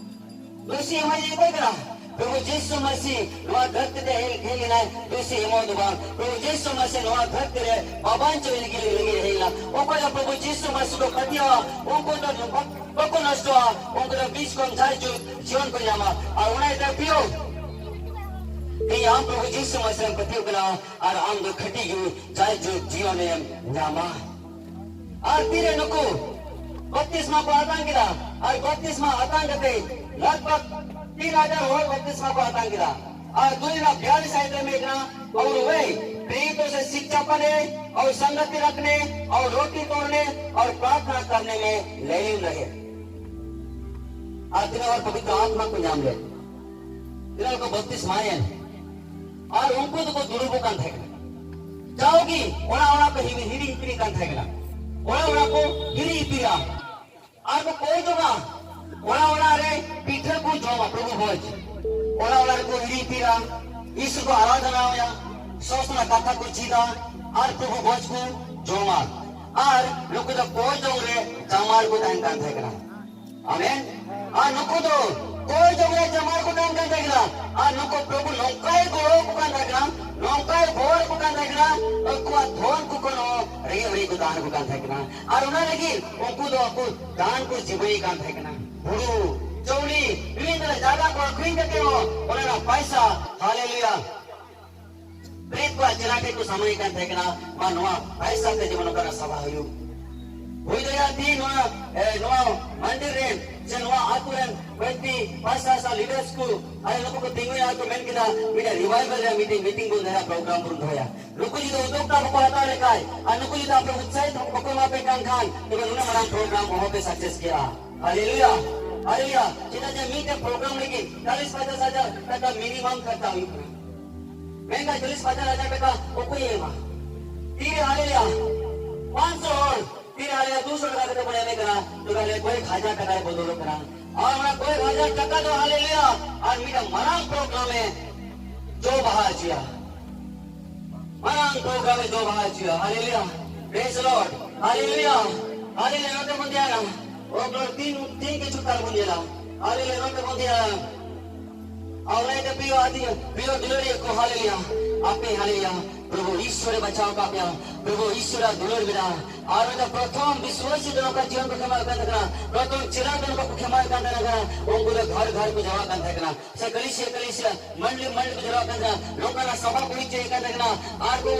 ᱫᱳᱥᱤ ᱮᱢᱚᱜ ᱤᱧ ᱚᱠᱚᱭ ᱠᱟᱱᱟ? ᱯᱨᱚᱵᱷᱩ ᱡᱤᱥᱩ ᱢᱟᱥᱤ ᱱᱚᱣᱟ ᱫᱷᱟᱹᱨᱛᱤ ᱨᱮ ᱦᱮᱡ, ᱦᱮᱡ ᱞᱮᱱᱟᱭ, ᱫᱳᱥᱤ ᱮᱢᱚᱜ ᱫᱚ ᱵᱟᱝ᱾ ᱯᱨᱚᱵᱷᱩ ᱡᱤᱥᱩ ᱢᱟᱥᱤ ᱱᱚᱣᱟ ᱫᱷᱟᱹᱨᱛᱤ ᱨᱮ ᱵᱟᱵᱟᱧᱪᱚ ᱞᱟᱹᱜᱤᱫ, ᱞᱟᱹᱜᱤᱫ ᱦᱮᱡ ᱞᱮᱱᱟ᱾ ᱚᱠᱚᱭ ᱫᱚ ᱯᱨᱚᱵᱷᱩ ᱡᱤᱥᱩ ᱢᱟᱥᱤ ᱠᱚ ᱯᱟᱹᱛᱭᱟᱹᱣᱟ, ᱩᱱᱠᱩ ᱫᱚ ᱵᱟᱠᱚ ᱱᱚᱥᱴᱚᱜᱼᱟ, ᱩᱱᱠᱩ ᱫᱚ ᱵᱤᱥ ᱠᱚᱢ ᱡᱟᱭᱡᱩᱜᱽ ᱡᱤᱭᱚᱱ ᱠᱚ ᱧᱟᱢᱟ᱾ ᱟᱨ ᱚᱱᱟ ᱤᱭᱟᱹᱛᱮ ᱯᱤᱭᱳ, ᱛᱮᱦᱮᱧ ᱟᱢ ᱯᱨᱚᱵᱷᱩ ᱡᱤᱥᱩ ᱢᱟᱥᱤ ᱨᱮᱢ ᱯᱟᱹᱛᱭᱟᱹᱣ ᱠᱟᱱᱟ ᱟᱨ ᱟᱢ ᱫᱚ ᱠᱷᱟᱹᱴᱤ ᱜᱮ ᱡᱟᱭᱡᱩᱜᱽ ᱡᱤᱭᱚᱱᱮᱢ ᱧᱟᱢᱟ᱾ ᱟᱨ ᱛᱤᱨᱮ ᱱᱩᱠᱩ ᱵᱟᱯᱛᱤᱥᱢᱟ ᱠᱚ ᱦᱟᱛᱟᱣ ᱠᱮᱫᱟ, ᱟᱨ ᱵᱟᱯᱛᱤᱥᱢᱟ ᱦᱟᱛᱟᱣ ᱠᱟᱛᱮ ᱞᱟᱜᱽ ᱵᱷᱟᱜᱽ ᱛᱤᱱ ᱦᱟᱡᱟᱨ ᱦᱚᱲ ᱵᱟᱯᱛᱤᱥᱢᱟ ᱠᱚ ᱦᱟᱛᱟᱣ ᱠᱮᱫᱟ᱾ ᱟᱨ ᱫᱩᱭ ᱞᱟᱠᱷ ᱵᱤᱭᱟᱞᱤᱥ ᱥᱟᱭᱤᱰ ᱨᱮ ᱢᱮᱱᱟᱜ ᱠᱟᱱᱟ, ᱟᱵᱚ ᱫᱚ ᱵᱷᱟᱭ, ᱯᱨᱮᱨᱤᱛ ᱥᱮ ᱥᱤᱠᱠᱷᱟ ᱯᱟᱱᱮ, ᱟᱨ ᱥᱚᱝᱜᱚᱛᱤ ᱨᱟᱠᱷᱱᱮ, ᱟᱨ ᱨᱳᱴᱤ ᱛᱳᱲᱱᱮ, ᱟᱨ ᱯᱨᱟᱨᱛᱷᱱᱟ ᱠᱟᱨᱱᱮ ᱢᱮ ᱞᱟᱭᱤᱱ ᱨᱮ᱾ ᱟᱨ ᱛᱤᱱᱟᱹᱜ ᱦᱚᱲ ᱯᱚᱵᱤᱛᱨᱚ ᱟᱛᱢᱟ ᱠᱚ ᱧᱟᱢ ᱞᱮᱫ? ᱛᱤᱱᱟᱹᱜ ᱦᱚᱲ ᱠᱚ ᱵᱟᱯᱛᱤᱥᱢᱟᱭᱮᱱ? ᱟᱨ ᱩᱱᱠᱩ ᱫᱚᱠᱚ ᱫᱩᱲᱩᱵᱚᱜ ᱠᱟᱱ ᱛᱟᱦᱮᱸ ᱠᱟᱱᱟ᱾ ᱡᱟᱣᱜᱮ ᱚᱲᱟᱜ ᱚᱲᱟᱜ ᱠᱚ ᱦᱤᱨᱤ, ᱦᱤᱨᱤ ᱦᱤᱯᱤᱨᱤ ᱠᱟᱱ ᱛᱟᱦᱮᱸ ᱠᱟᱱᱟ᱾ ᱚᱲᱟᱜ ᱚᱲᱟᱜ ᱠᱚ ᱦᱤᱨᱤ ᱦᱤᱯᱤᱨᱟ᱾ ᱟᱨ ᱠᱚ ᱠᱚᱭ ᱡᱚᱝᱟ᱾ ᱚᱲᱟᱜ ᱚᱲᱟᱜ ᱨᱮ ᱯᱤᱴᱷᱟᱹ ᱠᱚ ᱡᱚᱢᱟ, ᱯᱨᱚᱵᱷᱩ ᱵᱷᱚᱡᱽ᱾ ᱚᱲᱟᱜ ᱚᱲᱟᱜ ᱨᱮᱠᱚ ᱦᱤᱨᱤ ᱦᱤᱯᱤᱨᱟ᱾ ᱤᱥᱩᱨ ᱠᱚ ᱟᱨᱟᱫᱷᱱᱟᱭᱟ᱾ ᱥᱚᱥᱱᱟ ᱠᱟᱛᱷᱟ ᱠᱚ ᱪᱮᱫᱟ᱾ ᱟᱨ ᱯᱨᱚᱵᱷᱩ ᱵᱷᱚᱡᱽ ᱠᱚ ᱡᱚᱢᱟ᱾ ᱟᱨ ᱱᱩᱠᱩ ᱫᱚ ᱠᱚᱭ ᱡᱚᱝ ᱨᱮ ᱡᱟᱢᱟᱨ ᱠᱚ ᱛᱟᱦᱮᱱ ᱠᱟᱱ ᱛᱟᱦᱮᱸ ᱠᱟᱱᱟ᱾ ᱟᱢᱮᱱ᱾ ᱟᱨ ᱱᱩᱠᱩ ᱫᱚ ᱠᱚᱭ ᱡᱚᱝ ᱨᱮ ᱡᱟᱢᱟᱨ ᱠᱚ ᱛᱟᱦᱮᱱ ᱠᱟᱱ ᱛᱟᱦᱮᱸ ᱠᱟᱱᱟ᱾ ᱟᱨ ᱱᱩᱠᱩ ᱯᱨᱚᱵᱷᱩ ᱱᱚᱝᱠᱟᱭ ᱜᱚᱲᱚ ᱟᱠᱚ ᱠᱟᱱ ᱛᱟᱦᱮᱸ ᱠᱟᱱᱟ, ᱱᱚᱝᱠᱟᱭ ᱵᱚᱨ ᱠᱚ ᱠᱟᱱ ᱛᱟᱦᱮᱸ ᱠᱟᱱᱟ, ᱩᱱᱠᱩᱣᱟᱜ ᱫᱷᱚᱱ ᱠᱚ ᱠᱚᱱᱚ ᱨᱮᱸᱜᱮᱡ ᱚᱨᱮᱡ ᱠᱚ ᱫᱟᱱ ᱠᱚ ᱠᱟᱱ ᱛᱟᱦᱮᱸ ᱠᱟᱱᱟ᱾ ᱟᱨ ᱚᱱᱟ ᱞᱟᱹᱜᱤᱫ ᱩᱱᱠᱩ ᱫᱚ ᱟᱠᱚ ᱫᱟᱱ ᱠᱚ ᱡᱤᱢᱟᱹᱭ ᱠᱟᱱ ᱛᱟᱦᱮᱸ ᱠᱟᱱᱟ᱾ ᱦᱩᱲᱩ, ᱪᱟᱣᱞᱮ, ᱵᱤᱵᱷᱤᱱᱱᱚ ᱡᱟᱭᱜᱟ ᱠᱚ ᱟᱹᱠᱷᱨᱤᱧ ᱠᱟᱛᱮ ᱦᱚᱸ ᱚᱱᱟ ᱨᱮᱱᱟᱜ ᱯᱟᱭᱥᱟ, ᱦᱟᱞᱮᱞᱩᱭᱟ, ᱯᱨᱮᱛ ᱠᱚᱣᱟᱜ ᱪᱮᱞᱟ ᱴᱷᱮᱱ ᱠᱚ ᱥᱟᱢᱟᱭ ᱠᱟᱱ ᱛᱟᱦᱮᱸ ᱠᱟᱱᱟ, ᱢᱟ ᱱᱚᱣᱟ ᱯᱟᱭᱥᱟ ᱛᱮ ᱡᱮᱢᱚᱱ ᱱᱚᱝᱠᱟᱱᱟᱜ ᱥᱟᱵᱷᱟ ᱦᱩᱭᱩᱜ᱾ ᱦᱩᱭ ᱫᱟᱲᱮᱭᱟᱜᱼᱟ ᱛᱤᱦᱤᱧ ᱱᱚᱣᱟ, ᱮ, ᱱᱚᱣᱟ ᱢᱚᱱᱫᱤᱨ ᱨᱮᱱ ᱥᱮ ᱱᱚᱣᱟ ᱟᱹᱛᱩ ᱨᱮᱱ ᱠᱚᱭᱮᱠᱴᱤ ᱯᱟᱥᱴᱟᱨ ᱥᱮ ᱞᱤᱰᱟᱨᱥ ᱠᱚ ᱟᱞᱮ ᱱᱩᱠᱩ ᱠᱚ ᱛᱤᱸᱜᱩᱭᱟ ᱟᱨ ᱠᱚ ᱢᱮᱱ ᱠᱮᱫᱟ, ᱢᱤᱫᱴᱮᱱ ᱨᱤᱵᱷᱟᱭᱵᱟᱞ ᱨᱮᱭᱟᱜ ᱢᱤᱫᱴᱮᱱ ᱢᱤᱴᱤᱝ ᱵᱚᱱ ᱫᱚᱦᱚᱭᱟ, ᱯᱨᱳᱜᱨᱟᱢ ᱵᱚᱱ ᱫᱚᱦᱚᱭᱟ᱾ ᱱᱩᱠᱩ ᱡᱩᱫᱤ ᱩᱫᱽᱫᱳᱠᱛᱟ ᱵᱟᱠᱚ ᱦᱟᱛᱟᱣ ᱞᱮᱠᱷᱟᱱ ᱟᱨ ᱱᱩᱠᱩ ᱡᱩᱫᱤ ᱟᱯᱮ ᱩᱛᱥᱟᱦᱤᱛ ᱵᱟᱠᱚ ᱮᱢᱟ ᱯᱮ ᱠᱟᱱ ᱠᱷᱟᱱ, ᱛᱚᱵᱮ ᱱᱩᱱᱟᱹᱜ ᱢᱟᱨᱟᱝ ᱯᱨᱳᱜᱨᱟᱢ ᱚᱦᱚᱯᱮ ᱥᱟᱠᱥᱮᱥ ᱠᱮᱭᱟ᱾ ᱦᱟᱞᱮᱞᱩᱭᱟ, ᱦᱟᱞᱮᱞᱩᱭᱟ᱾ ᱪᱮᱫᱟᱜ ᱡᱮ ᱢᱤᱫᱴᱮᱱ ᱯᱨᱳᱜᱨᱟᱢ ᱞᱟᱹᱜᱤᱫ ᱪᱟᱞᱤᱥ ᱯᱚᱧᱪᱟᱥ ᱦᱟᱡᱟᱨ ᱴᱟᱠᱟ ᱢᱤᱱᱤᱢᱟᱢ ᱠᱷᱚᱨᱪᱟ ᱦᱩᱭᱩᱜ ᱠᱟᱱᱟ᱾ ᱢᱮᱱᱠᱷᱟᱱ ᱪᱟᱞᱤᱥ ᱯᱚᱧᱪᱟᱥ ᱦᱟᱡᱟᱨ ᱴᱟᱠᱟ ᱚᱠᱚᱭᱮ ᱮᱢᱟ? ᱛᱤᱨᱮ, ᱦᱟᱞᱮᱞᱩᱭᱟ, ᱯᱟᱸᱪᱥᱚ ᱦᱚᱲ, ᱛᱤᱨᱮ, ᱦᱟᱞᱮᱞᱩᱭᱟ, ᱫᱩᱥᱚ ᱴᱟᱠᱟ ᱠᱟᱛᱮ ᱵᱚᱱ ᱮᱢᱮ ᱠᱟᱱᱟ, ᱛᱚᱵᱮ ᱟᱞᱮ ᱠᱚᱭᱮᱠ ᱦᱟᱡᱟᱨ ᱴᱟᱠᱟ ᱨᱮ ᱵᱚᱫᱚᱞᱚᱜ ᱠᱟᱱᱟ᱾ ᱟᱨ ᱚᱱᱟ ᱠᱚᱭᱮᱠ ᱦᱟᱡᱟᱨ ᱴᱟᱠᱟ ᱫᱚ, ᱦᱟᱞᱮᱞᱩᱭᱟ, ᱟᱨ ᱢᱤᱫᱴᱟᱝ ᱢᱟᱨᱟᱝ ᱯᱨᱳᱜᱨᱟᱢ ᱮ ᱡᱚ ᱵᱟᱦᱟ ᱦᱚᱪᱚᱭᱟ᱾ ᱢᱟᱨᱟᱝ ᱯᱨᱳᱜᱨᱟᱢ ᱮ ᱡᱚ ᱵᱟᱦᱟ ᱦᱚᱪᱚᱭᱟ᱾ ᱦᱟᱞᱮᱞᱩᱭᱟ, praise the Lord, ᱦᱟᱞᱮᱞᱩᱭᱟ, ᱦᱟᱞᱮᱞᱩᱭᱟ᱾ ᱱᱚᱛᱮ ᱵᱚᱱ ᱧᱮᱞᱟ, ᱚ ᱜᱞᱳᱨᱤ, ᱛᱤᱱ, ᱛᱤᱱ ᱠᱤᱪᱷᱩ ᱛᱟᱨ ᱵᱚᱱ ᱧᱮᱞᱟ᱾ ᱦᱟᱞᱮᱞᱩᱭᱟ, ᱱᱚᱛᱮ ᱵᱚᱱ ᱧᱮᱞᱟ᱾ ᱟᱨ ᱚᱱᱟ ᱤᱭᱟᱹᱛᱮ ᱯᱨᱤᱭᱚ ᱟᱹᱛᱤᱧ, ᱯᱨᱤᱭᱚ ᱫᱩᱞᱟᱹᱲᱤᱭᱟᱹ ᱠᱚ, ᱦᱟᱞᱮᱞᱩᱭᱟ, ᱟᱯᱮ, ᱦᱟᱞᱮᱞᱩᱭᱟ, ᱯᱨᱚᱵᱷᱩ ᱤᱥᱣᱚᱨᱮ ᱵᱟᱪᱷᱟᱣ ᱟᱠᱟᱫ ᱯᱮᱭᱟ, ᱯᱨᱚᱵᱷᱩ ᱤᱥᱣᱚᱨᱟᱜ ᱫᱩᱞᱟᱹᱲ ᱢᱮᱱᱟᱜᱼᱟ᱾ ᱟᱨ ᱚᱱᱟ ᱯᱨᱚᱛᱷᱚᱢ ᱵᱤᱥᱣᱟᱥᱤ ᱫᱚ ᱱᱚᱝᱠᱟ ᱡᱤᱭᱚᱱ ᱠᱚ ᱠᱷᱮᱢᱟᱣᱮᱫ ᱠᱟᱱ ᱛᱟᱦᱮᱸ ᱠᱟᱱᱟ, ᱯᱨᱚᱛᱷᱚᱢ ᱪᱮᱞᱟ ᱫᱚ ᱱᱚᱝᱠᱟ ᱠᱚ ᱠᱷᱮᱢᱟᱣᱮᱫ ᱠᱟᱱ ᱛᱟᱦᱮᱸ ᱠᱟᱱᱟ, ᱩᱱᱠᱩ ᱫᱚ ᱜᱷᱟᱨ ᱜᱷᱟᱨ ᱠᱚ ᱡᱟᱣᱨᱟᱜ ᱠᱟᱱ ᱛᱟᱦᱮᱸ ᱠᱟᱱᱟ, ᱥᱮ ᱠᱟᱹᱞᱤᱥᱤᱭᱟ ᱠᱟᱹᱞᱤᱥᱤᱭᱟ, ᱢᱟᱱᱰᱤ ᱢᱟᱱᱰᱤ ᱠᱚ ᱡᱟᱣᱨᱟᱜ ᱠᱟᱱ ᱛᱟᱦᱮᱸ ᱠᱟᱱᱟ, ᱱᱚᱝᱠᱟᱱᱟᱜ ᱥᱚᱵᱷᱟ ᱠᱚ ᱦᱩᱭ ᱦᱚᱪᱚᱭᱮᱫ ᱠᱟᱱ ᱛᱟᱦᱮᱸ ᱠᱟᱱᱟ, ᱟᱨ ᱠᱚ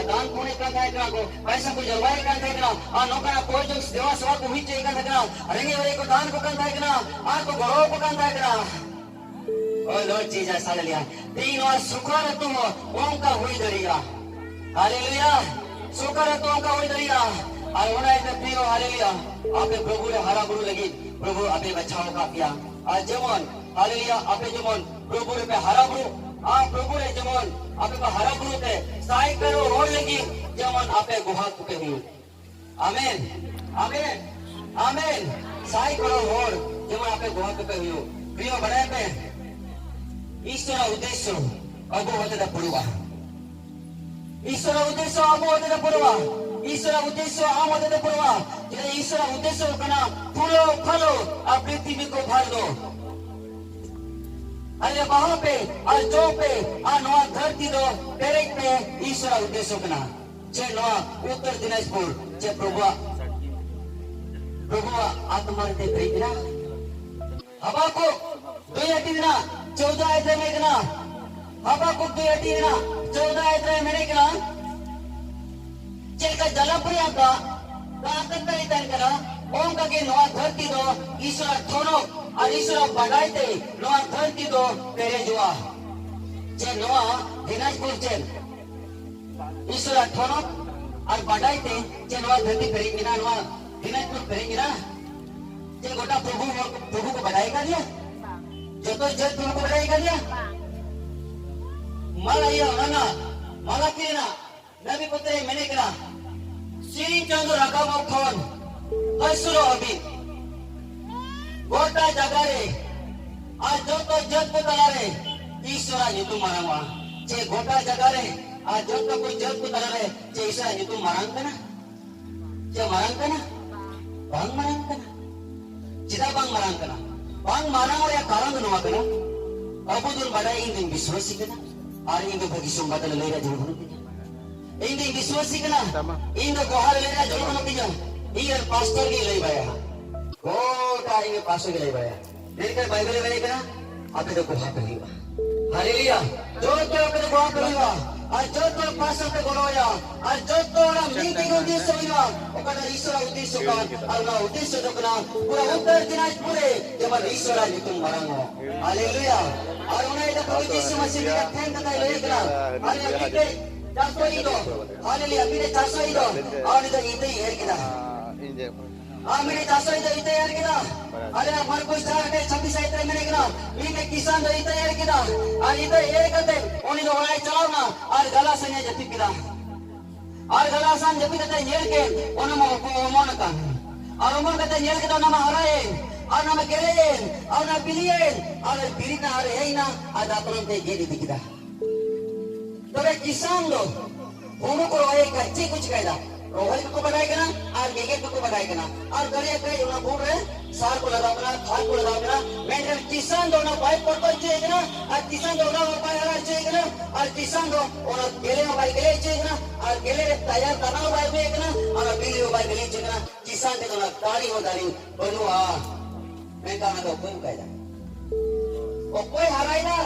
ᱫᱟᱱ ᱯᱩᱱᱭᱮᱫ ᱠᱟᱱ ᱛᱟᱦᱮᱸ ᱠᱟᱱᱟ, ᱠᱚ ᱯᱟᱭᱥᱟ ᱠᱚ ᱡᱟᱨᱣᱟᱭᱮᱫ ᱠᱟᱱ ᱛᱟᱦᱮᱸ ᱠᱟᱱᱟ, ᱟᱨ ᱱᱚᱝᱠᱟᱱᱟᱜ ᱯᱨᱚᱭᱳᱡᱚᱱ ᱫᱮᱣᱟ ᱥᱮᱵᱟ ᱠᱚ ᱦᱩᱭ ᱦᱚᱪᱚᱭᱮᱫ ᱠᱟᱱ ᱛᱟᱦᱮᱸ ᱠᱟᱱᱟ, ᱨᱮᱸᱜᱮᱡ ᱚᱨᱮᱡ ᱠᱚ ᱫᱟᱱ ᱠᱚ ᱠᱟᱱ ᱛᱟᱦᱮᱸ ᱠᱟᱱᱟ, ᱟᱨ ᱠᱚ ᱜᱚᱲᱚ ᱟᱠᱚ ᱠᱟᱱ ᱛᱟᱦᱮᱸ ᱠᱟᱱᱟ᱾ Oh Lord Jesus, hallelujah. ᱛᱮᱦᱮᱧ ᱱᱚᱣᱟ ᱥᱩᱠᱷᱟᱨ ᱟᱹᱛᱩ ᱦᱚᱸ ᱚᱱᱠᱟ ᱦᱩᱭ ᱫᱟᱲᱮᱭᱟᱜᱼᱟ᱾ Hallelujah. ᱥᱩᱠᱷᱟᱨ ᱟᱹᱛᱩ ᱚᱱᱠᱟ ᱦᱩᱭ ᱫᱟᱲᱮᱭᱟᱜᱼᱟ᱾ ᱟᱨ ᱚᱱᱟ ᱤᱭᱟᱹᱛᱮ ᱯᱨᱤᱭᱚ, hallelujah, ᱟᱯᱮ ᱯᱨᱚᱵᱷᱩ ᱨᱮ ᱦᱟᱨᱟ ᱵᱩᱨᱩ ᱞᱟᱹᱜᱤᱫ ᱯᱨᱚᱵᱷᱩ ᱟᱯᱮ ᱵᱟᱪᱷᱟᱣ ᱟᱠᱟᱫ ᱯᱮᱭᱟ᱾ ᱟᱨ ᱡᱮᱢᱚᱱ, hallelujah, ᱟᱯᱮ ᱡᱮᱢᱚᱱ ᱯᱨᱚᱵᱷᱩ ᱨᱮᱯᱮ ᱦᱟᱨᱟ ᱵᱩᱨᱩ, ᱟᱨ ᱯᱨᱚᱵᱷᱩ ᱨᱮ ᱡᱮᱢᱚᱱ ᱟᱯᱮ ᱯᱮ ᱦᱟᱨᱟ ᱵᱩᱨᱩ ᱛᱮ ᱥᱟᱭ ᱠᱟᱨᱚᱲ ᱦᱚᱲ ᱞᱟᱹᱜᱤᱫ ᱡᱮᱢᱚᱱ ᱟᱯᱮ ᱜᱚᱦᱟ ᱠᱚᱯᱮ ᱦᱩᱭᱩᱜ᱾ ᱟᱢᱮᱱ, ᱟᱢᱮᱱ, ᱟᱢᱮᱱ᱾ ᱥᱟᱭ ᱠᱟᱨᱚᱲ ᱦᱚᱲ ᱡᱮᱢᱚᱱ ᱟᱯᱮ ᱜᱚᱦᱟ ᱠᱚᱯᱮ ᱦᱩᱭᱩᱜ᱾ ᱯᱨᱤᱭᱚ, ᱵᱟᱲᱟᱭ ᱯᱮ, ᱤᱥᱣᱚᱨᱟᱜ ᱩᱫᱽᱫᱮᱥᱥᱚ ᱟᱵᱚ ᱦᱚᱛᱮᱛᱮ ᱯᱩᱨᱟᱹᱜᱼᱟ᱾ ᱤᱥᱣᱚᱨᱟᱜ ᱩᱫᱽᱫᱮᱥᱥᱚ ᱟᱵᱚ ᱦᱚᱛᱮᱛᱮ ᱯᱩᱨᱟᱹᱜᱼᱟ᱾ ᱤᱥᱣᱚᱨᱟᱜ ᱩᱫᱽᱫᱮᱥᱥᱚ ᱟᱢ ᱦᱚᱛᱮᱛᱮ ᱯᱩᱨᱟᱹᱜᱼᱟ᱾ ᱪᱮᱫᱟᱜ ᱤᱥᱣᱚᱨᱟᱜ ᱩᱫᱽᱫᱮᱥᱥᱚ ᱠᱟᱱᱟ ᱯᱷᱩᱞᱚ ᱯᱷᱟᱞᱚ ᱟᱨ ᱯᱨᱤᱛᱷᱤᱵᱤ ᱠᱚ ᱵᱷᱟᱨ ᱫᱚ᱾ ᱟᱨᱮ ᱵᱟᱦᱟ ᱯᱮ ᱟᱨ ᱡᱚ ᱯᱮ ᱟᱨ ᱱᱚᱣᱟ ᱫᱷᱟᱹᱨᱛᱤ ᱫᱚ ᱯᱮᱨᱮᱡ ᱯᱮ, ᱤᱥᱚᱨᱟᱜ ᱩᱫᱽᱫᱮᱥᱚ ᱠᱟᱱᱟ᱾ ᱪᱮ ᱱᱚᱣᱟ ᱩᱛᱛᱚᱨ ᱫᱤᱱᱟᱡᱽᱯᱩᱨ ᱪᱮ ᱯᱨᱚᱵᱷᱩᱣᱟᱜ, ᱯᱨᱚᱵᱷᱩᱣᱟᱜ ᱟᱛᱢᱟ ᱨᱮ ᱯᱮᱨᱮᱡ ᱮᱱᱟ᱾ ᱦᱟᱵᱟᱠᱩᱠ ᱫᱩᱭ ᱟᱹᱴᱤ ᱨᱮᱱᱟᱜ ᱪᱳᱣᱫᱟ ᱟᱭᱟᱛ ᱨᱮ ᱢᱮᱱ ᱠᱟᱱᱟ, ᱦᱟᱵᱟᱠᱩᱠ ᱫᱩᱭ ᱟᱹᱴᱤ ᱨᱮᱱᱟᱜ ᱪᱳᱣᱫᱟ ᱟᱭᱟᱛ ᱨᱮ ᱢᱮᱱ ᱠᱟᱱᱟ, ᱪᱮᱫ ᱞᱮᱠᱟ ᱡᱟᱞᱟᱯᱩᱨᱤᱭᱟᱜ ᱫᱟᱜ ᱫᱟᱜ ᱟᱠᱟᱱ ᱛᱟᱦᱮᱸ ᱠᱟᱱᱟ, ᱚᱱᱠᱟ ᱜᱮ ᱱᱚᱣᱟ ᱫᱷᱟᱹᱨᱛᱤ ᱫᱚ ᱤᱥᱚᱨᱟᱜ ᱛᱷᱚᱱᱚᱠ ᱟᱨ ᱤᱥᱚᱨᱟᱜ ᱵᱟᱰᱟᱭ ᱛᱮ ᱱᱚᱣᱟ ᱫᱷᱟᱹᱨᱛᱤ ᱫᱚ ᱯᱮᱨᱮᱡᱚᱜᱼᱟ᱾ ᱪᱮ ᱱᱚᱣᱟ ᱫᱤᱱᱟᱡᱽᱯᱩᱨ ᱪᱮ ᱤᱥᱚᱨᱟᱜ ᱛᱷᱚᱱᱚᱠ ᱟᱨ ᱵᱟᱰᱟᱭ ᱛᱮ ᱪᱮ ᱱᱚᱣᱟ ᱫᱷᱟᱹᱨᱛᱤ ᱯᱮᱨᱮᱡ ᱢᱮᱱᱟᱜᱼᱟ, ᱱᱚᱣᱟ ᱫᱤᱱᱟᱡᱽᱯᱩᱨ ᱯᱮᱨᱮᱡ ᱢᱮᱱᱟᱜᱼᱟ᱾ ᱪᱮ ᱜᱚᱴᱟ ᱯᱨᱚᱵᱷᱩ, ᱯᱨᱚᱵᱷᱩ ᱠᱚ ᱵᱟᱰᱟᱭ ᱠᱟᱫᱮᱭᱟ? ᱡᱚᱛᱚ ᱡᱟᱹᱛ ᱯᱨᱚᱵᱷᱩ ᱠᱚ ᱵᱟᱰᱟᱭ ᱠᱟᱫᱮᱭᱟ? ᱢᱟᱞᱟ ᱤᱭᱟᱹ ᱚᱱᱟ ᱢᱟᱞᱟᱠᱤ ᱨᱮᱱᱟᱜ ᱱᱟᱵᱤ ᱯᱩᱛᱨᱮ ᱢᱮᱱᱮ ᱠᱟᱱᱟ, ᱥᱤᱧ ᱪᱟᱸᱫᱚ ᱨᱟᱠᱟᱵᱚᱜ ᱠᱷᱚᱱ ᱦᱟᱹᱥᱩᱨᱚᱜ ᱦᱟᱹᱵᱤᱡ ᱜᱚᱴᱟ ᱡᱟᱭᱜᱟ ᱨᱮ ᱟᱨ ᱡᱚᱛᱚ ᱡᱟᱹᱛ ᱠᱚ ᱛᱟᱞᱟᱨᱮ ᱤᱥᱚᱨᱟᱜ ᱧᱩᱛᱩᱢ ᱢᱟᱨᱟᱝᱚᱜᱼᱟ᱾ ᱪᱮ ᱜᱚᱴᱟ ᱡᱟᱭᱜᱟ ᱨᱮ ᱟᱨ ᱡᱚᱛᱚ ᱠᱚ ᱡᱟᱹᱛ ᱠᱚ ᱛᱟᱞᱟᱨᱮ ᱪᱮ ᱤᱥᱚᱨᱟᱜ ᱧᱩᱛᱩᱢ ᱢᱟᱨᱟᱝ ᱠᱟᱱᱟ? ᱪᱮ ᱢᱟᱨᱟᱝ ᱠᱟᱱᱟ? ᱵᱟᱝ ᱢᱟᱨᱟᱝ ᱠᱟᱱᱟ᱾ ᱪᱮᱫᱟᱜ ᱵᱟᱝ ᱢᱟᱨᱟᱝ ᱠᱟᱱᱟ? ᱵᱟᱝ ᱢᱟᱨᱟᱝ ᱨᱮᱭᱟᱜ ᱠᱟᱨᱚᱱ ᱫᱚ ᱱᱚᱣᱟ ᱠᱟᱱᱟ, ᱟᱵᱚ ᱫᱚᱵᱚᱱ ᱵᱟᱰᱟᱭᱟ ᱤᱧ ᱫᱚᱧ ᱵᱤᱥᱣᱟᱥᱤ ᱠᱟᱱᱟ ᱟᱨ ᱤᱧ ᱫᱚ ᱵᱷᱟᱹᱜᱤ ᱥᱚᱢᱵᱟᱫ ᱞᱟᱹᱞᱟᱹᱭ ᱨᱮᱭᱟᱜ ᱡᱟᱹᱨᱩᱲ ᱵᱟᱹᱱᱩᱜ ᱛᱤᱧᱟ᱾ ᱤᱧ ᱫᱚᱧ ᱵᱤᱥᱣᱟᱥᱤ ᱠᱟᱱᱟ, ᱤᱧ ᱫᱚ ᱜᱚᱦᱟᱨ ᱞᱟᱹᱭ ᱨᱮᱭᱟᱜ ᱡᱟᱹᱨᱩᱲ ᱵᱟᱹᱱᱩᱜ ᱛᱤᱧᱟ᱾ ᱤᱧ ᱨᱮᱱ ᱯᱟᱥᱴᱚᱨ ᱜᱮᱭ ᱞᱟᱹᱭ ᱵᱟᱲᱟᱭᱟ, ᱜᱚᱴᱟ ᱤᱧ ᱨᱮᱱ ᱯᱟᱥᱴᱚᱨ ᱜᱮᱭ ᱞᱟᱹᱭ ᱵᱟᱲᱟᱭᱟ᱾ ᱢᱮᱱᱠᱷᱟᱱ ᱵᱟᱭᱵᱮᱞ ᱮ ᱢᱮᱱᱮᱫ ᱠᱟᱱᱟ, ᱟᱯᱮ ᱫᱚ ᱜᱚᱦᱟ ᱯᱮ ᱦᱩᱭᱩᱜᱼᱟ᱾ ᱦᱟᱞᱮᱞᱩᱭᱟ᱾ ᱡᱚᱛᱚ ᱟᱯᱮ ᱫᱚ ᱜᱚᱦᱟ ᱯᱮ ᱦᱩᱭᱩᱜᱼᱟ᱾ ᱟᱨ ᱡᱚᱛᱚ ᱯᱟᱥᱴᱚᱨ ᱯᱮ ᱜᱚᱲᱚ ᱟᱭᱟ᱾ ᱟᱨ ᱡᱚᱛᱚ ᱦᱚᱲᱟᱜ ᱢᱤᱫ ᱜᱮ ᱩᱫᱽᱫᱮᱥᱥᱚ ᱦᱩᱭᱩᱜᱼᱟ᱾ ᱚᱠᱟᱴᱟᱜ ᱤᱥᱚᱨᱟᱜ ᱩᱫᱽᱫᱮᱥᱥᱚ ᱠᱟᱱ, ᱟᱨ ᱚᱱᱟ ᱩᱫᱽᱫᱮᱥᱥᱚ ᱫᱚ ᱠᱟᱱᱟ ᱯᱩᱨᱟᱹ ᱩᱛᱛᱚᱨ ᱫᱤᱱᱟᱡᱽᱯᱩᱨ ᱨᱮ ᱡᱮᱢᱚᱱ ᱤᱥᱚᱨᱟᱜ ᱧᱩᱛᱩᱢ ᱢᱟᱨᱟᱝ ᱚᱜ᱾ ᱦᱟᱞᱮᱞᱩᱭᱟ᱾ ᱟᱨ ᱚᱱᱟ ᱤᱭᱟᱹᱛᱮ ᱯᱨᱚᱵᱷᱩ ᱡᱤᱥᱩ ᱢᱟᱥᱤ ᱢᱤᱫᱴᱟᱝ ᱴᱷᱮᱱ ᱠᱟᱛᱷᱟᱭ ᱞᱟᱹᱭ ᱠᱟᱱᱟ, ᱟᱨ ᱢᱤᱫᱴᱮᱡ ᱪᱟᱥᱚ ᱤᱫᱚ, ᱦᱟᱞᱮᱞᱩᱭᱟ, ᱢᱤᱫᱴᱮᱡ ᱪᱟᱥᱚ ᱤᱫᱚ, ᱟᱨ ᱩᱱᱤ ᱫᱚ ᱤᱛᱟᱹᱭ ᱮᱨ ᱠᱮᱫᱟ᱾ ᱟᱨ ᱢᱤᱫᱴᱮᱡ ᱪᱟᱥᱚ ᱤᱫᱚ ᱤᱛᱟᱹᱭ ᱮᱨ ᱠᱮᱫᱟ᱾ ᱟᱞᱮ ᱢᱟᱨᱠᱚᱥ ᱪᱟᱨ ᱨᱮ ᱪᱷᱟᱵᱵᱤᱥ ᱟᱭᱟᱛ ᱨᱮ ᱢᱮᱱᱮ ᱠᱟᱱᱟ, ᱢᱤᱫᱴᱮᱡ ᱠᱤᱥᱟᱱ ᱫᱚ ᱤᱛᱟᱹᱭ ᱮᱨ ᱠᱮᱫᱟ᱾ ᱟᱨ ᱤᱛᱟᱹ ᱮᱨ ᱠᱟᱛᱮ ᱩᱱᱤ ᱫᱚ ᱚᱲᱟᱜ ᱮ ᱪᱟᱞᱟᱣ ᱱᱟ ᱟᱨ ᱜᱟᱞᱟ ᱥᱟᱝ ᱮ ᱡᱟᱹᱯᱤᱫ ᱠᱮᱫᱟ᱾ ᱟᱨ ᱜᱟᱞᱟ ᱥᱟᱝ ᱡᱟᱹᱯᱤᱫ ᱠᱟᱛᱮ ᱧᱮᱞ ᱠᱮᱫ ᱚᱱᱟ ᱢᱟ ᱚᱠᱚᱭ ᱚᱢᱚᱱ ᱟᱠᱟᱱ᱾ ᱟᱨ ᱚᱢᱚᱱ ᱠᱟᱛᱮ ᱧᱮᱞ ᱠᱮᱫᱟ ᱚᱱᱟ ᱢᱟ ᱦᱟᱨᱟᱭᱮᱱ, ᱟᱨ ᱚᱱᱟ ᱢᱟ ᱜᱮᱞᱮᱭᱮᱱ, ᱟᱨ ᱚᱱᱟ ᱵᱤᱞᱤᱭᱮᱱ, ᱟᱨ ᱵᱤᱨᱤᱫ ᱱᱟ ᱟᱨ ᱦᱮᱡ ᱱᱟ ᱟᱨ ᱫᱟᱛᱨᱚᱢ ᱛᱮ ᱜᱮᱫ ᱤᱫᱤ ᱠᱮᱫᱟ᱾ ᱛᱚᱵᱮ ᱠᱤᱥᱟᱱ ᱫᱚ ᱦᱩᱲᱩ ᱠᱚ ᱨᱚᱦᱚᱭᱮᱫ ᱠᱷᱟᱱ ᱪᱮᱫ ᱠᱚ ᱪᱤᱠᱟᱭᱮᱫᱟ? ᱨᱚᱦᱚᱭ ᱠᱚᱠᱚ ᱵᱟᱰᱟᱭ ᱠᱟᱱᱟ ᱟᱨ ᱜᱮᱜᱮᱫ ᱠᱚᱠᱚ ᱵᱟᱰᱟᱭ ᱠᱟᱱᱟ᱾ ᱟᱨ ᱫᱟᱲᱮᱭᱟᱜ ᱠᱷᱟᱱ ᱚᱱᱟ ᱵᱩᱱ ᱨᱮ ᱥᱟᱨ ᱠᱚ ᱞᱟᱜᱟᱣ ᱠᱟᱱᱟ, ᱠᱷᱟᱫ ᱠᱚ ᱞᱟᱜᱟᱣ ᱠᱟᱱᱟ, ᱢᱮᱱᱠᱷᱟᱱ ᱠᱤᱥᱟᱱ ᱫᱚ ᱚᱱᱟ ᱵᱟᱭ ᱯᱚᱴᱠᱚᱡ ᱦᱚᱪᱚᱭᱮ ᱠᱟᱱᱟ᱾ ᱟᱨ ᱠᱤᱥᱟᱱ ᱫᱚ ᱚᱱᱟ ᱦᱚᱸ ᱵᱟᱭ ᱦᱟᱨᱟ ᱦᱚᱪᱚᱭᱮ ᱠᱟᱱᱟ᱾ ᱟᱨ ᱠᱤᱥᱟᱱ ᱫᱚ ᱚᱱᱟ ᱜᱮᱞᱮ ᱦᱚᱸ ᱵᱟᱭ ᱜᱮᱞᱮ ᱦᱚᱪᱚᱭᱮ ᱠᱟᱱᱟ᱾ ᱟᱨ ᱜᱮᱞᱮ ᱨᱮ ᱛᱟᱭᱟᱨ ᱫᱟᱱᱟ ᱦᱚᱸ ᱵᱟᱭ ᱟᱹᱜᱩᱭᱮ ᱠᱟᱱᱟ᱾ ᱚᱱᱟ ᱵᱤᱞᱤ ᱦᱚᱸ ᱵᱟᱭ ᱵᱤᱞᱤ ᱦᱚᱪᱚᱭᱮ ᱠᱟᱱᱟ᱾ ᱠᱤᱥᱟᱱ ᱴᱷᱮᱱ ᱫᱚ ᱚᱱᱟ ᱫᱟᱲᱮ ᱦᱚᱸ ᱫᱟᱲᱮ ᱵᱟᱹᱱᱩᱜᱼᱟ᱾ ᱢᱮᱱᱠᱷᱟᱱ ᱚᱱᱟ ᱫᱚ ᱚᱠᱚᱭ ᱚᱱᱠᱟᱭᱮᱫᱟ? ᱚᱠᱚᱭ ᱦᱟᱨᱟᱭᱮᱫᱟ?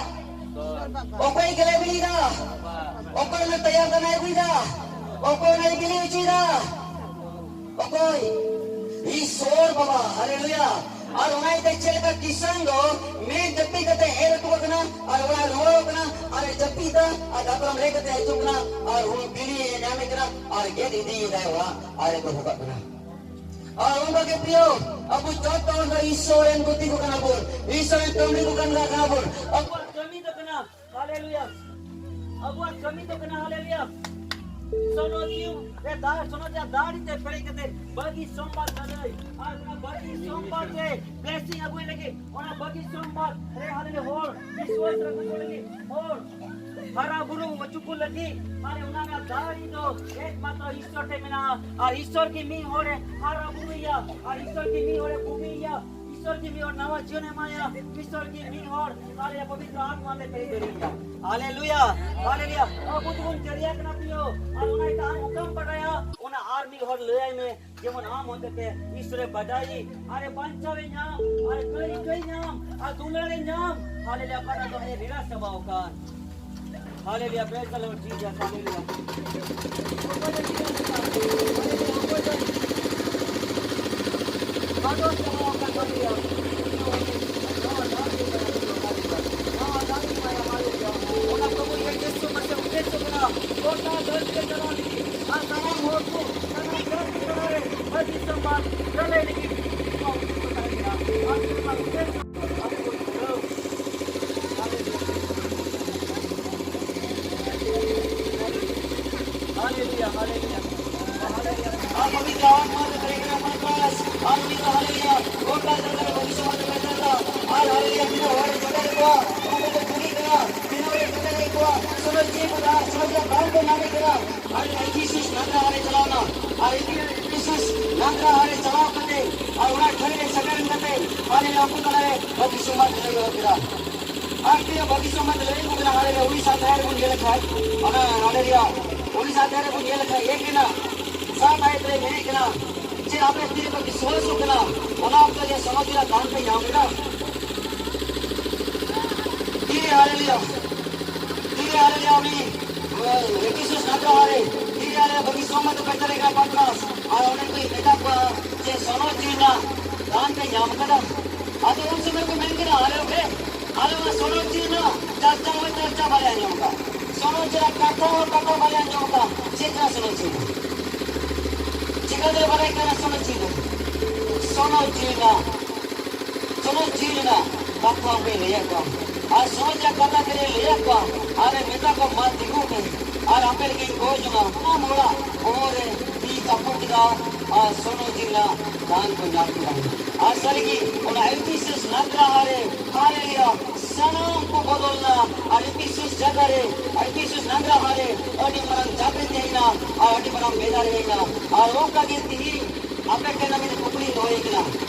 ᱚᱠᱚᱭ ᱜᱮᱞᱮ ᱵᱤᱞᱤᱭᱮᱫᱟ? ᱚᱠᱚᱭ ᱚᱱᱟ ᱛᱟᱭᱟᱨ ᱫᱟᱱᱟᱭ ᱟᱹᱜᱩᱭᱮᱫᱟ? ᱚᱠᱚᱭ ᱚᱱᱟᱭ ᱵᱤᱞᱤ ᱦᱚᱪᱚᱭᱮᱫᱟ? ᱚᱠᱚᱭ? ᱤᱥᱚᱨ ᱵᱟᱵᱟ, ᱦᱟᱞᱮᱞᱩᱭᱟ᱾ ᱟᱨ ᱚᱱᱟ ᱤᱭᱟᱹᱛᱮ ᱪᱮᱫ ᱞᱮᱠᱟ ᱠᱤᱥᱟᱱ ᱫᱚ ᱢᱮᱫ ᱡᱟᱹᱯᱤᱫ ᱠᱟᱛᱮ ᱮᱨ ᱦᱚᱴᱚ ᱠᱟᱜ ᱠᱟᱱᱟ, ᱟᱨ ᱚᱲᱟᱜ ᱨᱩᱣᱟᱹᱲᱚᱜ ᱠᱟᱱᱟ, ᱟᱨ ᱮ ᱡᱟᱹᱯᱤᱫ ᱫᱟ, ᱟᱨ ᱫᱟᱛᱨᱚᱢ ᱨᱮ ᱠᱟᱛᱮ ᱦᱤᱡᱩᱜ ᱠᱟᱱᱟ, ᱟᱨ ᱦᱩᱲᱩ ᱵᱤᱞᱤ ᱮ ᱧᱟᱢᱮ ᱠᱟᱱᱟ, ᱟᱨ ᱜᱮᱫ ᱤᱫᱤᱭᱮᱫᱟᱭ ᱚᱲᱟᱜ, ᱟᱨ ᱮ ᱫᱚᱦᱚ ᱠᱟᱜ ᱠᱟᱱᱟ᱾ ᱟᱨ ᱚᱱᱠᱟ ᱜᱮ ᱯᱨᱤᱭᱚ, ᱟᱵᱚ ᱡᱚᱛᱚ ᱦᱚᱲ ᱫᱚ ᱤᱥᱚᱨ ᱨᱮᱱ ᱜᱩᱛᱤ ᱠᱚ ᱠᱟᱱᱟ ᱵᱚᱱ, ᱤᱥᱚᱨ ᱨᱮᱱ ᱠᱟᱹᱢᱤ ᱠᱚ ᱠᱟᱱ ᱠᱟᱱᱟ ᱵᱚᱱ᱾ ᱟᱵᱚᱣᱟᱜ ᱠᱟᱹᱢᱤ ᱫᱚ ᱠᱟᱱᱟ, ᱦᱟᱞᱮᱞᱩᱭᱟ᱾ ᱟᱵᱚᱣᱟᱜ ᱠᱟᱹᱢᱤ ᱫᱚ ᱠᱟᱱᱟ, ᱦᱟᱞᱮᱞᱩᱭᱟ᱾ ᱥᱚᱱᱚᱛᱤᱭᱩ ᱨᱮ ᱫᱟᱜ, ᱥᱚᱱᱚᱛ ᱨᱮᱭᱟᱜ ᱫᱟᱜ ᱛᱮ ᱯᱮᱨᱮᱡ ᱠᱟᱛᱮ ᱵᱟᱹᱜᱤ ᱥᱚᱢᱵᱟᱫ ᱞᱟᱹᱲᱦᱟᱹᱭ ᱟᱨ ᱚᱱᱟ ᱵᱟᱹᱜᱤ ᱥᱚᱢᱵᱟᱫ ᱨᱮ blessing ᱟᱹᱜᱩᱭ ᱞᱟᱹᱜᱤᱫ, ᱚᱱᱟ ᱵᱟᱹᱜᱤ ᱥᱚᱢᱵᱟᱫ ᱨᱮ, ᱦᱟᱞᱮᱞᱩᱭᱟ, ᱦᱚᱲ ᱵᱤᱥᱣᱟᱥ ᱨᱮ ᱟᱹᱜᱩ ᱠᱚ ᱞᱟᱹᱜᱤᱫ ᱦᱚᱲ ᱦᱟᱨᱟ ᱵᱩᱨᱩ ᱦᱚᱪᱚ ᱠᱚ ᱞᱟᱹᱜᱤᱫ, ᱟᱨ ᱚᱱᱟ ᱨᱮᱱᱟᱜ ᱫᱟᱲᱮ ᱫᱚ ᱮᱠᱢᱟᱛᱨᱚ ᱤᱥᱚᱨ ᱴᱷᱮᱱ ᱢᱮᱱᱟᱜᱼᱟ᱾ ᱟᱨ ᱤᱥᱚᱨ ᱜᱮ ᱢᱤᱫ ᱦᱚᱲᱮ ᱦᱟᱨᱟ ᱵᱩᱨᱩᱭᱟ, ᱟᱨ ᱤᱥᱚᱨ ᱜᱮ ᱢᱤᱫ ᱦᱚᱲᱮ ᱵᱩᱜᱤᱭᱟ, ᱤᱥᱚᱨ ᱜᱮ ᱢᱤᱫ ᱦᱚᱲ ᱱᱟᱣᱟ ᱡᱤᱭᱚᱱ ᱮᱢᱟᱭᱟ, ᱤᱥᱚᱨ ᱜᱮ ᱢᱤᱫ ᱦᱚᱲ ᱟᱞᱮ ᱯᱚᱵᱤᱛᱨᱚ ᱟᱛᱢᱟ ᱞᱮ ᱯᱮᱨᱮᱡ ᱫᱟᱲᱮᱭᱟᱭᱟ᱾ ᱦᱟᱞᱮᱞᱩᱭᱟ, ᱦᱟᱞᱮᱞᱩᱭᱟ᱾ ᱟᱵᱚ ᱫᱚᱵᱚᱱ ᱡᱟᱹᱨᱤᱭᱟ ᱠᱟᱱᱟ ᱯᱨᱤᱭᱚ, ᱟᱨ ᱚᱱᱟ ᱤᱭᱟᱹᱛᱮ ᱟᱢ ᱚᱠᱟᱢ ᱵᱟᱰᱟᱭᱟ, ᱚᱱᱟ ᱟᱨ ᱢᱤᱫ ᱦᱚᱲ ᱞᱟᱹᱭᱟᱭ ᱢᱮ᱾ ᱡᱮᱢᱚᱱ ᱟᱢ ᱦᱚᱛᱮᱛᱮ ᱤᱥᱚᱨᱮ ᱵᱟᱰᱟᱭ, ᱟᱨᱮ ᱵᱟᱧᱪᱟᱣᱮ ᱧᱟᱢ, ᱟᱨᱮ ᱠᱟᱹᱭ, ᱠᱟᱹᱭ ᱧᱟᱢ, ᱟᱨ ᱫᱩᱞᱟᱹᱲᱮ ᱧᱟᱢ᱾ ᱦᱟᱞᱮᱞᱩᱭᱟ, ᱚᱠᱟᱴᱟᱜ ᱫᱚ ᱟᱡ ᱱᱤᱨᱟᱥ ᱪᱟᱵᱟᱣ ᱟᱠᱟᱱ᱾ ᱦᱟᱞᱮᱞᱩᱭᱟ, praise the Lord Jesus, ᱦᱟᱞᱮᱞᱩᱭᱟ᱾ ᱚᱠᱚᱭ ᱫᱚ ᱱᱤᱨᱟᱥ ᱟᱠᱟᱱ? ᱦᱟᱞᱮᱞᱩᱭᱟ, ᱚᱠᱚᱭ ᱫᱚ ᱵᱟᱫᱚᱞ ᱪᱟᱵᱟᱣ ᱟᱠᱟᱱ? ᱦᱟᱞᱮᱞᱩᱭᱟ, ᱱᱟᱣᱟ ᱫᱟᱲᱮ ᱮᱢᱟᱭᱟ, ᱦᱟᱞᱮᱞᱩᱭᱟ, ᱱᱟᱣᱟ ᱫᱟᱲᱮ ᱮᱢᱟᱭᱟ, ᱦᱟᱞᱮᱞᱩᱭᱟ᱾ ᱚᱱᱟ ᱯᱨᱚᱵᱷᱩ ᱡᱤᱥᱩ ᱢᱟᱥᱮ ᱩᱫᱽᱫᱮᱥᱥᱚ ᱠᱟᱱᱟ, ᱜᱚᱴᱟ ᱫᱷᱟᱹᱨᱛᱤ ᱨᱮ ᱪᱟᱞᱟᱣ ᱞᱟᱹᱜᱤᱫ᱾ ᱟᱨ ᱥᱟᱱᱟᱢ ᱦᱚᱲ ᱠᱚ, ᱥᱟᱱᱟᱢ ᱡᱟᱹᱛᱤ ᱛᱟᱞᱟᱨᱮ ᱢᱟᱹᱡᱷᱤ ᱥᱚᱢᱵᱟᱫ ᱞᱟᱹᱞᱟᱹᱭ ᱞᱟᱹᱜᱤᱫ ᱱᱚᱣᱟ ᱩᱫᱽᱫᱮᱥ ᱠᱚ ᱛᱟᱦᱮᱸ ᱠᱟᱱᱟ᱾ ᱟᱨ ᱱᱚᱣᱟ ᱩᱫᱽᱫᱮᱥ ᱟᱵᱚ ᱵᱚᱱ ᱯᱩᱨᱟᱹᱣ᱾ ᱦᱟᱞᱮᱞᱩᱭᱟ᱾ ᱦᱟᱞᱮᱞᱩᱭᱟ, ᱦᱟᱞᱮᱞᱩᱭᱟ᱾ ᱦᱟᱞᱮᱞᱩᱭᱟ᱾ ᱟᱨ ᱯᱚᱵᱤᱛᱨᱚ ᱟᱛᱢᱟ ᱫᱚ ᱛᱟᱦᱮᱸ ᱠᱟᱱᱟ ᱯᱟᱨᱯᱟᱥ᱾ ᱟᱨ ᱩᱱᱤ ᱫᱚ ᱦᱟᱞᱮᱞᱩᱭᱟ, ᱜᱚᱴᱟ ᱡᱟᱭᱜᱟ ᱨᱮ ᱵᱷᱚᱵᱤᱥᱥᱚᱵᱟᱫ ᱮ ᱢᱮᱱ ᱞᱮᱫᱟ᱾ ᱟᱨ ᱦᱟᱞᱮᱞᱩᱭᱟ, ᱛᱤᱱᱟᱹᱜ ᱦᱚᱲ ᱮ ᱡᱚᱴᱮᱫ ᱠᱚᱣᱟ, ᱩᱱᱠᱩ ᱠᱚ ᱠᱩᱞᱤ ᱠᱟᱱᱟ, ᱛᱤᱱᱟᱹᱜ ᱦᱚᱲ ᱮ ᱡᱚᱴᱮᱫ ᱠᱚᱣᱟ, ᱥᱮ ᱪᱮᱫ ᱠᱚ ᱟᱨ ᱥᱚᱦᱚᱡᱳᱜᱽ ᱵᱟᱝ ᱠᱚ ᱧᱟᱢᱮᱫ ᱠᱟᱱᱟ᱾ ᱟᱨ ᱮᱯᱷᱤᱥᱩᱥ ᱱᱟᱜᱽᱨᱟᱦᱟᱨᱮ ᱪᱟᱞᱟᱣ ᱮᱱᱟ᱾ ᱟᱨ ᱮᱯᱷᱤᱥᱩᱥ ᱱᱟᱜᱽᱨᱟᱦᱟᱨᱮ ᱪᱟᱞᱟᱣ ᱠᱟᱛᱮ ᱟᱨ ᱚᱱᱟ ᱴᱷᱟᱹᱭ ᱨᱮ ᱥᱮᱴᱮᱨ ᱠᱟᱛᱮ ᱟᱞᱮ ᱩᱱᱠᱩ ᱛᱟᱞᱟᱨᱮ ᱵᱟᱹᱠᱤ ᱥᱚᱢᱵᱟᱫ ᱞᱟᱹᱭ ᱦᱚᱨ ᱠᱮᱫᱟ᱾ ᱟᱨ ᱛᱮ ᱵᱟᱹᱠᱤ ᱥᱚᱢᱵᱟᱫ ᱞᱟᱹᱭ ᱠᱚ ᱠᱟᱱᱟ᱾ ᱟᱞᱮ ᱩᱲᱤᱥᱥᱟ ᱫᱷᱟᱨᱮ ᱨᱮᱵᱚᱱ ᱧᱮᱞ ᱞᱮᱠᱷᱟᱡ, ᱚᱱᱟ ᱟᱞᱮ ᱨᱮᱭᱟᱜ ᱩᱲᱤᱥᱥᱟ ᱫᱷᱟᱨᱮ ᱨᱮᱵᱚᱱ ᱧᱮᱞ ᱞᱮᱠᱷᱟᱡ ᱮᱠ ᱨᱮᱱᱟᱜ ᱥᱟᱛ ᱟᱭᱟᱛ ᱨᱮ ᱢᱮᱱᱮᱫ ᱠᱟᱱᱟ, ᱪᱮᱫ ᱟᱯᱮ ᱛᱤᱨᱮ ᱯᱮ ᱵᱤᱥᱣᱟᱥᱚᱜ ᱠᱟᱱᱟ? ᱚᱱᱟ ᱚᱠᱛᱚ ᱡᱮ ᱥᱚᱱᱚᱛ ᱡᱤᱞᱟ ᱫᱟᱱ ᱯᱮ ᱧᱟᱢ ᱮᱫᱟ᱾ ᱛᱤᱨᱮ ᱦᱟᱞᱮᱞᱩᱭᱟ, ᱛᱤᱨᱮ ᱦᱟᱞᱮᱞᱩᱭᱟ ᱩᱱᱤ, ᱮ, ᱮᱯᱷᱤᱥᱩᱥ ᱱᱟᱜᱟᱨ ᱨᱮ, ᱛᱤᱨᱮ ᱟᱞᱮ ᱵᱟᱹᱜᱤ ᱥᱚᱢᱚᱭ ᱫᱚ ᱯᱮ ᱛᱟᱞᱮ ᱠᱟᱱᱟ ᱯᱟᱛᱨᱟᱥ, ᱟᱨ ᱚᱸᱰᱮ ᱠᱚ ᱢᱮᱛᱟ ᱠᱚᱣᱟ ᱡᱮ ᱥᱚᱱᱚᱛ ᱡᱤᱞᱟ ᱫᱟᱱ ᱯᱮ ᱧᱟᱢ ᱠᱟᱫᱟ᱾ ᱟᱫᱚ ᱩᱱ ᱥᱚᱢᱚᱭ ᱠᱚ ᱢᱮᱱ ᱠᱮᱫᱟ, ᱟᱞᱮ ᱦᱚᱸ ᱟᱞᱮ ᱚᱱᱟ ᱥᱚᱱᱚᱛ ᱡᱤᱞᱟ ᱠᱟᱛᱷᱟ ᱦᱚᱸ ᱠᱟᱛᱷᱟ ᱵᱟᱞᱮ ᱟᱸᱡᱚᱢ ᱠᱟᱜ᱾ ᱥᱚᱱᱚᱛ ᱡᱤᱞᱟ ᱠᱟᱛᱷᱟ ᱦᱚᱸ ᱠᱟᱛᱷᱟ ᱵᱟᱞᱮ ᱟᱸᱡᱚᱢ ᱠᱟᱜ᱾ ᱪᱮᱫ ᱠᱟᱱᱟ ᱥᱚᱱᱚᱛ ᱡᱤᱞᱟ? ᱪᱤᱠᱟᱹᱛᱮ ᱵᱟᱲᱟᱭ ᱠᱟᱱᱟ ᱥᱚᱱᱚᱛ ᱡᱤᱞᱟ? ᱥᱚᱱᱚᱛ ᱡᱤᱞᱟ, ᱥᱚᱱᱚᱛ ᱡᱤᱞᱟ ᱠᱟᱛᱷᱟ ᱯᱮ ᱞᱟᱹᱭᱟᱫ ᱠᱚᱣᱟ᱾ ᱟᱨ ᱥᱚᱱᱚᱛ ᱡᱤᱞᱟ ᱠᱟᱛᱷᱟ ᱯᱮ ᱞᱟᱹᱭᱟᱫ ᱠᱚᱣᱟ᱾ ᱟᱨ ᱢᱮᱛᱟ ᱠᱚ, ᱢᱟ ᱛᱤᱸᱜᱩ ᱯᱮ᱾ ᱟᱨ ᱟᱯᱮ ᱞᱟᱹᱜᱤᱫ ᱜᱚᱡ ᱚᱱᱟ ᱥᱟᱱᱟᱢ ᱦᱚᱲᱟᱜ ᱵᱚᱦᱚᱜ ᱨᱮ ᱛᱤ ᱪᱟᱯᱚ ᱠᱮᱫᱟ᱾ ᱟᱨ ᱥᱚᱱᱚᱛ ᱡᱤᱞᱟ ᱫᱟᱱ ᱠᱚ ᱧᱟᱢ ᱠᱮᱫᱟ᱾ ᱟᱨ ᱥᱟᱹᱨᱤᱜᱮ ᱚᱱᱟ ᱮᱯᱷᱤᱥᱩᱥ ᱱᱟᱜᱽᱨᱟᱦᱟᱨᱮ, ᱦᱟᱞᱮᱞᱩᱭᱟ, ᱥᱟᱱᱟᱢ ᱠᱚ ᱵᱚᱫᱚᱞ ᱮᱱᱟ᱾ ᱟᱨ ᱮᱯᱷᱤᱥᱩᱥ ᱡᱟᱭᱜᱟ ᱨᱮ, ᱮᱯᱷᱤᱥᱩᱥ ᱱᱟᱜᱽᱨᱟᱦᱟᱨᱮ ᱟᱹᱰᱤ ᱢᱟᱨᱟᱝ ᱡᱟᱹᱯᱤᱫ ᱦᱮᱡ ᱮᱱᱟ ᱟᱨ ᱟᱹᱰᱤ ᱢᱟᱨᱟᱝ ᱵᱮᱫᱟᱨ ᱦᱮᱡ ᱮᱱᱟ᱾ ᱟᱨ ᱚᱱᱠᱟ ᱜᱮ ᱛᱤᱦᱤᱧ ᱟᱯᱮ ᱴᱷᱮᱱ ᱟᱹᱞᱤᱧ ᱠᱩᱠᱞᱤᱧ ᱫᱚᱦᱚᱭᱮᱫ ᱠᱟᱱᱟ,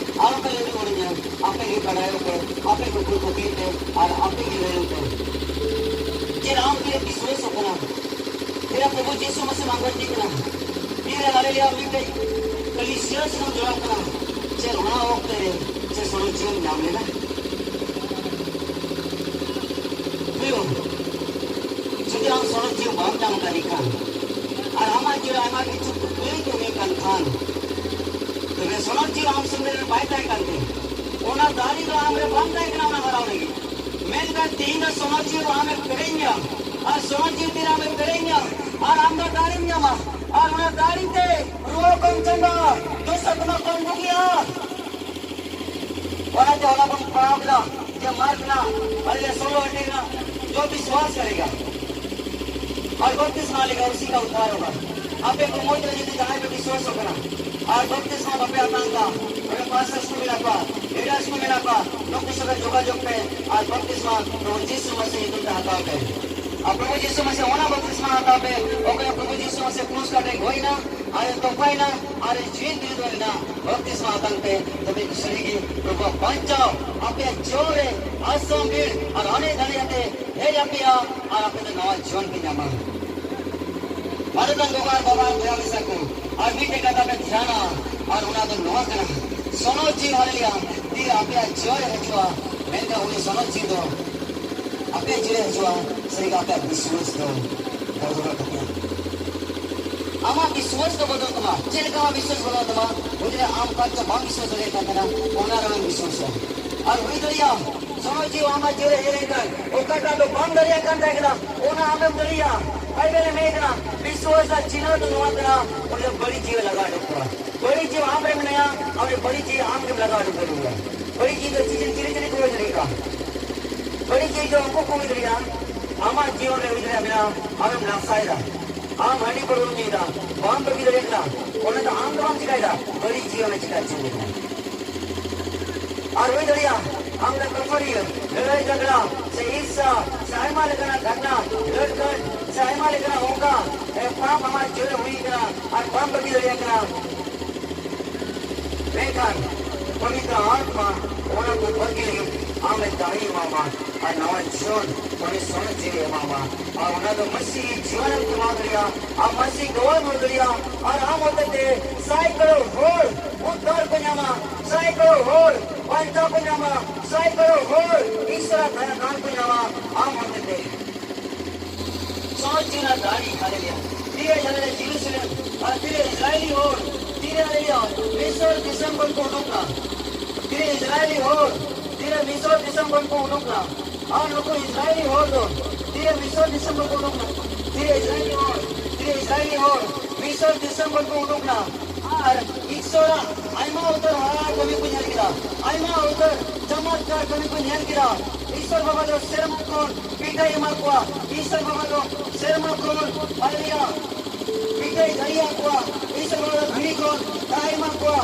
ᱟᱨ ᱟᱯᱮ ᱞᱟᱹᱭ ᱨᱩᱣᱟᱹᱲ ᱤᱧᱟ, ᱟᱯᱮ ᱜᱮ ᱵᱟᱲᱟᱭᱚᱜ ᱯᱮ, ᱟᱯᱮ ᱠᱩᱠᱞᱤ ᱠᱩᱠᱞᱤ ᱯᱮ ᱟᱨ ᱟᱯᱮ ᱜᱮ ᱞᱟᱹᱭ ᱯᱮ᱾ ᱪᱮᱫ ᱟᱢ ᱛᱤᱨᱮ ᱵᱤᱥᱣᱟᱥᱚᱜ ᱠᱟᱱᱟ? ᱛᱤᱨᱮ ᱯᱨᱚᱵᱷᱩ ᱡᱤᱥᱩ ᱢᱟᱥᱮ ᱢᱟᱸᱜᱚᱪ ᱤᱫᱤ ᱠᱟᱱᱟ? ᱛᱤᱨᱮ ᱦᱟᱞᱮᱞᱩᱭᱟ ᱢᱤᱫᱴᱮᱡ ᱠᱟᱹᱞᱤᱥᱤᱭᱟᱹ ᱥᱟᱶ ᱡᱚᱲᱟᱣ ᱠᱟᱱᱟ? ᱪᱮᱫ ᱚᱱᱟ ᱚᱠᱛᱮ ᱨᱮ ᱪᱮᱫ ᱥᱚᱱᱚᱛ ᱡᱤᱣᱤᱢ ᱧᱟᱢ ᱞᱮᱫᱟ? ᱦᱩᱭᱩᱜ᱾ ᱡᱩᱫᱤ ᱟᱢ ᱥᱚᱱᱚᱛ ᱡᱤᱣᱤ ᱵᱟᱢ ᱧᱟᱢ ᱫᱟᱲᱮᱭᱟᱜ ᱠᱷᱟᱱ, ᱟᱨ ᱟᱢᱟᱜ ᱡᱤᱣᱤ ᱨᱮ ᱟᱭᱢᱟ ᱠᱤᱪᱷᱩ ᱠᱩᱠᱞᱤ ᱠᱚ ᱦᱩᱭᱩᱜ ᱠᱟᱱ ᱠᱷᱟᱱ, ᱛᱚᱵᱮ ᱥᱚᱱᱚᱛ ᱡᱤᱣᱤ ᱟᱢ ᱥᱚᱸᱜᱮ ᱨᱮ ᱵᱟᱭ ᱛᱟᱦᱮᱸ ᱠᱟᱱ ᱛᱮ, ᱚᱱᱟ ᱫᱟᱨᱮ ᱫᱚ ᱟᱢ ᱨᱮ ᱵᱟᱝ ᱛᱟᱦᱮᱸ ᱠᱟᱱᱟ ᱚᱱᱟ ᱦᱟᱨᱟᱣ ᱞᱟᱹᱜᱤᱫ᱾ ᱢᱮᱱᱠᱷᱟᱱ ᱛᱮᱦᱮᱧ ᱫᱚ ᱥᱚᱱᱚᱛ ᱡᱤᱣᱤ ᱟᱢᱮ ᱯᱮᱨᱮᱡ ᱢᱮᱭᱟ, ᱟᱨ ᱥᱚᱱᱚᱛ ᱡᱤᱣᱤ ᱛᱤᱨᱮ ᱟᱢᱮ ᱯᱮᱨᱮᱡ ᱢᱮᱭᱟ, ᱟᱨ ᱟᱢ ᱫᱚ ᱫᱟᱲᱮᱢ ᱧᱟᱢᱟ, ᱟᱨ ᱚᱱᱟ ᱫᱟᱲᱮ ᱛᱮ ᱨᱩᱣᱟᱹ ᱠᱚᱢ ᱪᱟᱵᱟᱜᱼᱟ, ᱫᱩᱥ ᱟᱛᱢᱟ ᱠᱚᱢ ᱵᱩᱜᱤᱜᱼᱟ᱾ ᱚᱱᱟᱛᱮ ᱚᱱᱟ ᱵᱚᱱ ᱯᱟᱲᱦᱟᱣ ᱠᱮᱫᱟ ᱡᱮ ᱢᱟᱨᱠ ᱨᱮᱱᱟᱜ ᱟᱞᱮ ᱥᱳᱞᱳ ᱟᱴᱷᱟᱨᱚ ᱨᱮᱱᱟᱜ, "जो विश्वास करेगा और बपतिस्मा लेगा उसी का उद्धार होगा।" ᱟᱯᱮ ᱠᱚ ᱢᱚᱫᱽᱫᱷᱮ ᱨᱮ ᱡᱩᱫᱤ ᱡᱟᱦᱟᱸᱭ ᱯᱮ ᱵᱤᱥᱣᱟᱥᱚᱜ ᱠᱟᱱᱟ ᱟᱨ ᱵᱟᱯᱛᱤᱥᱢᱟ ᱵᱟᱯᱮ ᱦᱟᱛᱟᱣ ᱮᱫᱟ, ᱚᱸᱰᱮ ᱯᱟᱥᱴᱟᱨᱥ ᱠᱚ ᱢᱮᱱᱟᱜ ᱠᱚᱣᱟ, ᱞᱤᱰᱟᱨᱥ ᱠᱚ ᱢᱮᱱᱟᱜ ᱠᱚᱣᱟ, ᱱᱩᱠᱩ ᱥᱟᱞᱟᱜ ᱡᱳᱜᱟᱡᱳᱜᱽ ᱯᱮ ᱟᱨ ᱵᱟᱯᱛᱤᱥᱢᱟ ᱯᱨᱚᱵᱷᱩ ᱡᱤᱥᱩ ᱢᱟᱥᱤ ᱧᱩᱛᱩᱢ ᱛᱮ ᱦᱟᱛᱟᱣ ᱯᱮ᱾ ᱟᱨ ᱯᱨᱚᱵᱷᱩ ᱡᱤᱥᱩ ᱢᱟᱥᱮ ᱚᱱᱟ ᱵᱟᱯᱛᱤᱥᱢᱟ ᱦᱟᱛᱟᱣ ᱯᱮ, ᱚᱠᱚᱭ ᱯᱨᱚᱵᱷᱩ ᱡᱤᱥᱩ ᱢᱟᱥᱮ ᱠᱨᱩᱥ ᱠᱟᱴᱷᱮ ᱜᱚᱡ ᱮᱱᱟ, ᱟᱨ ᱛᱚᱯᱟᱭᱮᱱᱟ, ᱟᱨ ᱡᱤᱣᱤ ᱫᱤᱱ ᱫᱚ ᱮᱱᱟ ᱵᱟᱯᱛᱤᱥᱢᱟ ᱦᱟᱛᱟᱣ ᱯᱮ, ᱛᱚᱵᱮ ᱥᱟᱹᱨᱤᱜᱮ ᱯᱨᱚᱵᱷᱩ ᱵᱟᱧᱪᱟᱣ ᱟᱯᱮᱭᱟᱜ ᱡᱤᱭᱚᱱ ᱨᱮ ᱟᱥᱟᱢ ᱵᱷᱤᱲ ᱟᱨ ᱟᱱᱮ ᱫᱟᱲᱮ ᱟᱛᱮ ᱦᱮᱡ ᱟᱯᱮᱭᱟ, ᱟᱨ ᱟᱯᱮ ᱫᱚ ᱱᱟᱣᱟ ᱡᱤᱭᱚᱱ ᱯᱮ ᱧᱟᱢᱟ᱾ ᱢᱟᱨᱮᱛᱟᱱ ᱜᱚᱜᱚ ᱟᱨ ᱵᱟᱵᱟ ᱟᱨ ᱵᱚᱭᱦᱟ ᱢᱤᱥᱨᱟ ᱠᱚ, ᱟᱨ ᱢᱤᱫᱴᱮᱡ ᱠᱟᱛᱷᱟ ᱯᱮ ᱫᱷᱮᱭᱟᱱᱟ, ᱟᱨ ᱚᱱᱟ ᱫᱚ ᱱᱚᱣᱟ ᱠᱟᱱᱟ, ᱥᱚᱱᱚᱛ ᱡᱤᱣᱤ, ᱦᱟᱞᱮᱞᱩᱭᱟ, ᱛᱤᱨᱮ ᱟᱯᱮᱭᱟᱜ ᱡᱤᱭᱚᱱ ᱨᱮ ᱦᱤᱡᱩᱜᱼᱟ, ᱢᱮᱱᱠᱷᱟᱱ ᱩᱱᱤ ᱥᱚᱱᱚᱛ ᱡᱤᱣᱤ ᱫᱚ ᱟᱯᱮᱭᱟᱜ ᱡᱤᱣᱤ ᱨᱮ ᱦᱤᱡᱩᱜᱼᱟ, ᱥᱟᱹᱨᱤᱜᱮ ᱟᱯᱮᱭᱟᱜ ᱵᱤᱥᱣᱟᱥ ᱫᱚ ᱵᱚᱫᱚᱞᱚᱜ ᱛᱟᱯᱮᱭᱟ᱾ ᱟᱢᱟᱜ ᱵᱤᱥᱣᱟᱥ ᱫᱚ ᱵᱚᱫᱚᱞ ᱛᱟᱢᱟ᱾ ᱪᱮᱫ ᱞᱮᱠᱟ ᱟᱢᱟᱜ ᱵᱤᱥᱣᱟᱥ ᱵᱚᱫᱚᱞ ᱛᱟᱢᱟ? ᱵᱩᱡᱷᱟᱹᱣ, ᱟᱢ ᱚᱠᱟ ᱪᱚ ᱵᱟᱢ ᱵᱤᱥᱣᱟᱥ ᱫᱟᱲᱮᱭᱟᱜ ᱠᱟᱱ ᱛᱟᱦᱮᱱᱟ, ᱚᱱᱟ ᱨᱮᱦᱚᱸᱢ ᱵᱤᱥᱣᱟᱥᱟ᱾ ᱟᱨ ᱦᱩᱭ ᱫᱟᱲᱮᱭᱟᱜᱼᱟ, ᱥᱚᱱᱚᱛ ᱡᱤᱣᱤ ᱟᱢᱟᱜ ᱡᱤᱣᱤ ᱨᱮ ᱦᱮᱡ ᱞᱮᱱᱠᱷᱟᱱ, ᱚᱠᱟᱴᱟᱜ ᱫᱚ ᱵᱟᱢ ᱫᱟᱲᱮᱭᱟᱜ ᱠᱟᱱ ᱛᱟᱦᱮᱸ ᱠᱟᱱᱟ, ᱚᱱᱟ ᱟᱢᱮᱢ ᱫᱟᱲᱮᱭᱟᱜᱼᱟ᱾ ᱵᱟᱭᱵᱮᱞ ᱮ ᱢᱮᱱ ᱠᱟᱱᱟ, ᱵᱤᱥᱣᱟᱥ ᱟᱨ ᱪᱤᱱᱦᱟᱹ ᱫᱚ ᱱᱚᱣᱟ ᱠᱟᱱᱟ, ᱩᱱᱤ ᱫᱚ ᱵᱟᱹᱲᱤᱡ ᱡᱤᱣᱤ ᱞᱟᱜᱟ ᱦᱚᱴᱚ ᱠᱚᱣᱟ᱾ ᱵᱟᱹᱲᱤᱡ ᱡᱤᱣᱤ ᱟᱢ ᱨᱮ ᱢᱮᱱᱟᱭᱟ, ᱟᱢ ᱨᱮ ᱵᱟᱹᱲᱤᱡ ᱡᱤᱣᱤ ᱟᱢ ᱜᱮᱢ ᱞᱟᱜᱟ ᱦᱚᱴᱚ ᱫᱟᱲᱮᱭᱟᱭᱟ᱾ ᱵᱟᱹᱲᱤᱡ ᱡᱤᱣᱤ ᱫᱚ ᱪᱤᱞᱤ, ᱪᱤᱞᱤ, ᱪᱤᱞᱤ ᱠᱚ ᱦᱩᱭ ᱫᱟᱲᱮᱭᱟᱜᱼᱟ? ᱵᱟᱹᱲᱤᱡ ᱡᱤᱣᱤ ᱫᱚ ᱩᱱᱠᱩ ᱠᱚ ᱦᱩᱭ ᱫᱟᱲᱮᱭᱟᱜᱼᱟ, ᱟᱢᱟᱜ ᱡᱤᱭᱚᱱ ᱨᱮ ᱦᱩᱭ ᱫᱟᱲᱮᱭᱟᱜᱼᱟ, ᱢᱮᱱᱟᱜᱼᱟ, ᱟᱢᱮᱢ ᱱᱟᱥᱟᱭᱮᱫᱟ, ᱟᱢ ᱦᱟᱺᱰᱤ ᱯᱟᱹᱣᱨᱟᱹᱢ ᱧᱩᱭᱮᱫᱟ, ᱵᱟᱢ ᱵᱟᱹᱜᱤ ᱫᱟᱲᱮᱭᱟᱜ ᱠᱟᱱᱟ, ᱚᱱᱟ ᱫᱚ ᱟᱢ ᱫᱚ ᱵᱟᱢ ᱪᱤᱠᱟᱭᱮᱫᱟ, ᱵᱟᱹᱲᱤᱡ ᱡᱤᱣᱤ ᱚᱱᱟ ᱪᱤᱠᱟ ᱦᱚᱪᱚᱭᱮᱫ ᱠᱟᱱᱟ᱾ ᱟᱨ ᱦᱩᱭ ᱫᱟᱲᱮᱭᱟᱜᱼᱟ, ᱟᱢ ᱫᱚ ᱠᱷᱟᱹᱯᱟᱹᱨᱤᱭᱟᱹ, ᱞᱟᱹᱲᱦᱟᱹᱭ ᱡᱷᱚᱜᱽᱲᱟ, ᱥᱮ ᱤᱨᱥᱟ, ᱥᱮ ᱟᱭᱢᱟ ᱞᱮᱠᱟᱱᱟᱜ ᱜᱷᱟᱴᱱᱟ, ᱞᱟᱹᱴ ᱠᱟᱹᱴ, ᱥᱮ ᱟᱭᱢᱟ ᱞᱮᱠᱟᱱᱟᱜ ᱚᱱᱠᱟ, ᱮ, ᱯᱟᱯ ᱟᱢᱟᱜ ᱡᱤᱭᱚᱱ ᱨᱮ ᱦᱩᱭ ᱠᱟᱱᱟ ᱟᱨ ᱵᱟᱢ ᱵᱟᱹᱜᱤ ᱫᱟᱲᱮᱭᱟᱜ ᱠᱟᱱᱟ᱾ ᱢᱮᱱᱠᱷᱟᱱ ᱯᱚᱵᱤᱛᱨᱚ ᱟᱛᱢᱟ ᱚᱱᱟ ᱠᱚ ᱵᱟᱹᱜᱤ ᱞᱟᱹᱜᱤᱫ ᱟᱢᱮ ᱫᱟᱲᱮ ᱮᱢᱟᱢᱟ ᱟᱨ ᱱᱟᱣᱟ ᱡᱤᱭᱚᱱ ᱩᱱᱤ ᱥᱚᱱᱚᱛ ᱡᱤᱣᱤ ᱮᱢᱟᱢᱟ᱾ ᱟᱨ ᱚᱱᱟ ᱫᱚ ᱢᱟᱹᱥᱤ ᱡᱤᱭᱚᱱᱮᱢ ᱠᱷᱮᱢᱟᱣ ᱫᱟᱲᱮᱭᱟᱜᱼᱟ, ᱟᱢ ᱢᱟᱹᱥᱤ ᱜᱚᱲᱚᱢ ᱦᱩᱭ ᱫᱟᱲᱮᱭᱟᱜᱼᱟ, ᱟᱨ ᱟᱢ ᱦᱚᱛᱮᱛᱮ ᱥᱟᱭ ᱠᱟᱨᱳᱲ ᱦᱚᱲ ᱩᱫᱽᱫᱷᱟᱨ ᱠᱚ ᱧᱟᱢᱟ, ᱥᱟᱭ ᱠᱟᱨᱳᱲ ᱦᱚᱲ ᱵᱟᱧᱪᱟᱣ ᱠᱚ ᱧᱟᱢᱟ, ᱥᱟᱭ ᱠᱟᱨᱳᱲ ᱦᱚᱲ ᱤᱥᱚᱨᱟᱜ ᱫᱟᱭᱟ ᱫᱟᱱ ᱠᱚ ᱧᱟᱢᱟ ᱟᱢ ᱦᱚᱛᱮᱛᱮ᱾ ᱥᱚᱦᱚᱡ ᱡᱤᱣᱤ ᱨᱮᱱᱟᱜ ᱫᱟᱲᱮ, ᱦᱟᱞᱮᱞᱩᱭᱟ᱾ ᱛᱤᱨᱮ ᱡᱟᱞᱮ ᱡᱮᱨᱩᱥᱟᱞᱮᱢ, ᱟᱨ ᱛᱤᱨᱮ ᱤᱥᱨᱟᱭᱮᱞᱤ ᱦᱚᱲ, ᱛᱤᱨᱮ, ᱦᱟᱞᱮᱞᱩᱭᱟ, ᱢᱤᱥᱚᱨ ᱫᱤᱥᱚᱢ ᱠᱷᱚᱱ ᱠᱚ ᱩᱰᱩᱠ ᱱᱟ? ᱛᱤᱨᱮ ᱤᱥᱨᱟᱭᱮᱞᱤ ᱦᱚᱲ, ᱛᱤᱨᱮ ᱢᱤᱥᱚᱨ ᱫᱤᱥᱚᱢ ᱠᱷᱚᱱ ᱠᱚ ᱩᱰᱩᱠ ᱱᱟ? ᱟᱨ ᱱᱩᱠᱩ ᱤᱥᱨᱟᱭᱮᱞᱤ ᱦᱚᱲ ᱫᱚ ᱛᱤᱨᱮ ᱢᱤᱥᱚᱨ ᱫᱤᱥᱚᱢ ᱠᱷᱚᱱ ᱠᱚ ᱩᱰᱩᱠ ᱱᱟ? ᱛᱤᱨᱮ ᱤᱥᱨᱟᱭᱮᱞᱤ ᱦᱚᱲ, ᱛᱤᱨᱮ ᱤᱥᱨᱟᱭᱮᱞᱤ ᱦᱚᱲ ᱢᱤᱥᱚᱨ ᱫᱤᱥᱚᱢ ᱠᱷᱚᱱ ᱠᱚ ᱩᱰᱩᱠ ᱱᱟ? ᱟᱨ ᱤᱥᱚᱨᱟᱜ ᱟᱭᱢᱟ ᱩᱛᱟᱹᱨ ᱦᱟᱦᱟᱲᱟ ᱠᱟᱹᱢᱤ ᱠᱚ ᱧᱮᱞ ᱠᱮᱫᱟ, ᱟᱭᱢᱟ ᱩᱛᱟᱹᱨ ᱪᱚᱢᱚᱛᱠᱟᱨ ᱠᱟᱹᱢᱤ ᱠᱚ ᱧᱮᱞ ᱠᱮᱫᱟ᱾ ᱤᱥᱚᱨ ᱵᱟᱵᱟ ᱫᱚ ᱥᱮᱨᱢᱟ ᱠᱷᱚᱱ ᱯᱤᱴᱟᱹᱭ ᱮᱢᱟ ᱠᱚᱣᱟ᱾ ᱤᱥᱚᱨ ᱵᱟᱵᱟ ᱫᱚ ᱥᱮᱨᱢᱟ ᱠᱷᱚᱱ, ᱦᱟᱞᱮᱞᱩᱭᱟ, ᱯᱤᱴᱟᱹᱭ ᱡᱟᱹᱲᱤᱭᱟᱜ ᱠᱚᱣᱟ᱾ ᱤᱥᱚᱨ ᱵᱟᱵᱟ ᱫᱚ ᱫᱷᱤᱨᱤ ᱠᱷᱚᱱ ᱫᱟᱜ ᱮ ᱮᱢᱟ ᱠᱚᱣᱟ᱾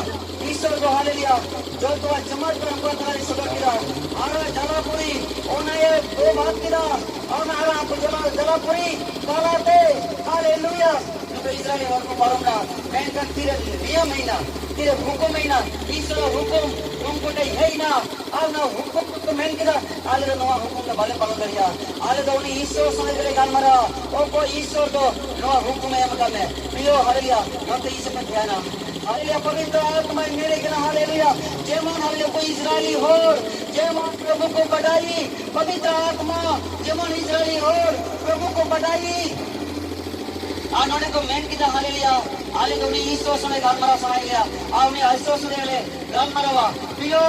ᱤᱥᱚᱨ ᱦᱟᱞᱮᱞᱩᱭᱟ, ᱡᱚᱛᱚᱣᱟᱜ ᱡᱚᱢᱟᱴ ᱠᱟᱛᱮ ᱩᱱᱠᱩ ᱛᱟᱞᱟᱨᱮ ᱥᱚᱫᱚᱨ ᱠᱮᱫᱟ᱾ ᱟᱨ ᱡᱟᱞᱟᱯᱩᱨᱤ, ᱚᱱᱟ ᱮ ᱫᱚ ᱵᱷᱟᱜᱽ ᱠᱮᱫᱟ᱾ ᱚᱱᱟ ᱟᱨ ᱟᱯᱮ ᱡᱟᱞᱟ, ᱡᱟᱞᱟᱯᱩᱨᱤ ᱛᱟᱞᱟᱛᱮ, ᱦᱟᱞᱮᱞᱩᱭᱟ, ᱱᱩᱠᱩ ᱤᱥᱨᱟᱭᱮᱞ ᱦᱚᱲ ᱠᱚ ᱯᱟᱨᱚᱢ ᱮᱱᱟ᱾ ᱢᱮᱱᱠᱷᱟᱱ ᱛᱤᱨᱮ ᱱᱤᱭᱚᱢ ᱦᱮᱡ ᱮᱱᱟ, ᱛᱤᱨᱮ ᱦᱩᱠᱩᱢ ᱦᱮᱡ ᱮᱱᱟ, ᱤᱥᱚᱨᱟᱜ ᱦᱩᱠᱩᱢ ᱩᱱᱠᱩ ᱴᱷᱮᱱ ᱦᱮᱡ ᱮᱱᱟ, ᱟᱨ ᱚᱱᱟ ᱦᱩᱠᱩᱢ ᱠᱚ ᱢᱮᱱ ᱠᱮᱫᱟ, "ᱟᱞᱮ ᱫᱚ ᱱᱚᱣᱟ ᱦᱩᱠᱩᱢ ᱫᱚ ᱵᱟᱞᱮ ᱯᱟᱞᱚᱱ ᱫᱟᱲᱮᱭᱟᱜᱼᱟ, ᱟᱞᱮ ᱫᱚ ᱩᱱᱤ ᱤᱥᱚᱨ ᱥᱚᱸᱜᱮ ᱜᱮᱞᱮ ᱜᱟᱞᱢᱟᱨᱟᱣᱟ, ᱚᱠᱚᱭ ᱤᱥᱚᱨ ᱫᱚ ᱱᱚᱣᱟ ᱦᱩᱠᱩᱢ ᱮ ᱮᱢ ᱟᱠᱟᱫ ᱢᱮ?" ᱯᱨᱤᱭᱚ, ᱦᱟᱞᱮᱞᱩᱭᱟ, ᱱᱚᱛᱮ ᱤᱥᱚᱨ ᱯᱮ ᱫᱷᱮᱭᱟᱱᱟ᱾ ᱦᱟᱞᱮᱞᱩᱭᱟ, ᱯᱚᱵᱤᱛᱨᱚ ᱟᱛᱢᱟ ᱢᱮᱱᱮ ᱠᱟᱱᱟ, ᱦᱟᱞᱮᱞᱩᱭᱟ, ᱡᱮᱢᱚᱱ ᱦᱟᱞᱮᱞᱩᱭᱟ ᱩᱱᱠᱩ ᱤᱥᱨᱟᱭᱮᱞᱤ ᱦᱚᱲ ᱡᱮᱢᱚᱱ ᱯᱨᱚᱵᱷᱩ ᱠᱚ ᱵᱟᱰᱟᱭᱤ, ᱯᱚᱵᱤᱛᱨᱚ ᱟᱛᱢᱟ ᱡᱮᱢᱚᱱ ᱤᱥᱨᱟᱭᱮᱞᱤ ᱦᱚᱲ ᱯᱨᱚᱵᱷᱩ ᱠᱚ ᱵᱟᱰᱟᱭᱤ᱾ ᱟᱨ ᱱᱚᱰᱮ ᱠᱚ ᱢᱮᱱ ᱠᱮᱫᱟ, ᱦᱟᱞᱮᱞᱩᱭᱟ, ᱟᱞᱮ ᱫᱚ ᱩᱱᱤ ᱤᱥᱚᱨ ᱥᱚᱸᱜᱮ ᱜᱟᱞᱢᱟᱨᱟᱣ ᱥᱟᱱᱟᱭᱮᱫ ᱞᱮᱭᱟ, ᱟᱨ ᱩᱱᱤ ᱤᱥᱚᱨ ᱥᱚᱸᱜᱮ ᱞᱮ ᱜᱟᱞᱢᱟᱨᱟᱣᱟ᱾ ᱯᱨᱤᱭᱚ,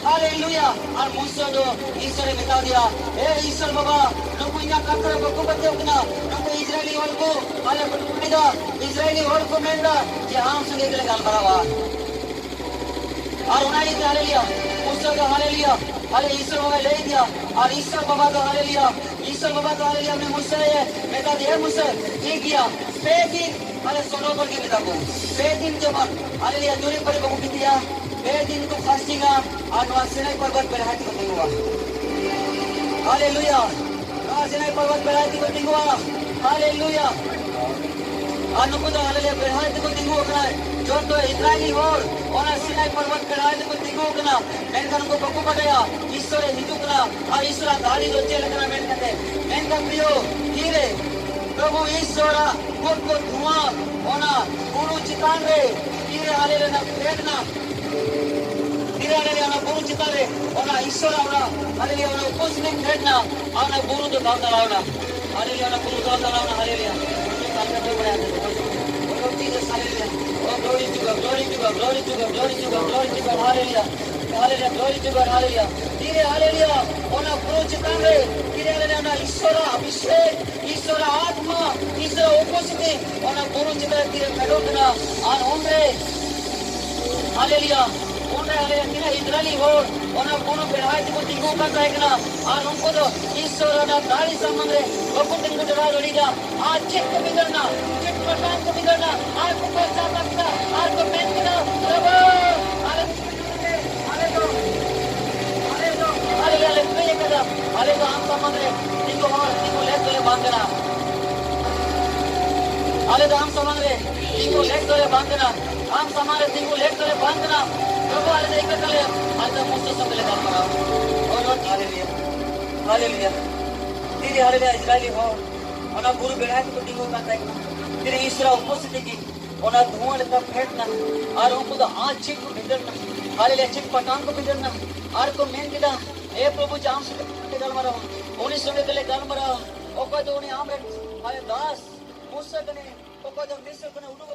ᱦᱟᱞᱮᱞᱩᱭᱟ᱾ ᱟᱨ ᱢᱩᱥᱟᱹ ᱫᱚ ᱤᱥᱚᱨᱮ ᱢᱮᱛᱟ ᱫᱮᱭᱟ, "ᱮ ᱤᱥᱚᱨ ᱵᱟᱵᱟ, ᱱᱩᱠᱩ ᱤᱧᱟᱹᱜ ᱠᱟᱛᱷᱟ ᱨᱮ ᱵᱟᱠᱚ ᱯᱟᱹᱛᱭᱟᱹᱣ ᱠᱟᱱᱟ, ᱱᱩᱠᱩ ᱤᱥᱨᱟᱭᱮᱞᱤ ᱦᱚᱲ ᱠᱚ ᱟᱞᱮ ᱠᱚ ᱢᱮᱱᱫᱟ, ᱤᱥᱨᱟᱭᱮᱞᱤ ᱦᱚᱲ ᱠᱚ ᱢᱮᱱᱫᱟ ᱡᱮ ᱟᱢ ᱥᱚᱸᱜᱮ ᱜᱮᱞᱮ ᱜᱟᱞᱢᱟᱨᱟᱣᱟ᱾" ᱟᱨ ᱚᱱᱟ ᱤᱭᱟᱹᱛᱮ ᱦᱟᱞᱮᱞᱩᱭᱟ, ᱢᱩᱥᱟᱹ ᱫᱚ ᱦᱟᱞᱮᱞᱩᱭᱟ, ᱦᱟᱞᱮ ᱤᱥᱚᱨ ᱵᱟᱵᱟᱭ ᱞᱟᱹᱭ ᱫᱮᱭᱟ, ᱟᱨ ᱤᱥᱚᱨ ᱵᱟᱵᱟ ᱫᱚ ᱦᱟᱞᱮᱞᱩᱭᱟ, ᱤᱥᱚᱨ ᱵᱟᱵᱟ ᱫᱚ ᱦᱟᱞᱮᱞᱩᱭᱟ, ᱩᱱᱤ ᱢᱩᱥᱟᱹᱭ ᱢᱮᱛᱟ ᱫᱮᱭᱟ, "ᱢᱩᱥᱟᱹ, ᱴᱷᱤᱠ ᱜᱮᱭᱟ, ᱯᱮ ᱫᱤᱱ ᱟᱞᱮ ᱥᱚᱱᱚ ᱵᱚᱱ ᱜᱮ ᱢᱮᱛᱟ ᱠᱚ, ᱯᱮ ᱫᱤᱱ ᱡᱮᱢᱚᱱ ᱦᱟᱞᱮᱞᱩᱭᱟ ᱡᱩᱨᱤ ᱯᱟᱹᱨᱤ ᱵᱟᱠᱚ ᱯᱤᱛᱤᱭᱟ, ᱯᱮ ᱫᱤᱱ ᱠᱚ ᱯᱷᱟᱥᱴᱤᱝᱟ, ᱟᱨ ᱱᱚᱣᱟ ᱥᱤᱱᱟᱭ ᱯᱚᱨᱵᱚᱛ ᱵᱮᱲᱦᱟᱭ ᱛᱮᱠᱚ ᱛᱤᱸᱜᱩᱣᱟ᱾ ᱦᱟᱞᱮᱞᱩᱭᱟ, ᱱᱚᱣᱟ ᱥᱤᱱᱟᱭ ᱯᱚᱨᱵᱚᱛ ᱵᱮᱲᱦᱟᱭ ᱛᱮᱠᱚ ᱛᱤᱸᱜᱩᱣᱟ, ᱦᱟᱞᱮᱞᱩᱭᱟ᱾ ᱟᱨ ᱱᱩᱠᱩ ᱫᱚ ᱦᱟᱞᱮᱞᱩᱭᱟ ᱵᱮᱲᱦᱟᱭ ᱛᱮᱠᱚ ᱛᱤᱸᱜᱩ ᱟᱠᱟᱱᱟ, ᱡᱚᱛᱚ ᱤᱥᱨᱟᱭᱮᱞᱤ ᱦᱚᱲ ᱚᱱᱟ ᱥᱤᱱᱟᱭ ᱯᱚᱨᱵᱚᱛ ᱵᱮᱲᱦᱟᱭ ᱛᱮᱠᱚ ᱛᱤᱸᱜᱩ ᱟᱠᱟᱱᱟ, ᱢᱮᱱᱠᱷᱟᱱ ᱩᱱᱠᱩ ᱵᱟᱠᱚ ᱵᱟᱰᱟᱭᱟ ᱤᱥᱚᱨᱮ ᱦᱤᱡᱩᱜ ᱠᱟᱱᱟ ᱟᱨ ᱤᱥᱚᱨᱟᱜ ᱫᱟᱲᱮ ᱫᱚ ᱪᱮᱫ ᱞᱮᱠᱟᱱᱟ ᱢᱮᱱ ᱠᱟᱛᱮ᱾ ᱢᱮᱱᱠᱷᱟᱱ ᱯᱨᱤᱭᱚ, ᱛᱤᱨᱮ ᱯᱨᱚᱵᱷᱩ ᱤᱥᱚᱨᱟᱜ ᱠᱳᱴ ᱠᱚ ᱫᱷᱩᱣᱟᱹ ᱚᱱᱟ ᱵᱩᱨᱩ ᱪᱮᱛᱟᱱ ᱨᱮ ᱛᱤᱨᱮ ᱦᱟᱞᱮᱞᱩᱭᱟ ᱯᱷᱮᱰ ᱮᱱᱟ, ᱛᱤᱨᱮ ᱦᱟᱞᱮᱞᱩᱭᱟ ᱚᱱᱟ ᱵᱩᱨᱩ ᱪᱮᱛᱟᱱ ᱨᱮ ᱚᱱᱟ ᱤᱥᱚᱨᱟᱜ ᱚᱱᱟ ᱦᱟᱞᱮᱞᱩᱭᱟ ᱚᱱᱟ ᱩᱯᱟᱹᱥ ᱨᱮ ᱯᱷᱮᱰ ᱮᱱᱟ, ᱟᱨ ᱚᱱᱟ ᱵᱩᱨᱩ ᱫᱚ ᱫᱟᱞ ᱫᱟᱞᱟᱣ ᱮᱱᱟ᱾ ᱦᱟᱞᱮᱞᱩᱭᱟ, ᱚᱱᱟ ᱵᱩᱨᱩ ᱫᱚ ᱫᱟᱞ ᱫᱟᱞᱟᱣ ᱮᱱᱟ᱾ ᱦᱟᱞᱮᱞᱩᱭᱟ᱾ ᱦᱟᱞᱮᱞᱩᱭᱟ᱾ Oh, glory to God, glory to God, glory to God, glory to God, glory to God, glory to God, hallelujah. Hallelujah, glory to God, hallelujah. ᱛᱤᱨᱮ ᱦᱟᱞᱮᱞᱩᱭᱟ, ᱚᱱᱟ ᱵᱩᱨᱩ ᱪᱮᱛᱟᱱ ᱨᱮ, ᱛᱤᱨᱮ ᱦᱟᱞᱮᱞᱩᱭᱟ, ᱚᱱᱟ ᱤᱥᱚᱨᱟᱜ ᱚᱵᱷᱤᱥᱮᱠ, ᱤᱥᱚᱨᱟᱜ ᱟᱛᱢᱟ, ᱤᱥᱚᱨᱟᱜ ᱩᱯᱚᱥᱛᱷᱤᱛᱤ, ᱚᱱᱟ ᱵᱩᱨᱩ ᱪᱮᱛᱟᱱ ᱨᱮ ᱛᱤᱨᱮ ᱯᱷᱮᱰᱚᱜ ᱠᱟᱱᱟ, ᱟᱨ ᱩᱱᱨᱮ, ᱦᱟᱞᱮᱞᱩᱭᱟ, ᱚᱸᱰᱮ ᱦᱟᱞᱮᱞᱩᱭᱟ, ᱛᱤᱱᱟᱹᱜ ᱤᱥᱨᱟᱭᱮᱞᱤ ᱦᱚᱲ ᱚᱱᱟ ᱵᱩᱨᱩ ᱵᱮᱲᱦᱟᱭ ᱛᱮᱠᱚ ᱛᱤᱸᱜᱩ ᱟᱠᱟᱱ ᱛᱟᱦᱮᱸ ᱠᱟᱱᱟ, ᱟᱨ ᱩᱱᱠᱩ ᱫᱚ ᱤᱥᱚᱨ ᱚᱱᱟ ᱫᱟᱲᱮ ᱥᱟᱢᱟᱝ ᱨᱮ ᱵᱟᱠᱚ ᱛᱤᱸᱜᱩ ᱫᱟᱲᱮ ᱫᱟᱲᱮᱭᱟᱫᱟ᱾ ᱟᱨ ᱪᱮᱫ ᱠᱚ ᱵᱤᱜᱟᱲ ᱮᱱᱟ? ᱪᱮᱫ ᱯᱨᱚᱠᱟᱨ ᱠᱚ ᱵᱤᱜᱟᱲ ᱮᱱᱟ? ᱟᱨ ᱠᱚ ᱯᱚᱥᱪᱟᱛᱟᱯ ᱠᱮᱫᱟ, ᱟᱨ ᱠᱚ ᱢᱮᱱ ᱠᱮᱫᱟ, "ᱯᱨᱚᱵᱷᱩ, ᱟᱢ ᱥᱟᱢᱟᱝ ᱨᱮ ᱛᱤᱸᱜᱩ ᱞᱮᱴ ᱫᱚᱞᱮ ᱵᱟᱝ ᱠᱟᱱᱟ᱾ ᱟᱢ ᱥᱟᱢᱟᱝ ᱨᱮ ᱛᱤᱸᱜᱩ ᱞᱮᱴ ᱫᱚᱞᱮ ᱵᱟᱝ ᱠᱟᱱᱟ᱾ ᱯᱨᱚᱵᱷᱩ, ᱟᱞᱮ ᱫᱚ ᱤᱠᱟᱹ ᱠᱟᱞᱮ, ᱟᱞᱮ ᱫᱚ ᱢᱩᱥᱟᱹ ᱥᱚᱸᱜᱮ ᱞᱮ ᱜᱟᱞᱢᱟᱨᱟᱣ᱾ ᱦᱟᱞᱮᱞᱩᱭᱟ, ᱦᱟᱞᱮᱞᱩᱭᱟ᱾ ᱛᱤᱨᱮ ᱦᱟᱞᱮᱞᱩᱭᱟ ᱤᱥᱨᱟᱭᱮᱞᱤ ᱦᱚᱲ ᱚᱱᱟ ᱵᱩᱨᱩ ᱵᱮᱲᱦᱟᱭ ᱛᱮᱠᱚ ᱛᱤᱸᱜᱩ ᱠᱟᱱ ᱛᱟᱦᱮᱸ ᱠᱟᱱᱟ᱾ ᱛᱤᱨᱮ ᱤᱥᱨᱟ ᱩᱯᱚᱥᱛᱷᱤᱛᱤ ᱜᱮ ᱚᱱᱟ ᱫᱷᱩᱣᱟᱹ ᱞᱮᱠᱟ ᱯᱷᱮᱰ ᱮᱱᱟ᱾ ᱟᱨ ᱩᱱᱠᱩ ᱫᱚ ᱟᱸᱪ ᱪᱮᱫ ᱠᱚ ᱵᱷᱤᱸᱫᱟᱹᱲ ᱮᱱᱟ᱾ ᱦᱟᱞᱮᱞᱩᱭᱟ, ᱪᱮᱫ ᱯᱟᱴᱟᱱ ᱠᱚ ᱵᱷᱤᱸᱫᱟᱹᱲ ᱮᱱᱟ᱾ ᱟᱨ ᱠᱚ ᱢᱮᱱ ᱠᱮᱫᱟ, ᱦᱮ ᱯᱨᱚᱵᱷᱩ, ᱡᱮ ᱟᱢ ᱥᱚᱸᱜᱮ ᱞᱮ ᱜᱟᱞᱢᱟᱨᱟᱣᱟ, ᱩᱱᱤ ᱥᱚᱸᱜᱮ ᱜᱮᱞᱮ ᱜᱟᱞᱢᱟᱨᱟᱣᱟ᱾ ᱚᱠᱚᱭ ᱫᱚ ᱩᱱᱤ ᱟᱢᱨᱮᱱ ᱫᱟᱥ ᱢᱩᱥᱟᱹ ᱠᱟᱱᱟᱭ, ᱚᱠᱚᱭ ᱫᱚ ᱢᱤᱥᱨ ᱠᱷᱚᱱᱮ ᱩᱰᱩᱠ